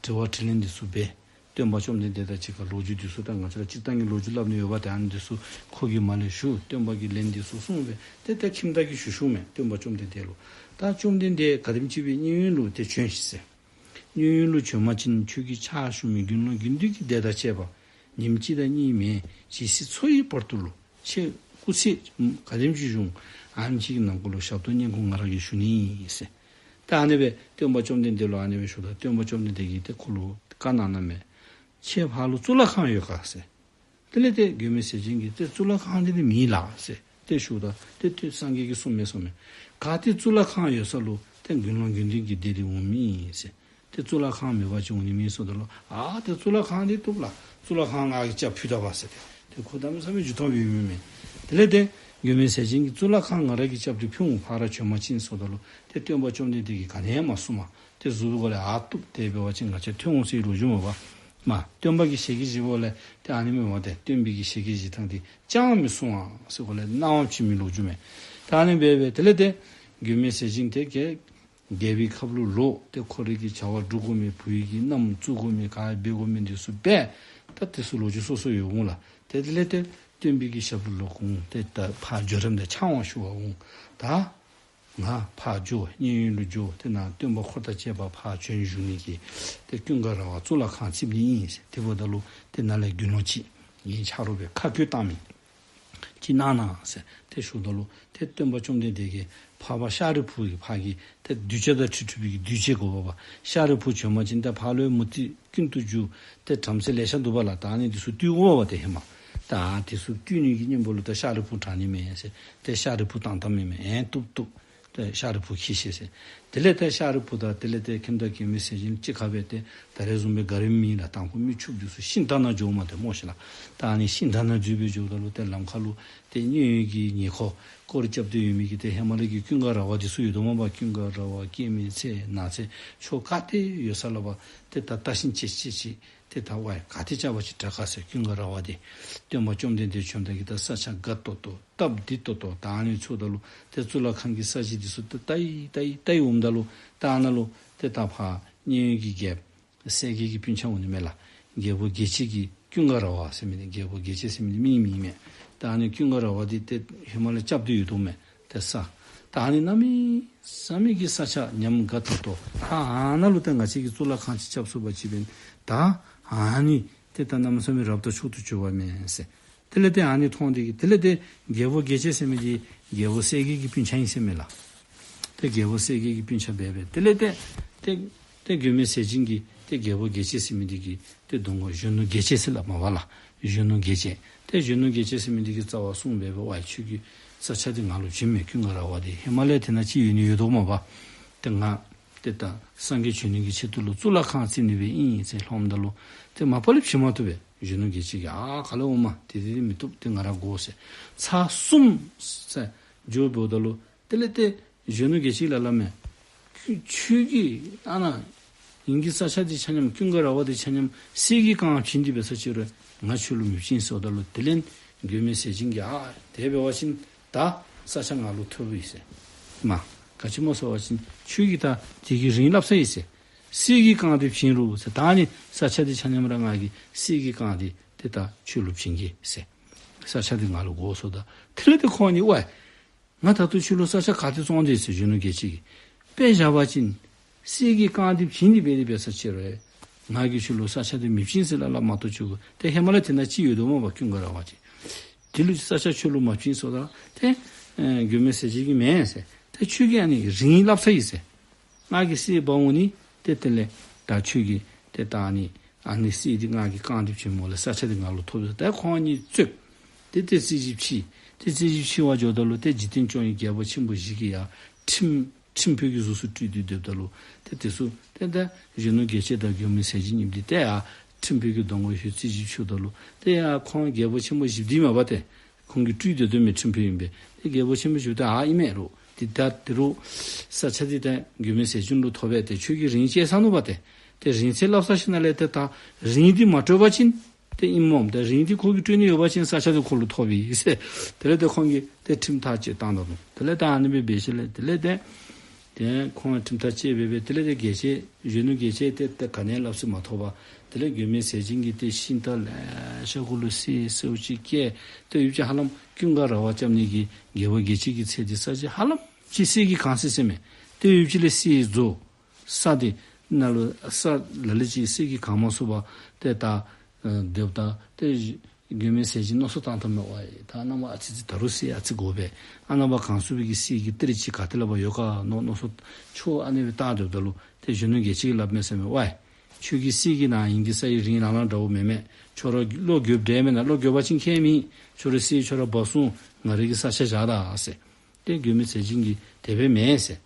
དྲི་བ་དྲིས་ལན་འདི་ཚུ་འབད། སྟོན་པ་བཅོམ་ལྡན་འདས་དང་གཅིག་ཁར་ལོ་རྒྱུས་འདི་ཚུ་ད་ང་བཅས་ར་སྤྱིར་བཏང་གི་ལོ་རྒྱུས་སླབ་ནི་ཡོདཔ་ད་ཨ་ནི་འདི་ཚུ་ཁོ་གིས་མར་ལས་ཞུ། སྟོན་པ་གིས་ལན་འདི་ཚུ་གསུངས་སྦེ་ཏེ་ད་ཁྱིམ་བདག་གིས་ཞུ་ཞུཝ་མས་སྟོན་པ་བཅོམ་ལྡན་འདས་ལུ། ད་བཅོམ་ལྡན་འདས་ག་དེམ་ཅིག་སྦེ་མཉན་ཡོད་ལུ་ཏེ་བྱོན་ཤིག་ཟེར། མཉན་ཡོད་ལུ་བྱོན་པ་ཅིན་ཁྱོད་ཀྱི་ཕྱག་ཞུ་མི་དགེ་སློང་དགེ་འདུན་གྱི་སྡེ་དང་བཅས་པ་ཉིནམ་གཅིག་དང་གཉིས་མེན་ཇི་སྲིད་འཚོ་ཡི་བར་དུ་ལུ་ཁྱེད་སྐུ་ཚེ་ག་དེམ་ཅིག་བཞུགས་ཨ་ནེམ་ཅིག་གི་ནང་འཁོད་ལུ་ཞབས་ཏོག་བསྙེན་བཀུར་ང་ར་གིས་ཞུ་ནི་ཨིན་ཟེར། ད་ཨ་ནི་སྦེ་སྟོན་པ་བཅོམ་ལྡན་འདས་ལུ་ཨ་ནི་སྦེ་ཞུཝ་ད་སྟོན་པ་བཅོམ་ལྡན་འདས་ཀྱིས་ཏེ་ཁོ་ལུ་བཀའ་གནང་གནངམ་མས། ཁྱེད་ཕར་ལུ་གཙུག་ལག་ཁང་ཡོད་ག་ཟེར། དེ་ལས་ཏེ་མགོན་མེད་ཟས་སྦྱིན་གྱིས་ཏེ་གཙུག་ལག་ཁང་འདི་ནི་མེད་ལགས་ཟེར་ཏེ་ཞུཝ་ད་ཏེ་ཏེ་སངས་རྒྱས་ཀྱིས་གསུངས་མས་གསུངས་མས། ག་ཏེ་གཙུག་ལག་ཁང་ཡོད་ས་ལུ་ཏེ་དགེ་སློང་དགེ་འདུན་གྱི་སྡེ་འདི་འོང་མི་ཨིན་ཟེར། ཏེ་གཙུག་ལག་ཁང་མེད་པ་ཅིན་འོང་ནི་མེད་ཟེརཝ་ད་ལུ། ཨ་ཏེ་གཙུག་ལག་ཁང་འདི་བཏུབ་ལགས། གཙུག་ལག་ཁང་ང་གིས་རྐྱབ་ཕུལ་ད་པ་ཟེར་ཏེ། ཏེ་ཁོ་གནམ་མེད་ས་མེད་འགྱུར་ཐོག་ཡོད་མི་མས། དེ་ལས་ཏེ་མགོན་མེད་ཟས་སྦྱིན་གྱིས་གཙུག་ལག་ཁང་ང་ར་གིས་རྐྱབ་སྟེ་ཕུལ་འོང་། ཕར་བྱོན་པ་ཅིན་ཟེརཝ་ད་ལུ། ཏེ་སྟོན་པ་བཅོམ་ལྡན་འདས་ཀྱིས་ག་ནི་ཡང་མ་གསུངམ། ཏེ་གཟུགས་པོའི་སྒོ་ལས་ཨ་བཏུབ། དེ་འབད་བ་ཅིན་ང་བཅས་ཐོན་འོང་ཟེར་ལོ་རྒྱུས་མས་པ། མ་སྟོན་པ་གིས་ཞལ་གྱིས་བཞེས་པ་ལས་ཏེ་ཨ་ནི་མས་པ། ཏེ་སྟོན་པའི་གི་ཞལ་གྱིས་བཞེས་ཐངས་འདི་ཅང་མི་གསུང་བ་ཟེར་སྒོ་ལས་གནང་བ་བྱིན་མི་ལོ་རྒྱུས་མས། ད་ཨ་ནི་སྦེ་སྦེ་དེ་ལས་ཏེ་མགོན་མེད་ཟས་སྦྱིན་དེ་གིས་རྒྱལ་པོའི་ཁབ་ལུ་ལོག་སྟེ་ཁོ་རའི་གི་བྱ་བ་སྒྲུབ་དགོ་མི་བུ་ཡི་གི་མནའམ་བཙུགས་དགོ་མི་ག་འབད་དགོ་མི་འདི་ཚུ་འབད། ད་དེ་ཚུ་ལོ་རྒྱུས་སོ་སོ་ཡོད་འོང་ལགས། ཏེ་དེ་ལས་ཏེ་སྟོན་པའི་གི་ཞབས་ལུ་ལོག་འོང་། ཏེ་ད་ཕར་འགྱོ་རནམ་ད་ཕྱག་དབང་ཞུ་བར་འོང་། ད་ང་ཕར་འགྱོ་མཉན་ཡོད་ལུ་འགྱོ། ཏེ་ནཱ་སྟོན་པ་འཁོར་དང་བཅས་པ་ཕར་བྱོན་བཞུགས་ནི་གི་ཏེ་ཀུན་དགའ་ར་བ་གཙུག་ལག་ཁང་བརྩིགས་ནི་ཨིན་ཟེར། དེ་འབདཝ་ད་ལུ་ཏེ་ནཱ་ལས་དགེ་སློང་ཅིག་ངེའི་ཆ་རོགས་སྦེ་ཁ་བསྐོས་བཏང་མི་ཅིག་གནང་གནང་ཟེར་ཏེ་ཞུཝ་ད་ལུ། ཏེ་སྟོན་པ་བཅོམ་ལྡན་འདས་ཀྱིས་ཕར་པ་ཤཱ་རིའི་བུ་གི་ཕར་གྱི་ཏེ་གདུལ་བྱ་དང་འཁྲིལ་འཁྲིལ་བའི་གི་གདུལ་བྱའི་གོ་འཕང་པ་ཤཱ་རིའི་བུ་བྱོན་པ་ཅིན་ཏེ་ཕར་ལུ་མུ་སྟེགས་ཀུན་ཏུ་རྒྱུ་ཏེ་བྲམ་ཟེ་ལེ་ཤ་འདུག་པ་ལགས། ད་ཨ་ནི་འདི་ཚུ་བཏུལ་དགོ་པ། ཏེ་ཧེ་མ་ད་འདི་ཚུ་བཏུལ་ནི་གི་གཉེན་པོ་ལུ་ད་ཤཱ་རིའི་བུ་དྲག་ནི་མས་ཟེར། ཏེ་ཤཱ་རིའི་བུ་བཏང་བཏངམ་མས། ཨེ་བཏུབ་བཏུབ། ཏེ་ཤཱ་རིའི་བུ་འཁྱིད་ཤིག་ཟེར། དེ་ལས་ཏེ་ཤཱ་རིའི་བུ་དང་དེ་ལས་ཏེ་ཁྱིམ་བདག་མགོན་མེད་ཟས་སྦྱིན་གཅིག་ཁར་སྦེ་ཏེ་ད་རེས་བཟུམ་སྦེ་ག་ར་མེད་ལགས། དང་ཕུ་མི་ཕྱུགཔོ་འདི་ཚུ་ཤིང་རྟ་ནང་འགྱོཝ་མས། ཏེ་སྨོ་ཤེས་ལགས། ད་ཨ་ནི་ཤིང་རྟ་ནང་འཛུལ་སྦེ་འགྱོཝ་ད་ལུ་ཏེ་ལམ་ཁ་ལུ་ཏེ་མཉན་ཡོད་ཀྱི་ཉེ་འཁོར་སྐོར་ར་རྐྱབ་སྟེ་ཡོད་མི་གི་ཏེ་ཧེ་མ་ལས་ཀྱི་ཀུན་དགའ་ར་བ་འདི་ཚུ་ཡོདཔ་མས་པ། ཀུན་དགའ་ར་བ་སྐྱེད་མོས་ཚལ་ནགས་ཚལ་ཕྱོགས་ག་ཏེ་ཡོད་ས་ལུ་པ་ཏེ་ད་བལྟ་ཞིནམ་ཅིག་ཅིག་ཅིག་ཏེ་ད་ཝའི་ག་ཏེ་རྐྱབ་པ་ཅིན་དྲག་ག་ཟེར། ཀུན་དགའ་ར་བ་འདི་སྟོན་པ་བཅོམ་ལྡན་འདས་བྱོནམ་ད་གི་ད་ས་ཆ་དགའ་ཏོག་ཏོ་སྟབས་བདེ་ཏོག་ཏོ་ད་ཨ་ནི་ཚུ་ད་ལུ་ཏེ་གཙུག་ལག་ཁང་གི་ས་གཞི་འདི་ཚུ་ཏེ་ལྟ་ཡི་ལྟ་ཡི་ལྟ་ཡི་འོངམ་ད་ལུ་ཏེ་ཨ་ནཱ་ལུ་ཏེ་ད་ཕར་མཉན་ཡོད་ཀྱི་རྒྱལཔོ་སེང་གེ་གི་སྤུན་ཆ་འོང་ནི་མས་ལགས། རྒྱལ་པོ་རྒྱལ་བྱེད་ཀྱི་ཀུན་དགའ་ར་བ་ཟེར་མི་འདི་རྒྱལ་པོ་རྒྱལ་བྱེད་ཟེར་མི་འདི་མིང་མིང་མས། ད་ཨ་ནི་ཀུན་དགའ་ར་བ་འདི་ཏེ་ཧེ་མ་ལས་རྐྱབ་སྟེ་ཡོད་དོ་མས། ཏེ་ས་ད་ཨ་ནི་གནམ་མེད་ས་མེད་ཀྱི་ས་ཆ་ཉམས་དགའ་ཏོག་ཏོ། ད་ཨ་ནཱ་ལུ་ཏེ་ང་བཅས་ཀྱིས་གཙུག་ལག་ཁང་ཅིག་རྐྱབ་ཚུགས་པ་ཅིན་ད་ཨ་ནི་ཏེ་ད་གནམ་མེད་ས་མེད་རབ་དང་མཆོག་ཏུ་གྱུར་པ་མས་ཟེར། དེ་ལས་ཏེ་ཨ་ནི་མཐོང་སྟེ་གི་དེ་ལས་ཏེ་རྒྱལ་པོ་རྒྱལ་བྱེད་ཟེར་མི་འདི་རྒྱལ་པོ་སེང་གེ་གི་སྤུན་ཆ་ཨིན་ཟེར་མས་ལགས། ཏེ་རྒྱལ་པོ་སེང་གེ་གི་སྤུན་ཆ་འབད་འབད་དེ་ལས་ཏེ་ཏེ་ཏེ་མགོན་མེད་ཟས་སྦྱིན་གྱིས་ཏེ་རྒྱལ་པོ་རྒྱལ་བྱེད་ཟེར་མི་འདི་གི་ཏེ་གདོང་ཁར་གཞོན་ནུ་རྒྱལ་བྱེད་ཟེར་སླབ་མས་པ་ལགས། གཞོན་ནུ་རྒྱལ་བྱེད། ཏེ་གཞོན་ནུ་རྒྱལ་བྱེད་ཟེར་མི་འདི་གིས་རྩ་བ་གསུངས་འབད་འབད་ཝའི་ཁྱོད་ཀྱིས་ས་ཆ་འདི་ང་ལུ་བྱིན་མས། ཀུན་དགའ་ར་བ་འདི་ཧེ་མ་ལས་དེ་ནང་ཅིག་ཡོད་ནི་ཡོདཔ་མས་པ། ཏེ་ང་ཏེ་ད་སངས་རྒྱས་བྱོན་ནི་གི་ཆེད་དུ་ལུ་གཙུག་ལག་ཁང་བརྩིག་ནི་སྦེ་ཨིན་ཟེར་སླབ་ད་ལུ་ཏེ་མ་པ་ལས་བྱིན་མ་བཏུབ་པས། གཞོན་ནུ་རྒྱལ་བྱེད་ཀྱིས་ཨ་ག་ལས་འོངམ་དེ་དེ་དེ་མི་བཏུབ། ཏེ་ང་ར་དགོ་ཟེར། ཚར་གསུམ་ཟེར་འགྱོ་འབདཝ་ད་ལུ་དེ་ལས་ཏེ་གཞོན་ནུ་རྒྱལ་བྱེད་ལུ་སླབ་མས། ཁྱོད་ཁྱོད་ཀྱིས་ཨ་ནཱ་ངེ་གི་ས་ཆ་འདི་ཆ་མཉམ་ཀུན་དགའ་ར་བ་འདི་ཆ་མཉམ་གསེར་གྱིས་བཀང་བྱིན་ཏེ་འབད་ས་ཅིག་རུང་ང་ཁྱོད་ལུ་མི་བྱིན་ཟེརཝ་ད་ལུ་དེ་ལས་མགོན་མེད་ཟས་སྦྱིན་གྱིས་ཨ་དེ་འབད་བ་ཅིན་ད་ས་ཆ་ང་ལུ་ཐོབ་ཡི་ཟེར། མ་ག་ཅི་སྨོ་ཟེར་བ་ཅིན་ཁྱོད་ཀྱིས་ད་དེ་གི་རིན་སླབ་ཚར་ཡི་ཟེར། གསེར་གྱིས་བཀང་སྟེ་བྱིན་རུང་ཟེར། ད་ཨ་ནི་ས་ཆ་འདི་ཆ་མཉམ་ར་ང་གིས་གསེར་གྱིས་བཀང་སྟེ་ཏེ་ད་ཁྱོད་ལུ་བྱིན་གེ་ཟེར། ས་ཆ་འདི་ང་ལུ་དགོ་ཟེརཝ་ད་དེ་ལས་ཏེ་ཁོང་གཉིས་ཝའི་ང་ད་ལྟོ་ཁྱོད་ལུ་ས་ཆ་ག་ཏེ་བཙོང་དེས་ཟེར། གཞོན་ནུ་རྒྱལ་བྱེད་ཀྱིས་དཔེ་བཞག་པ་ཅིན་གསེར་གྱིས་བཀང་སྟེ་བྱིན་ཏེ་འབད་དེ་འབད་ས་ཅིག་རུང་ང་གིས་ཁྱོད་ལུ་ས་ཆ་འདི་མི་བྱིན་ཟེར་སླབ་སླབ་མ་གཏོགས་ཁྱོད་ཏེ་ཧེ་མ་ལས་དེ་ནང་ཅིག་ཡོད་དོ་མས་པ། ཀུན་དགའ་ར་བ་ཅིག་དེ་ལུ་ས་ཆ་ཁྱོད་ལུ་མ་བྱིན་ཟེརཝ་ད་ཏེ་ཨེ་མགོན་མེད་ཟས་སྦྱིན་གྱིས་མེན་ཟེར། ཏེ་ཁྱོད་ཀྱིས་ཨ་ནི་རིན་སླབ་ཚར་ཡི་ཟེར། ང་གིས་གསེར་འབག་འོང་ནི་ཏེ་དེ་ལས་ད་ཁྱོད་ཀྱིས་ཏེ་ད་ཨ་ནི་ཨ་ནི་གསེར་འདི་ང་གིས་བཀང་སྟེ་བྱིན་མོ་ལས་ས་ཆ་འདི་ང་ལུ་ཐོབ་ཟེར། ཏེ་ཁོང་གཉིས་རྩོདཔ། ཏེ་ཏེ་རྩོད་གཞི་ཕྱེ། ཏེ་རྩོད་གཞི་ཕྱེ་བར་འགྱོཝ་ད་ལུ་ཏེ་འཇིག་རྟེན་སྐྱོང་བའི་རྒྱལ་པོ་ཆེན་པོ་བཞི་གིས་ཡར་ཁྲིམས་ཁྲིམས་དཔོན་གྱི་གཟུགས་སུ་སྤྲུལ་ཏེ་སྡོདཔ་ད་ལུ་ཏེ་དེ་ཚུ་ཏེ་ད་གཞོན་ནུ་རྒྱལ་བྱེད་དང་མགོན་མེད་ཟས་སྦྱིན་གཉིསཔོ་འདི་ཏེ་ཡར་ཁྲིམས་དཔོན་གྱི་གདོང་ཁར་ལྷོད་རྩོད་གཞི་ཕྱེཝ་ད་ལུ་ཏེ་ཡར་ཁོང་རྒྱལ་པོ་ཆེན་པོ་བཞིཔོ་འདི་མས་པ་ཏེ། ཁོང་གིས་སྤྲུལ་ཏེ་སྡོད་མི་ཁྲིམས་དཔོན་ཨིན་པས། ཏེ་རྒྱལ་པོ་ཆེན་པོ་བཞིཔོ་ཏེ་ཨ་ཨིན་མས་རོགས། ཏེ་ད་དེ་རུང་ས་ཆ་འདི་ད་མགོན་མེད་ཟས་སྦྱིན་ལུ་ཐོབ་པས། ཏེ་ཁྱོད་ཀྱིས་རིན་བཅད་ས་ནུག་པ་ཏེ། ཏེ་རིན་བཅད་སླབ་ཚར་ཞིནམ་ལས་ཏེ་ད་རིན་འདི་མ་སྤྲོད་པ་ཅིན་ཏེ་ཨིན་མོ། ཏེ་རིན་འདི་ཁོ་གིས་སྤྲོད་ནི་ཡོད་པ་ཅིན་ས་ཆ་འདི་ཁོ་ལུ་ཐོབ་ཨིན་ཟེར། དེ་ལས་ཏེ་ཁོང་གིས་ཏེ་ཁྲིམས་ཐག་བཅད་བཏང་ད་ནུག། དེ་ལས་ད་ཨ་ནི་སྦེ་འབད་ཞིནམ་ལས་དེ་ལས་ཏེ་ཏེ་ཁོང་ཁྲིམས་ཐག་བཅད་འབད་འབད་དེ་ལས་ཏེ་རྒྱལ་བྱེད་གཞོན་ནུ་རྒྱལ་བྱེད་ཏེ་ཏེ་ག་ནི་ཡང་སླབ་ས་མ་ཐོབ་པར་དེ་ལས་མགོན་མེད་ཟས་སྦྱིན་གྱིས་ཏེ་ཤིང་རྟ་ལེ་ཤ་གུ་ལུ་གསེར་གསེར་ཅིག་བཀལ། ཏེ་ཡུདཔ་ཅིག་ཧ་ལམ་ཀུན་དགའ་ར་བ་རྐྱབ་ནི་གི་རྒྱལ་པོ་རྒྱལ་བྱེད་ཀྱི་ཚལ་འདི་ས་གཞི་ཧ་ལམ་ཅིག་གསེར་གྱིས་གང་སི་སི་མས། ཏེ་ཡུདཔ་ཅིག་ལས་གསེར་རྫོགས། ས་འདི་ནང་ལུ་ས་ལ་ལུ་ཅིག་གསེར་གྱིས་གང་མ་ཚུགས་པར་ཏེ་ད་ཨ་སྡོདཔ་ད་ཏེ་མགོན་མེད་ཟས་སྦྱིན་མནོ་བསམ་བཏང་བཏངམ་མས། ཝའི་ད་ནངས་པ་ཨ་ཙི་ཅིག་ད་རུང་གསེར་ཨ་ཙི་དགོ་པས། ཨ་ནངས་པ་གང་ཚུགས་པའི་གི་གསེར་གྱི་གཏེར་ཅིག་ག་ཏེ་ལུ་འབད་ཡོད་ག་མནོ་མནོ་བསམ་ཁྱོད་ཨ་ནི་སྦེ་བཏང་སྡོདཔ་ད་ལུ་ཏེ་གཞོན་ནུ་རྒྱལ་བྱེད་ཀྱིས་སླབ་མས་ཟེར་མས། ཝའི་ཁྱོད་ཀྱི་གསེར་གྱི་ནང་ཨིན་གྱི་ས་ཡི་རིན་ལང་ལང་འདྲཝ་མེན་མས། ཁྱོད་ར་བློ་འགྱོདཔ་འདྲས་མེན་ན། བློ་འགྱོད་པ་ཅིན་ཁྱད་མེད། ཁྱོད་ར་གསེར་ཁྱོད་ར་འབག་སོང་། ང་རའི་གི་ས་ཆ་བཞག་ད་ཟེར། ཏེ་མགོན་མེད་ཟས་སྦྱིན་གྱིས་དེ་སྦེ་མེན་ཟེར།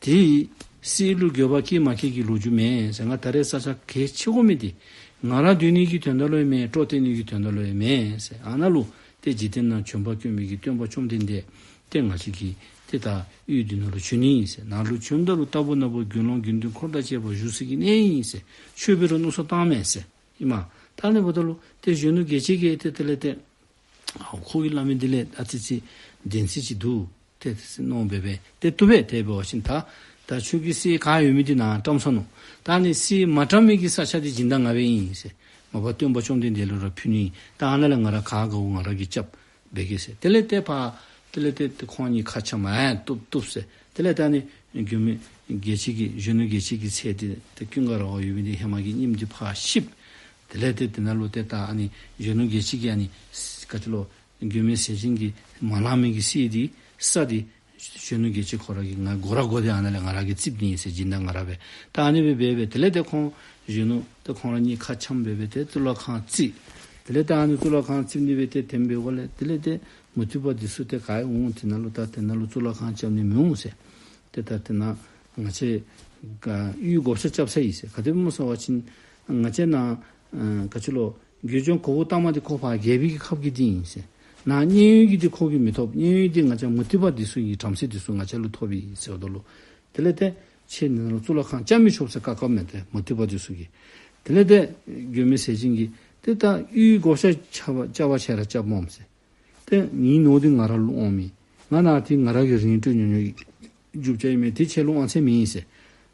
ཏེ་ གསེར་ལུ་འགྱོད་པ་སྐྱེ་མ་སྐྱེ་གི་ལོ་རྒྱུས་མེན་ཟེར། ང་ད་རེས་ས་ཆ་གལ་ཆེ་དགོ་མི་འདི་ང་ར་སྡོད་ནི་གི་དོན་དག་ལུ་ཡང་མེན། སྤྲོ་སྟོན་ནི་གི་དོན་དག་ལུ་ཡང་མེན་ཟེར། ཨ་ནཱ་ལུ་ཏེ་འཇིག་རྟེན་ནང་བྱོན་པ་བཀོད་མི་གི་སྟོན་པ་བཅོམ་ལྡན་འདས་ཏེ་ང་བཅས་ཀྱི་ཏེ་ད་ཡུལ་འདི་ནང་ལུ་བྱོན་ནི་ཨིན་ཟེར། ནཱ་ལུ་བྱོནམ་ད་ལུ་རྟག་བུ་ན་བུ་དགེ་སློང་དགེ་འདུན་འཁོར་དང་བཅས་པ་བཞུགས་ས་གི་གནས་ཨིན་ཟེར། ཆོས་འབད་རུང་མནོ་བསམ་བཏངམ་མས་ཟེར། ཨིན་མས། ད་ཨ་ནི་འབདཝ་ད་ལུ་ཏེ་གཞོན་ནུ་རྒྱལ་བྱེད་ཀྱིས་ཏེ་དེ་ལས་ཏེ་ཨ་ཁོ་གིས་སླབ་མི་འདི་ལས་ཨ་ཙི་ཙི་བདེན་ཚིག་ཅིག་འདུག་ཏེ་ཟེར་མནོ་སྦེ་སྦེ་ཏེ་བཏུབ་པས། དེ་འབད་བ་ཅིན་ད་ད་ཁྱོད་ཀྱི་གསེར་ག་ཡོད་མི་འདི་ནཱ་བཀྲམ་སོང་ནུག། ད་ཨ་ནི་གསེར་མ་བཀྲམ་མི་གི་ས་ཆ་འདི་སྦྱིན་བདག་ང་སྦེ་ཨིན་ཟེར། མ་པ་སྟོན་པ་བཅོམ་ལྡན་འདས་ལུ་ར་ཕུལ་ནི་ཨིན། ད་ཨ་ནཱ་ལས་ང་ར་ག་དགའཝ་ང་ར་གིས་རྐྱབ་འབད་གེ་ཟེར། དེ་ལས་ཏེ་ཕར་དེ་ལས་ཏེ་ཏེ་ཁོང་གཉིས་ཁ་འཆམ། ཨ་བཏུབ་བཏུབ་ཟེར། དེ་ལས་ད་ཨ་ནི་མགོན་མེད་རྒྱལ་བྱེད་ཀྱི་གཞོན་ནུ་རྒྱལ་བྱེད་ཀྱི་ཚལ་འདི་ཏེ་ཀུན་དགའ་ར་བ་ཡོད་མི་འདི་ཧེ་མ་གི་རྙིངམ་འདི་ཕར་བཤིགཔ། དེ་ལས་ཏེ་དེ་ནང་ལུ་ཏེ་ད་ཨ་ནི་གཞོན་ནུ་རྒྱལ་བྱེད་ཀྱིས་ཨ་ནི་ག་ཅི་ལོ་མགོན་མེད་ཟས་སྦྱིན་གྱིས་མ་བླངས་མི་གི་གསེར་འདི་ས་འདི་གཞོན་ནུ་རྒྱལ་བྱེད་ཁོ་ར་གིས་ང་དགོ་ར་དགོ་སྟེ་ཨ་ནཱ་ལས་ང་ར་གིས་རྩིགཔ་ནི་ཨིན་ཟེར། སྦྱིན་བདག་ང་ར་སྦེ། ད་ཨ་ནི་སྦེ་འབད་སྦེ་དེ་ལས་ཏེ་ཁོང་གཞོན་ནུ་ཏེ་ཁོང་ར་གཉིས་ཁ་འཆམ་སྦེ་སྦེ་ཏེ་གཙུག་ལག་ཁང་བརྩིགས། དེ་ལས་ཏེ་ཨ་ནི་གཙུག་ལག་ཁང་བརྩིགས་ནི་སྦེ་ཏེ་དེ་སྦེ་འབདཝ་ལས་དེ་ལས་ཏེ་མུ་སྟེགས་པ་འདི་ཚུ་ཏེ་ག་ཡང་འོང་། དེ་ནང་ལུ་ད་དེ་ནང་ལུ་གཙུག་ལག་ཁང་རྐྱབ་ནི་མི་འོང་ཟེར། ཏེ་ད་དེ་ནང་ང་བཅས་གཡུས་བགོ་བཤའ་རྐྱབ་ས་ཨིན་ཟེར། ག་དེ་སྨོ་ཟེར་བ་ཅིན་ང་བཅས་ནཱ་ཨ་ག་ཅི་ལོ་དགེ་སྦྱོང་གོའུ་ཏ་མ་འདི་ཁོ་ཕར་རྒྱལ་པོའི་གི་ཁབ་ཀྱི་འདི་ཨིན་ཟེར། ནཱ་མཉན་ཡོད་ཀྱི་འདི་ཁོ་གིས་མི་ཐོབ། མཉན་ཡོད་འདི་ང་བཅས་མུ་སྟེགས་པ་འདི་ཚུ་གི་བྲམ་ཟེ་འདི་ཚུ་ང་བཅས་ལུ་ཐོབ་ཨིན་ཟེརཝ་ད་ལུ་དེ་ལས་ཏེ་ཁྱེད་ནཱ་ལུ་གཙུག་ལག་ཁང་རྐྱབ་མི་ཆོག་ཟེར་བཀག་བཀགཔ་མས་ཏེ་མུ་སྟེགས་པ་འདི་ཚུ་གིས། དེ་ལས་ཏེ་མགོན་མེད་ཟས་སྦྱིན་གྱིས་ཏེ་ད་གཡུས་བགོ་བཤའ་རྐྱབ་པ་རྐྱབ་པ་ཁྱེད་ར་རྐྱབ་སྨོ་ཟེར། ཏེ་ངེའི་ནོར་འདི་ང་ར་ལུ་འོང་མི། ང་ནཱ་ཏེ་ང་ར་གིས་རིན་སྤྲོད་ཉོ་ཉོ་རྒྱུ་ཅིག་ཨིན་མས། ཏེ་ཁྱེད་ལུ་དབང་ཚད་མེད་ཟེར།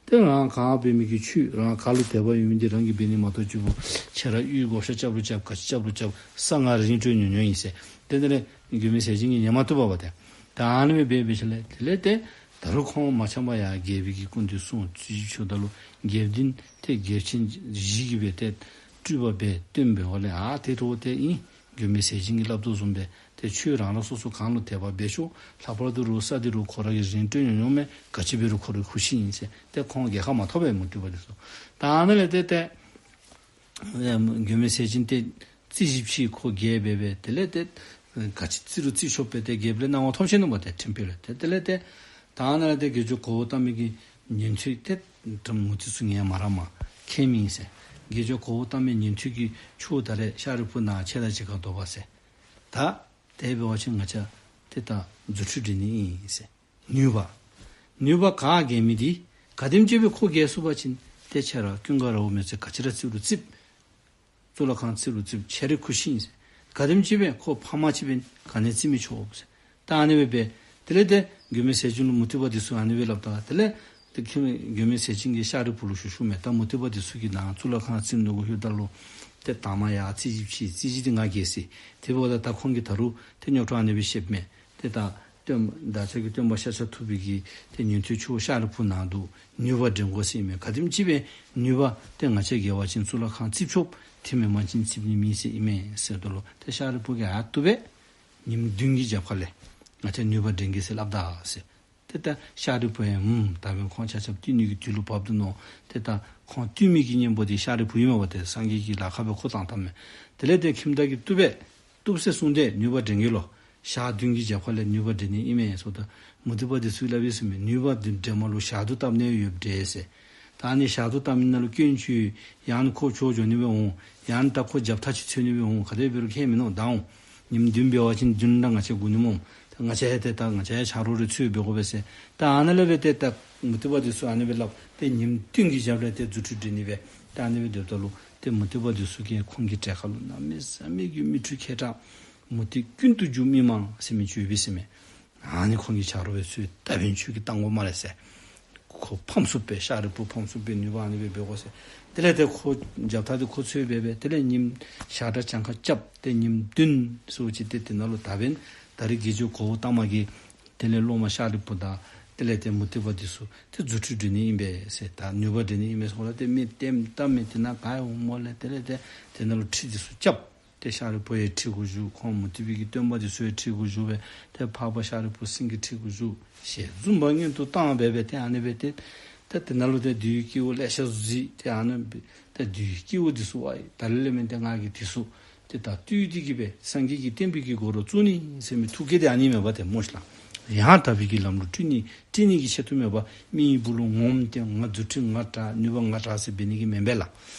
ཏེ་རང་ག་འབད་མི་གི་ཆོས་རང་ག་ལུ་དད་པ་ཡོད་མི་འདི་རང་གིས་འབད་ནི་མ་གཏོགས་ཅིག་པོ་ཁྱེད་ར་གཡུས་བགོ་བཤའ་རྐྱབ་རུང་རྐྱབ་ག་ཅི་རྐྱབ་རུང་རྐྱབ་ས་ང་རིན་སྤྲོད་ཉོ་ཉོཝ་ཨིན་ཟེར། ཏེ་དེ་ལས་མགོན་མེད་ཟས་སྦྱིན་གྱིས་ཉན་མ་བཏུབ་པར་ཏེ་ད་ཨ་ནི་སྦེ་འབད་འབད་ཞིནམ་ལས་དེ་ལས་ཏེ་ད་རུང་ཁོང་མ་འཆམ་པར་ཡར་རྒྱལ་པོའི་གི་སྐུ་མདུན་སོང་རྩིས་ཞིབ་ཞུཝ་ད་ལུ་རྒྱལཔོ་འདི་ཏེ་རྒྱལ་ཆེན་བཞི་གིས་སྦེ་ཏེ་སྤྲུལ་པ་སྦེ་སྟོན་འབདཝ་ལས་ཨ་ཏེ་འདྲཝ་ཏེ་ཨིན། མགོན་མེད་ཟས་སྦྱིན་གྱིས་སླབ་དོ་བཟུམ་སྦེ་ཏེ་ཆོས་རང་རང་སོ་སོ་གང་ལུ་དད་པ་འབད་ཤོག། ལྷག་པར་དུ་རུང་ས་འདི་རུང་ཁོ་ར་གིས་རིན་སྤྲོད་ཉོ་ཉོཝ་མས། ག་ཅི་འབད་རུང་ཁོ་རའི་ཁུར་ཆ་ཨིན་ཟེར། ཏེ་ཁོང་རྒྱལ་ཁ་མ་ཐོབ་པས་མུ་སྟེགས་པ་འདི་ཚུ། ད་ཨ་ནཱ་ལས་ཏེ་ཏེ་ཨེ་མགོན་མེད་ཟས་སྦྱིན་ཏེ་རྩིས་ཞིབ་ཕྱིས། ཁོ་རྒྱལཔོ་སྦེ་སྦེ་དེ་ལས་ཏེ་ག་ཅི་རྩིས་རུང་རྩིས་ཆོག་པས། ཏེ་རྒྱལཔོ་ལས་གནང་བ་ཐོབ་ཆི་ནུག་པ་ཏེ་ཁྲིམས་དཔོན་ལས། ཏེ་དེ་ལས་ཏེ་ད་ཨ་ནཱ་ལས་ཏེ་དགེ་སྦྱོང་གོའུ་ཏ་མ་གིས་ཉན་ཐོས་ཏེ་དྲང་མུ་སྟེགས་ཚུ་ངལ་མ་རངས་མས། མཁྱེན་མི་ཨིན་ཟེར། དགེ་སྦྱོང་གོའུ་ཏ་མ་ཉན་ཐོས་ཀྱིས་ཁྱོད་ད་རེས་ཤཱ་རིའི་བུ་ནཱ་ཁྱེད་དང་གཅིག་ཁར་སྡོད་པ་ཟེར། ད་དེ་འབད་བ་ཅིན་ང་བཅས་ཏེ་ད་རྫུ་འཕྲུལ་འགྲན་ནི་ཨིན་ཟེར། ནུས་པ། ནུས་པ་ག་རྒྱལ་མི་འདི་ག་དེམ་ཅིག་སྦེ་ཁོ་རྒྱལ་ཚུགས་པ་ཅིན་ཏེ་ཁྱེད་ར་ཀུན་དགའ་ར་བ་མི་ཚུ་ག་ཅི་ར་རྩིས་རུང་རྩིསཔ། གཙུག་ལག་ཁང་རྩིས་རུང་རྩིསཔ། ཁྱེད་རའི་ཁུར་ཆ་ཨིན་ཟེར། ག་དེམ་ཅིག་སྦེ་ཁོ་ཕམ་ཅིག་སྦེ་ག་ནི་རྩིས་མི་ཆོག་ཟེར། ད་ཨ་ནི་སྦེ་འབད། དེ་ལས་ཏེ་མགོན་མེད་ཟས་སྦྱིན་ལུ་མུ་སྟེགས་པ་འདི་ཚུ་ཨ་ནི་སྦེ་སླབ་ད་དེ་ལས་ཏེ་ཁྱེད་མགོན་མེད་ཟས་སྦྱིན་གྱིས་ཤཱ་རིའི་བུ་ལུ་ཞུ་ཞུཝ་མས། ད་མུ་སྟེགས་པ་འདི་ཚུ་གིས་ནཱ་གཙུག་ལག་ཁང་རྩིསཔ་ནུག་གོ་ཞུཝ་ད་ལུ་ཏེ་ད་མ་ཡར་རྩིས་ཞིབ་ཕྱིས། རྩིས་ཞིབ་འདི་ང་རྒྱལ་སོ་ཡི། དེ་འབདཝ་ད་ད་ཁོང་གིས་ད་རུང་ཏེ་རྙོག་དྲ་ཨ་ནི་སྦེ་བཤདཔ་མས། ཏེ་ད་སྟོན་བདག་ཅག་གི་སྟོན་པ་ཤཱཀྱ་ཐུབ་པའི་གི་ཏེ་ཉན་ཐོས་ཁྱོད་ཤཱ་རིའི་བུ་ནཱ་འདུག། ནུས་པ་འགྲན་དགོ་ཟེར་ཨིན་མས། ག་དེམ་ཅིག་སྦེ་ནུས་པ་ཏེ་ང་བཅས་རྒྱལ་བ་ཅིན་གཙུག་ལག་ཁང་རྩིསཔ་ཆོག། དེ་མེན་པ་ཅིན་རྩིས་ནི་མེད་ཟེར་ཨིན་མས་ཟེརཝ་ད་ལུ་ཏེ་ཤཱ་རིའི་བུ་གིས་ཨ་བཏུབ་པས། ཉིནམ་བདུན་གྱི་རྒྱབ་ཁ་ལས་ང་བཅས་ནུས་པ་འགྲན་གེ་ཟེར་སླབ་ད་ཟེར། ཏེ་ད་ཤཱ་རིའི་བུ་ཡང་ཨུམ་ད་འབདན་ཁོང་ཆ་ཁྱབ་བཏུལ་ནི་གི་དུས་ལུ་བབ་འདུག་མནོ། ཏེ་ད་ཁོང་བཏུལ་མི་གི་གཉེན་པོ་འདི་ཤཱ་རིའི་བུ་ཨིན་མས་པ། ཏེ་སངས་རྒྱས་ཀྱི་ལག་ཁར་སྦེ་ཁོ་བཏང་བཏངམ་མས། དེ་ལས་ཏེ་ཁྱིམ་བདག་གིས་བཏུབ་པས། བཏུབ་ཟེར་གསུངས་ཏེ་ནུས་པ་འགྲན་གེ་ལོ། ཞག་བདུན་གྱི་རྒྱབ་ཁ་ལས་ནུས་པ་འགྲན་ནི་ཨིན་མས་ཟེརཝ་ད་མུ་སྟེགས་པ་འདི་ཚུ་སླབ་ཡི་ཟེར་མས། ནུས་པ་འདི་འགྲན་མ་ལུ་ཞག་དུས་བཏབ་ནི་ཡོདཔ་འདྲས་ཟེར། ད་ཨ་ནི་ཞག་དུས་བཏབ་མི་ནང་ལུ་སྐྱོན་ཅིག་ཡང་ན་ཁོ་བྱོག་འགྱོ་ནི་སྦེ་འོང་། ཡང་ན་ད་ཁོ་རྒྱབ་ཐག་ཅིག་འཚོལ་ནི་སྦེ་འོང་། ག་དེ་འབད་རུང་ཁྱད་མིན་ནུག། ད་འོང་། ཉིནམ་བདུན་འབད་བ་ཅིན་བདུན་ད་ང་བཅས་སྒུག་ནི་སྨོ། ད་ང་བཅས་ཡང་ཏེ་ད་ང་བཅས་ཡང་ཆ་རོགས་རེ་འཚོལ་འབད་དགོ་པས་ཟེར། ད་ཨ་ནཱ་ལས་སྦེ་ཏེ་ད་མུ་སྟེགས་པ་འདི་ཚུ་ཨ་ནི་སྦེ་སླབ། ཏེ་ཉིནམ་བདུན་གྱི་རྒྱབ་ལས་ཏེ་རྫུ་འཕྲུལ་འགྲན་ནི་སྦེ་ད་ཨ་ནི་སྦེ་སྡོདཔ་ད་ལུ་ཏེ་མུ་སྟེགས་པ་འདི་ཚུ་གིས་ཁོང་གི་གྲལ་ཁར་ལུ་གནམ་མེད་ས་མེད་ཀྱི་མི་ཕྲུག་མཁས་དྲགས་མུ་སྟེགས་ཀུན་ཏུ་རྒྱུ་མི་མང་ཟེར་མི་ཅིག་ཡོད་པས་ཟེར་མས། ཨ་ནི་ཁོང་གི་ཆ་རོགས་སྦེ་འཚོལ། ད་འབདན་ཁྱོད་ཀྱིས་བཏང་དགོ་སྨ་རེ་ཟེར། ཁོ་ཕམ་ཚུགསཔ་སྦེ་ཤཱ་རིའི་བུ་ཕམ་ཚུགསཔ་སྦེ་ནུས་པ་ཨ་ནི་སྦེ་འབད་དགོ་ཟེར། དེ་ལས་ཏེ་ཁོ་རྒྱབ་ཐག་འདི་ཁོ་འཚོལ་འབད་འབད་དེ་ལས་ཉིནམ་ཞག་གྲངས་གྲངས་ཁ་རྐྱབ། ཏེ་ཉིནམ་བདུན་ཟེར་བ་ཅིན་ཏེ་དེ་ནང་ལུ་ད་འབདན་ད་རེས་དགེ་སྦྱོང་གོའུ་ཏ་མ་གིས་དེ་ལས་སློབ་མ་ཤཱ་རིའི་བུ་དང་དེ་ལས་ཏེ་མུ་སྟེགས་པ་འདི་ཚུ་ཏེ་རྫུ་འཕྲུལ་འགྲན་ནི་ཨིན་པས་ཟེར། ད་ནུས་པ་འགྲན་ནི་ཨིན་པས་ཟེར་ལས་ཏེ་མི་ལྟདམོ་བལྟ་མི་དེ་ནང་ག་ཡོད་སྨོ་ལས། དེ་ལས་ཏེ་དེ་ནང་ལུ་ཁྲི་འདི་ཚུ་རྐྱབ། ཏེ་ཤཱ་རིའི་བུ་ཡང་ཁྲིའི་གུ་བཞུགས། ཁོང་མུ་སྟེགས་པའི་གི་སྟོན་པ་འདི་ཚུ་ཡང་ཁྲིའི་གུ་བཞུགས་སྦེ་ཏེ་འཕགས་པ་ཤཱ་རིའི་བུ་སེང་གེའི་ཁྲིའི་གུ་བཞུགས། ཞལ་འཛུམ་པ་སྔོན་དུ་བཏང་སྦེ་སྦེ་ཏེ་ཨ་ནི་སྦེ་ཏེ་ཏེ་དེ་ནང་ལུ་ཏེ་བདུད་ཀྱི་སྐྱེ་བོ་ལེ་ཤ་གཟིགས། ཏེ་ཨ་ནི་སྦེ་ཏེ་བདུད་ཀྱི་སྐྱེ་བོ་འདི་ཚུ་ཨ་ད་ལས་མེན་ཏེ་ང་གིས་འདི་ཚུ་ཏེ་ད་བཏུལ་ཏེ་གི་སྦེ་སངས་རྒྱས་ཀྱི་བསྟན་པའི་གི་སྒོ་རུ་བཙུགས་ནི་ཟེར་མི་ཐུགས་བསྐྱེད་འདི་ཨ་ནི་མས་པ་ཏེ་སྨོ་ཤིག་ལགས། ཡང་དག་པའི་གི་ལམ་ལུ་སྤྲུལ་ནི་སྤྲུལ་ནི་གི་ཆེད་དུ་མེན་པར་མི་ཡི་སྦུག་ལུ་ངོམ་སྟེ་ང་རྫུ་འཕྲུལ་ང་དྲག་ནུས་པ་ང་དྲག་ཟེར་འབད་ནི་གི་མེན་པས་ལགས།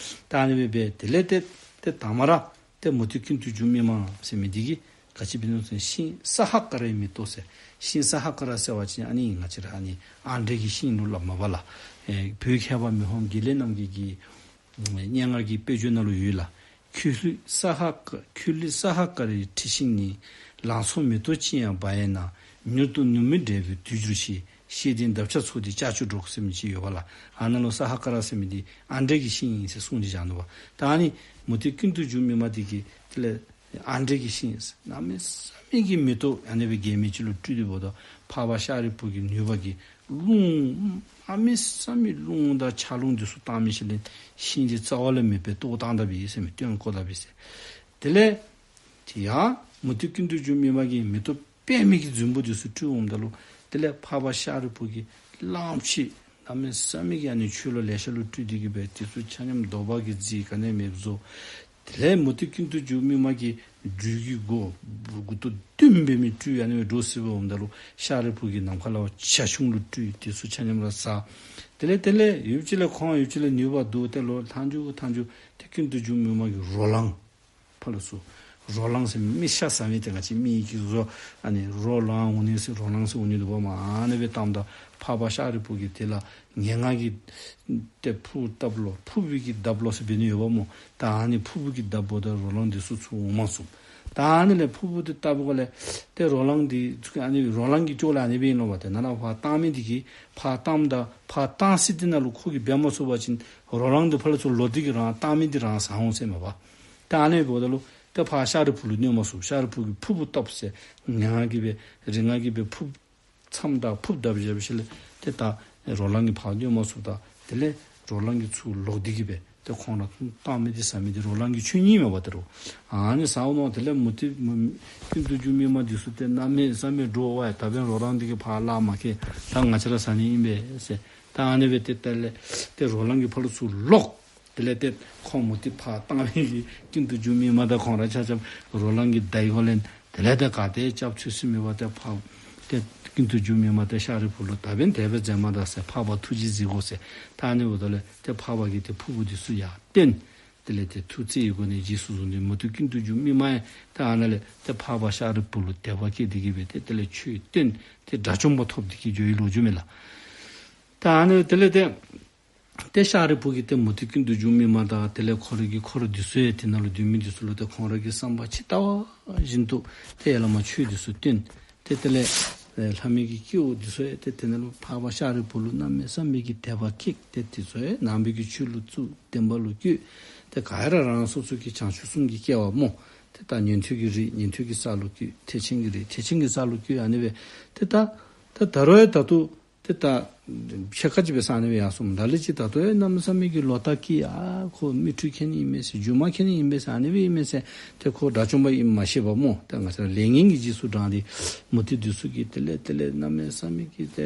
ད་ཨ་ནི་སྦེ་འབད་དེ་ལས་ཏེ་ཏེ་དང་པ་ར་ཏེ་མུ་སྟེགས་ཀུན་ཏུ་རྒྱུ་མི་མ་ཟེར་མི་འདི་གིས་ག་ཅི་འབད་ནུག་ཟེར་ཤིང་ས་ཧ་ཀ་རའི་མེ་ཏོག་ཟེར། ཤིང་ས་ཧ་ཀ་ར་ཟེར་བ་ཅིན་ཨ་ནི་ང་བཅས་ར་ཨ་ནི་ཨ་འབྲས་ཀྱི་ཤིང་ལུ་སླབ་མས་པ་ལགས། ཨེ་བོད་མཁས་པ་མི་ཕམ་དགེ་ལེགས་རྣམ་རྒྱལ་གྱི་སྙན་ངག་གི་དཔེ་བརྗོད་ནང་ལུ་ཡོད་ལགས། ཁྱོད་ལུས་ས་ཧ་ཀ་ཁྱོད་ལུས་ས་ཧ་ཀ་རའི་འཁྲི་ཤིང་ནི། ལང་ཚོ་མེ་ཏོག་ཅི་ཡང་འབར་ཡང་ན། མྱུར་དུ་ནུབ་མོའི་འབྲས་བུའི་དུས་འགྱུར་ཞིང་། ཤེས་ལྡན་འདབ་ཆགས་ཚོགས་འདི་ལྕགས་ཀྱུ་སྒྲོག་ཟེར་མི་ཅིག་ཡོད་པ་ལགས། ཨ་ནཱ་ལུ་ས་ཧ་ཀ་ར་ཟེར་མི་འདི་ཨ་འབྲས་ཀྱི་ཤིང་ཨིན་ཟེར་གསུངས་ཏེ་བཞག་ནུག་པ། ད་ཨ་ནི་མུ་སྟེགས་ཀུན་ཏུ་རྒྱུ་མི་མ་འདི་གིས་དེ་ལས་ཨ་འབྲས་ཀྱི་ཤིང་གནམ་མེད་ས་མེད་ཀྱི་མེ་ཏོག་ཨ་ནི་སྦེ་རྒྱན་མི་ཅིག་ལུ་སྤྲུལ་ཏེ་འབདཝ་ད་འཕགས་པ་ཤཱ་རིའི་བུ་གི་ནུས་པ་གིས་རླུང་གནམ་མེད་ས་མེད་རླུང་དང་ཆར་རླུང་འདི་ཚུ་བཏང་མི་ཤུལ་ལས་ཤིང་འདི་རྩ་བ་ལས་མེདཔ་སྦེ་བཏོག་བཏང་ད་པས་ཟེར་མི་བཏོན་བཀོ་ད་པས་ཟེར། དེ་ལས་དེ་ཡང་མུ་སྟེགས་ཀུན་ཏུ་རྒྱུ་མི་མ་གིས་མེ་ཏོག་པདྨའི་གི་རྫུན་པོ་འདི་ཚུ་སྤྲུལ་འོངམ་ད་ལུ་དེ་ལས་འཕགས་པ་ཤཱ་རིའི་བུ་གིས་གླང་ཆེན་གནམ་མེད་ས་མེད་ཀྱི་ཨ་ནི་ཆོས་ལུ་ལེ་ཤ་ལུ་སྤྲུལ་ཏེ་གིས་སྦེ་དེ་ཚུ་ཆ་མཉམ་འདོད་པ་གིས་རྫིས་ག་ནི་མེདཔ་བཟོ། དེ་ལས་མུ་སྟེགས་ཀུན་ཏུ་རྒྱུ་མི་མ་གིས་སྦྲུལ་གྱི་མགོ་མགུ་ཏོ་བདུན་འབད་མི་སྤྲུལ་ཨ་ནི་སྦེ་འགྱོ་སྲིད་པ་འོངམ་ད་ལུ་ཤཱ་རིའི་བུ་གིས་ནམ་མཁའ་ལུ་བྱ་ཁྱུང་ལུ་སྤྲུལ་དེ་ཚུ་ཆ་མཉམ་ར་ཟ། དེ་ལས་དེ་ལས་ཡུདཔ་ཅིག་ལས་ཁོང་ཡུདཔ་ཅིག་ལས་ནུས་པ་འདུག། ཏེ་ལོ་ཐང་ཅུ་ཐང་ཅུ་ཏེ་ཀུན་ཏུ་རྒྱུ་མི་མ་གིས་རོ་ལངས་ཕར་ལུ་ཚུར་རོ་ལངས་ཟེར་མི་ཤ་ཟ་མི་དེ་ང་བཅས་མི་གིས་རོ་ཨ་ནི་རོ་ལངས་འོང་ནི་ཟེར་རོ་ལངས་ཟེར་འོང་ནི་འདུག་པ་མ། ཨ་ནི་སྦེ་བཏངམ་ད་འཕགས་པ་ཤཱ་རིའི་བུ་གིས་དེ་ལས་ངན་སྔགས་ཀྱི་ཏེ་ཕུར་བཏབ་ལོ་ཕུར་བུ་གི་འདབ་ལོ་ཟེར་འབད་ནི་ཡོདཔ་མོ། ད་ཨ་ནི་ཕུར་བུ་གི་འདབ་འབདཝ་ད་རོ་ལངས་འདི་ཚུ་ཚུར་འོང་མ་ཚུགས། ད་ཨ་ནི་ལས་ཕུར་བུ་འདི་བཏབ་པའི་སྒང་ལས་ཏེ་རོ་ལངས་འདི་ཚུ་ཨ་ནི་རོ་ལངས་ཀྱི་ཅོག་ལས་ཨ་ནི་སྦེ་ཨིན་ལོ་པ། ཏེ་ནཱ་ལས་ཕར་བཏང་མི་འདི་གིས་ཕར་བཏངམ་ད་ཕར་བཏང་ས་འདི་ནང་ལུ་ཁོ་གིས་འབད་མ་ཚུགས་པ་ཅིན་རོ་ལངས་འདི་ཕར་ལུ་ཚུར་ལོག་སྟེ་གིས་རང་བཏང་མི་འདི་རང་ཟ་འོང་ཟེར་མས་པ། ད་ཨ་ནི་འབདཝ་ད་ལུ་ཏེ་ཕར་ཤཱ་རིའི་བུ་ལུ་གནོད་མ་ཚུགས། ཤཱ་རིའི་བུ་གིས་ཕུར་བུ་བཏབ་ཟེར་ངན་སྔགས་ཀྱིས་སྦེ་རིག་སྔགས་ཀྱིས་སྦེ་ཕུར་མཚམས་དང་ཕུརཔ་བརྡབ་བཞག་པའི་ཤུལ་ལས་ཏེ་ད་རོ་ལངས་ཀྱིས་ཕར་གནོད་མ་ཚུགསཔ་ད་དེ་ལས་རོ་ལངས་ཀྱིས་ཚུར་ལོག་སྟེ་གིས་སྦེ་ཏེ་ཁོང་ར་བཏང་མི་འདི་ཟ་མི་འདི་རོ་ལངས་ཀྱི་ཆོས་ཉིད་མས་པ་ཏེ་རོ། ཨ་ནི་ཟ་འོང་ནུག། དེ་ལས་མུ་སྟེགས་མུ་ཀུན་ཏུ་རྒྱུ་མི་མ་འདི་ཚུ་ཏེ་གནམ་མེད་ས་མེད་འདྲོག་པས། ད་འབདན་རོ་ལངས་འདི་གིས་ཕར་ལག་མ་ཁེལ། ད་ང་བཅས་ར་ཟ་ནི་ཨིན་པས་ཟེར། ད་ཨ་ནི་སྦེ་ཏེ་དེ་ལས་ཏེ་རོ་ལངས་ཀྱིས་ཕར་ལུ་ཚུར་ལོག། དེ་ལས་ཏེ་ཁོང་མུ་སྟེགས་ཕར་བཏང་མི་གི་ཀུན་ཏུ་རྒྱུ་མི་མ་དང་ཁོང་ར་ཆ་ཁྱབ་རོ་ལངས་ཀྱིས་བདའ་བའི་སྒང་ལས་དེ་ལས་ཏེ་ག་ཏེ་སྐྱབས་འཚོལ་ས་མེད་པར་ཏེ་ཕར་ཏེ་ཀུན་ཏུ་རྒྱུ་མི་མ་ཏེ་ཤཱ་རིའི་བུ་ལུ་ད་འབདན་དེ་སྦེ་མཛད་མ་ད་ཟེར་འཕགས་པ་ཐུགས་རྗེས་གཟིགས་དགོ་ཟེར། ད་ཨ་ནི་འབདཝ་ད་ལས་ཏེ་འཕགས་པ་གིས་ཏེ་ཕུར་བུ་འདི་ཚུ་ཡར་བཏོན། དེ་ལས་ཏེ་ཐུགས་བརྩེ་ཡི་སྒོ་ནས་རྗེས་སུ་བཟུང་སྟེ་མུ་སྟེགས་ཀུན་ཏུ་རྒྱུ་མི་མ་ཡང་ཏེ་ཨ་ནཱ་ལས་ཏེ་འཕགས་པ་ཤཱ་རིའི་བུ་ལུ་དད་པ་སྐྱེས་ཏེ་གིས་སྦེ་ཏེ་དེ་ལས་ཆོས་བསྟན་ཏེ་དགྲ་བཅོམ་པ་ཐོབ་སྟེ་གིས་འགྱོ་བའི་ལོ་རྒྱུས་མས་ལགས། ད་ཨ་ནི་དེ་ལས་ཏེ་ཏེ་ཤཱ་རིའི་བུ་གིས་ཏེ་མུ་སྟེགས་ཀུན་ཏུ་རྒྱུ་མི་མ་དང་དེ་ལས་ཁོ་རའི་གི་འཁོར་འདི་ཚུ་ཡང་དེ་ནང་ལུ་སྡོད་མི་འདི་ཚུ་ལུ་ཏེ་ཁོང་རའི་གི་བསམ་པ་ཇི་ལྟ་བ་བཞིན་དུ་ཏེ་ཡ་ལ་མ་ཆོས་འདི་ཚུ་བསྟན། ཏེ་དེ་ལས་ཨེ་ལྷ་མི་གི་སྐྱེ་བོ་འདི་ཚུ་ཡང་ཏེ་དེ་ནང་ལུ་འཕགས་པ་ཤཱ་རིའི་བུ་ལུ་གནམ་མེད་ས་མེད་ཀྱི་དད་པ་སྐྱེས། ཏེ་འདི་ཚུ་ཡང་ནང་པའི་གི་ཆོས་ལུ་བཙུགས་བསྟན་པ་ལུ་བཀོད། ཏེ་ག་ར་རང་སོ་སོ་གི་བྱང་ཆུབ་གསུམ་གྱི་སྐྱེ་བ་སྨོ། ཏེ་ད་ཉན་ཐོས་ཀྱི་རིགས་ཉན་ཐོས་ཀྱི་ས་ལུ་བཀོད། ཐེག་ཆེན་གྱི་རིགས་ཐེག་ཆེན་གྱི་ས་ལུ་བཀོད། ཨ་ནི་སྦེ་ཏེ་ད་ད་ད་རུང་ཡང་ད་ལྟོ་ཏེ་ད་ཕྱེད་ཀ་ཅིག་སྦེ་ས་ཨ་ནི་སྦེ་ཡར་སོང་། ད་ལས་ཅིག་ད་ལྟོ་ཡང་གནམ་མེད་ས་མེད་ཀྱི་ལོག་ལྟ་སྐྱེས། ཨ་ཁོ་མིག་འཕྲུལ་མཁྱེན་ནི་ཨིན་མས་ཟེར། སྒྱུ་མ་མཁྱེན་ནི་ཨིན་མས་ཟེར། ཨ་ནི་སྦེ་ཨིན་མས་ཟེར། ཏེ་ཁོ་དགྲ་བཅོམ་པ་ཨིནམ་མ་ཤེས་པ་སྨོ། ཏེ་ང་བཅས་ར་ལས་ངན་གྱི་རྗེས་སུ་འབྲངས་ཏེ་མུ་སྟེགས་འདི་ཚུ་གིས་དེ་ལས་དེ་ལས་གནམ་མེད་ས་མེད་ཀྱི་ཏེ་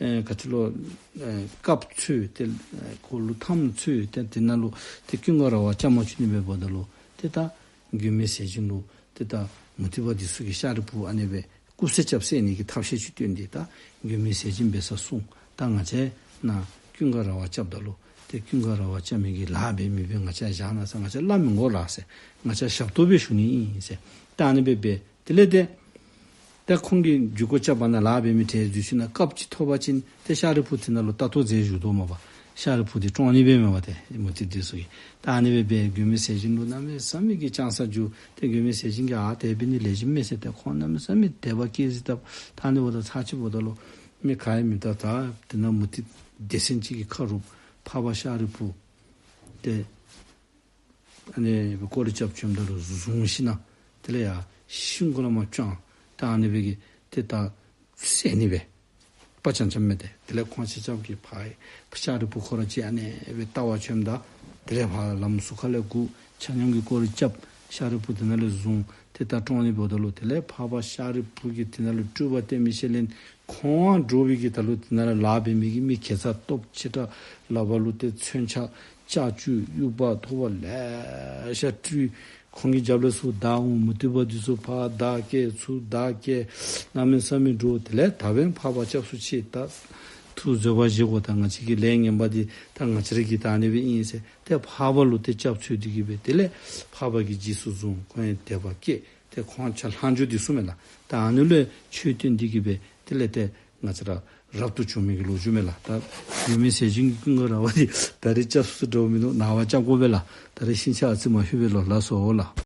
ཨེ་ག་ཅི་ལོ་ཨེ་དཀརཔོ་འཚོལ། ཏེ་ཨེ་ཁོ་ལུ་ཐམ་འཚོལ། ཏེ་དེ་ནང་ལུ་ཏེ་ཀུན་དགའ་ར་བ་སྐྱབས་མ་བྱུང་ནི་སྦེ་འབདཝ་ད་ལུ་ཏེ་ད་མགོན་མེད་ཟས་སྦྱིན་ལུ་ཏེ་ད་མུ་སྟེགས་པ་འདི་ཚུ་གིས་ཤཱ་རིའི་བུ་ཨ་ནི་སྦེ་རྐུབ་བསད་རྐྱབ་བསད་ནི་གི་ཐབས་ཤེས་ཅིག་བཏོན་ཏེ་ད་མགོན་མེད་ཟས་སྦྱིན་འབད་སར་སོང་། ད་ང་བཅས་ནཱ་ཀུན་དགའ་ར་བ་སྐྱབས་ད་ལུ་ཏེ་ཀུན་དགའ་ར་བ་སྐྱབས་མི་གི་ལཱ་འབད་མི་འབད་ང་བཅས་བཞག་གནང་ཟེར། ང་བཅས་སླབ་མི་དགོ་ལགས་ཟེར། ང་བཅས་ཞབས་ཏོག་སྦེ་ཞུ་ནི་ཨིན་ཟེར། ད་ཨ་ནི་སྦེ་འབད། དེ་ལས་ཏེ་ད་ཁོང་གིས་འཇུག་སྒོ་རྐྱབ་པ་ནང་ལཱ་འབད་མི་གྲལ་འཛུལ་ཞིནམ་ན་སྐབས་ཅིག་ཐོབ་པ་ཅིན་ཏེ་ཤཱ་རིའི་བུ་དེ་ནང་ལུ་ལྟ་རྟོག་མཛད་བཞུགས་དོ་མས་པ། ཤཱ་རིའི་བུ་དེ་བཀྲོངས་ནི་འབད་མས་པ། ཏེ་མུ་སྟེགས་འདི་ཚུ་གིས། ད་ཨ་ནི་སྦེ་འབད་མགོན་མེད་ཟས་སྦྱིན་ལུ་གནམ་མེད་ས་མེད་ཀྱི་ཅང་ས་རྒྱུ། ཏེ་མགོན་མེད་ཟས་སྦྱིན་གྱིས་ཨ་དེ་འབད་ནི་ལེགས་ཤོམ་མས་ཟེར། ཏེ་ཁོང་གནམ་མེད་ས་མེད་དད་པ་སྐྱེས་ཟེར། ད་ད་ཨ་ནི་འབདཝ་ད་ཚར་ཅིག་འབདཝ་ད་ལུ་མི་ག་ཡང་མེདཔ་ད་ད་དེ་ནང་མུ་སྟེགས་སྡེ་ཚན་ཅིག་གི་ཁ་རུ་འཕགས་པ་ཤཱ་རིའི་བུ་ཏེ་ཨ་ནི་སྦེ་སྐོར་ར་རྐྱབ་བྱོནམ་ད་ལུ་བཟུང་ཞིནམ་ན་དེ་ལས་ཡར་ཤིང་གུ་ལས་མར་བཅག། ད་ཨ་ནི་སྦེ་གི་ཏེ་ད་བསད་ནི་སྦེ་དཔའ་བྱང་ཆ་མེད་དེ། དེ་ལས་ཁོང་ཆ་ཁྱབ་ཀྱིས་ཕར་ཤཱ་རིའི་བུ་ཁོ་ར་ཅིག་ཨ་ནི་སྦེ་བལྟ་བར་བྱོནམ་ད་དེ་ལས་ཕར་ལམ་ཟུར་ཁ་ལས་སྒུག། ཆ་མཉམ་གྱིས་སྐོར་ར་རྐྱབ། ཤཱ་རིའི་བུ་དེ་ནང་ལས་བཟུང་། ཏེ་ད་བཀྲོངས་ནི་འབདཝ་ད་ལུ་དེ་ལས་འཕགས་པ་ཤཱ་རིའི་བུ་གིས་དེ་ནང་ལུ་སྤྲུལ་པ་སྟོན་མི་ཤུལ་ལས་ཁོང་འདྲོག་པའི་གི་ད་ལུ་དེ་ནང་ལུ་ལཱ་འབད་མི་གི་མི་གེ་ཚ་སྟོབས་ཆེ་དྲགས་ལག་པ་ལུ་ཏེ་མཚོན་ཆ་ལྕགས་ཀྱུ་དབྱུག་པ་ཐོགས་པ་ལེ་ཤ་སྤྲུལ། ཁོང་གི་རྒྱབ་ལས་ཚུར་བདའ་འོང་། མུ་སྟེགས་པ་འདི་ཚུ་ཕར་བདའ་བསྐྱལ་ཚུར་བདའ་བསྐྱལ་གནམ་མེད་ས་མེད་འདྲོག། དེ་ལས་ད་འབདན་འཕགས་པ་སྐྱབས་སུ་མཆི། ད་ཐུགས་བཟོད་པ་བཞེས་དགོ། ད་ང་བཅས་ཀྱི་ལས་ངན་པ་འདི་ད་ང་བཅས་ར་གིས་ད་ཨ་ནི་སྦེ་ཨིན་ཟེར་ཏེ་འཕགས་པ་ལུ་ཏེ་སྐྱབས་བཅོལ་ཏེ་གི་སྦེ་དེ་ལས་འཕགས་པ་གིས་རྗེས་སུ་བཟུང་། ཁོང་ཡང་དད་པ་སྐྱེས། ཏེ་ཁོང་ཆ་ལྷག་འགྱོ་འདི་ཚུ་མས་ལགས། ད་ཨ་ནི་ལུ་ཆོས་སྟོན་ཏེ་གི་སྦེ་དེ་ལས་ཏེ་ང་བཅས་ར་རབ་ཏུ་བྱུང་མི་གི་ལོ་རྒྱུས་མས་ལགས། ད་ཡོད་མི་ཟེར་བྱུང་གི་ཀུན་དགའ་ར་བ་འདི་ད་རེས་སྐྱབས་སུ་འགྲོ་མི་འདུག། ནངས་པ་སྐྱབས་དགོ་པས་ལགས། ད་རེས་ཤིང་ཆ་ཨ་ཙི་མ་ལྷོད་པས་ལོ། ལགས་སོ་ལགས།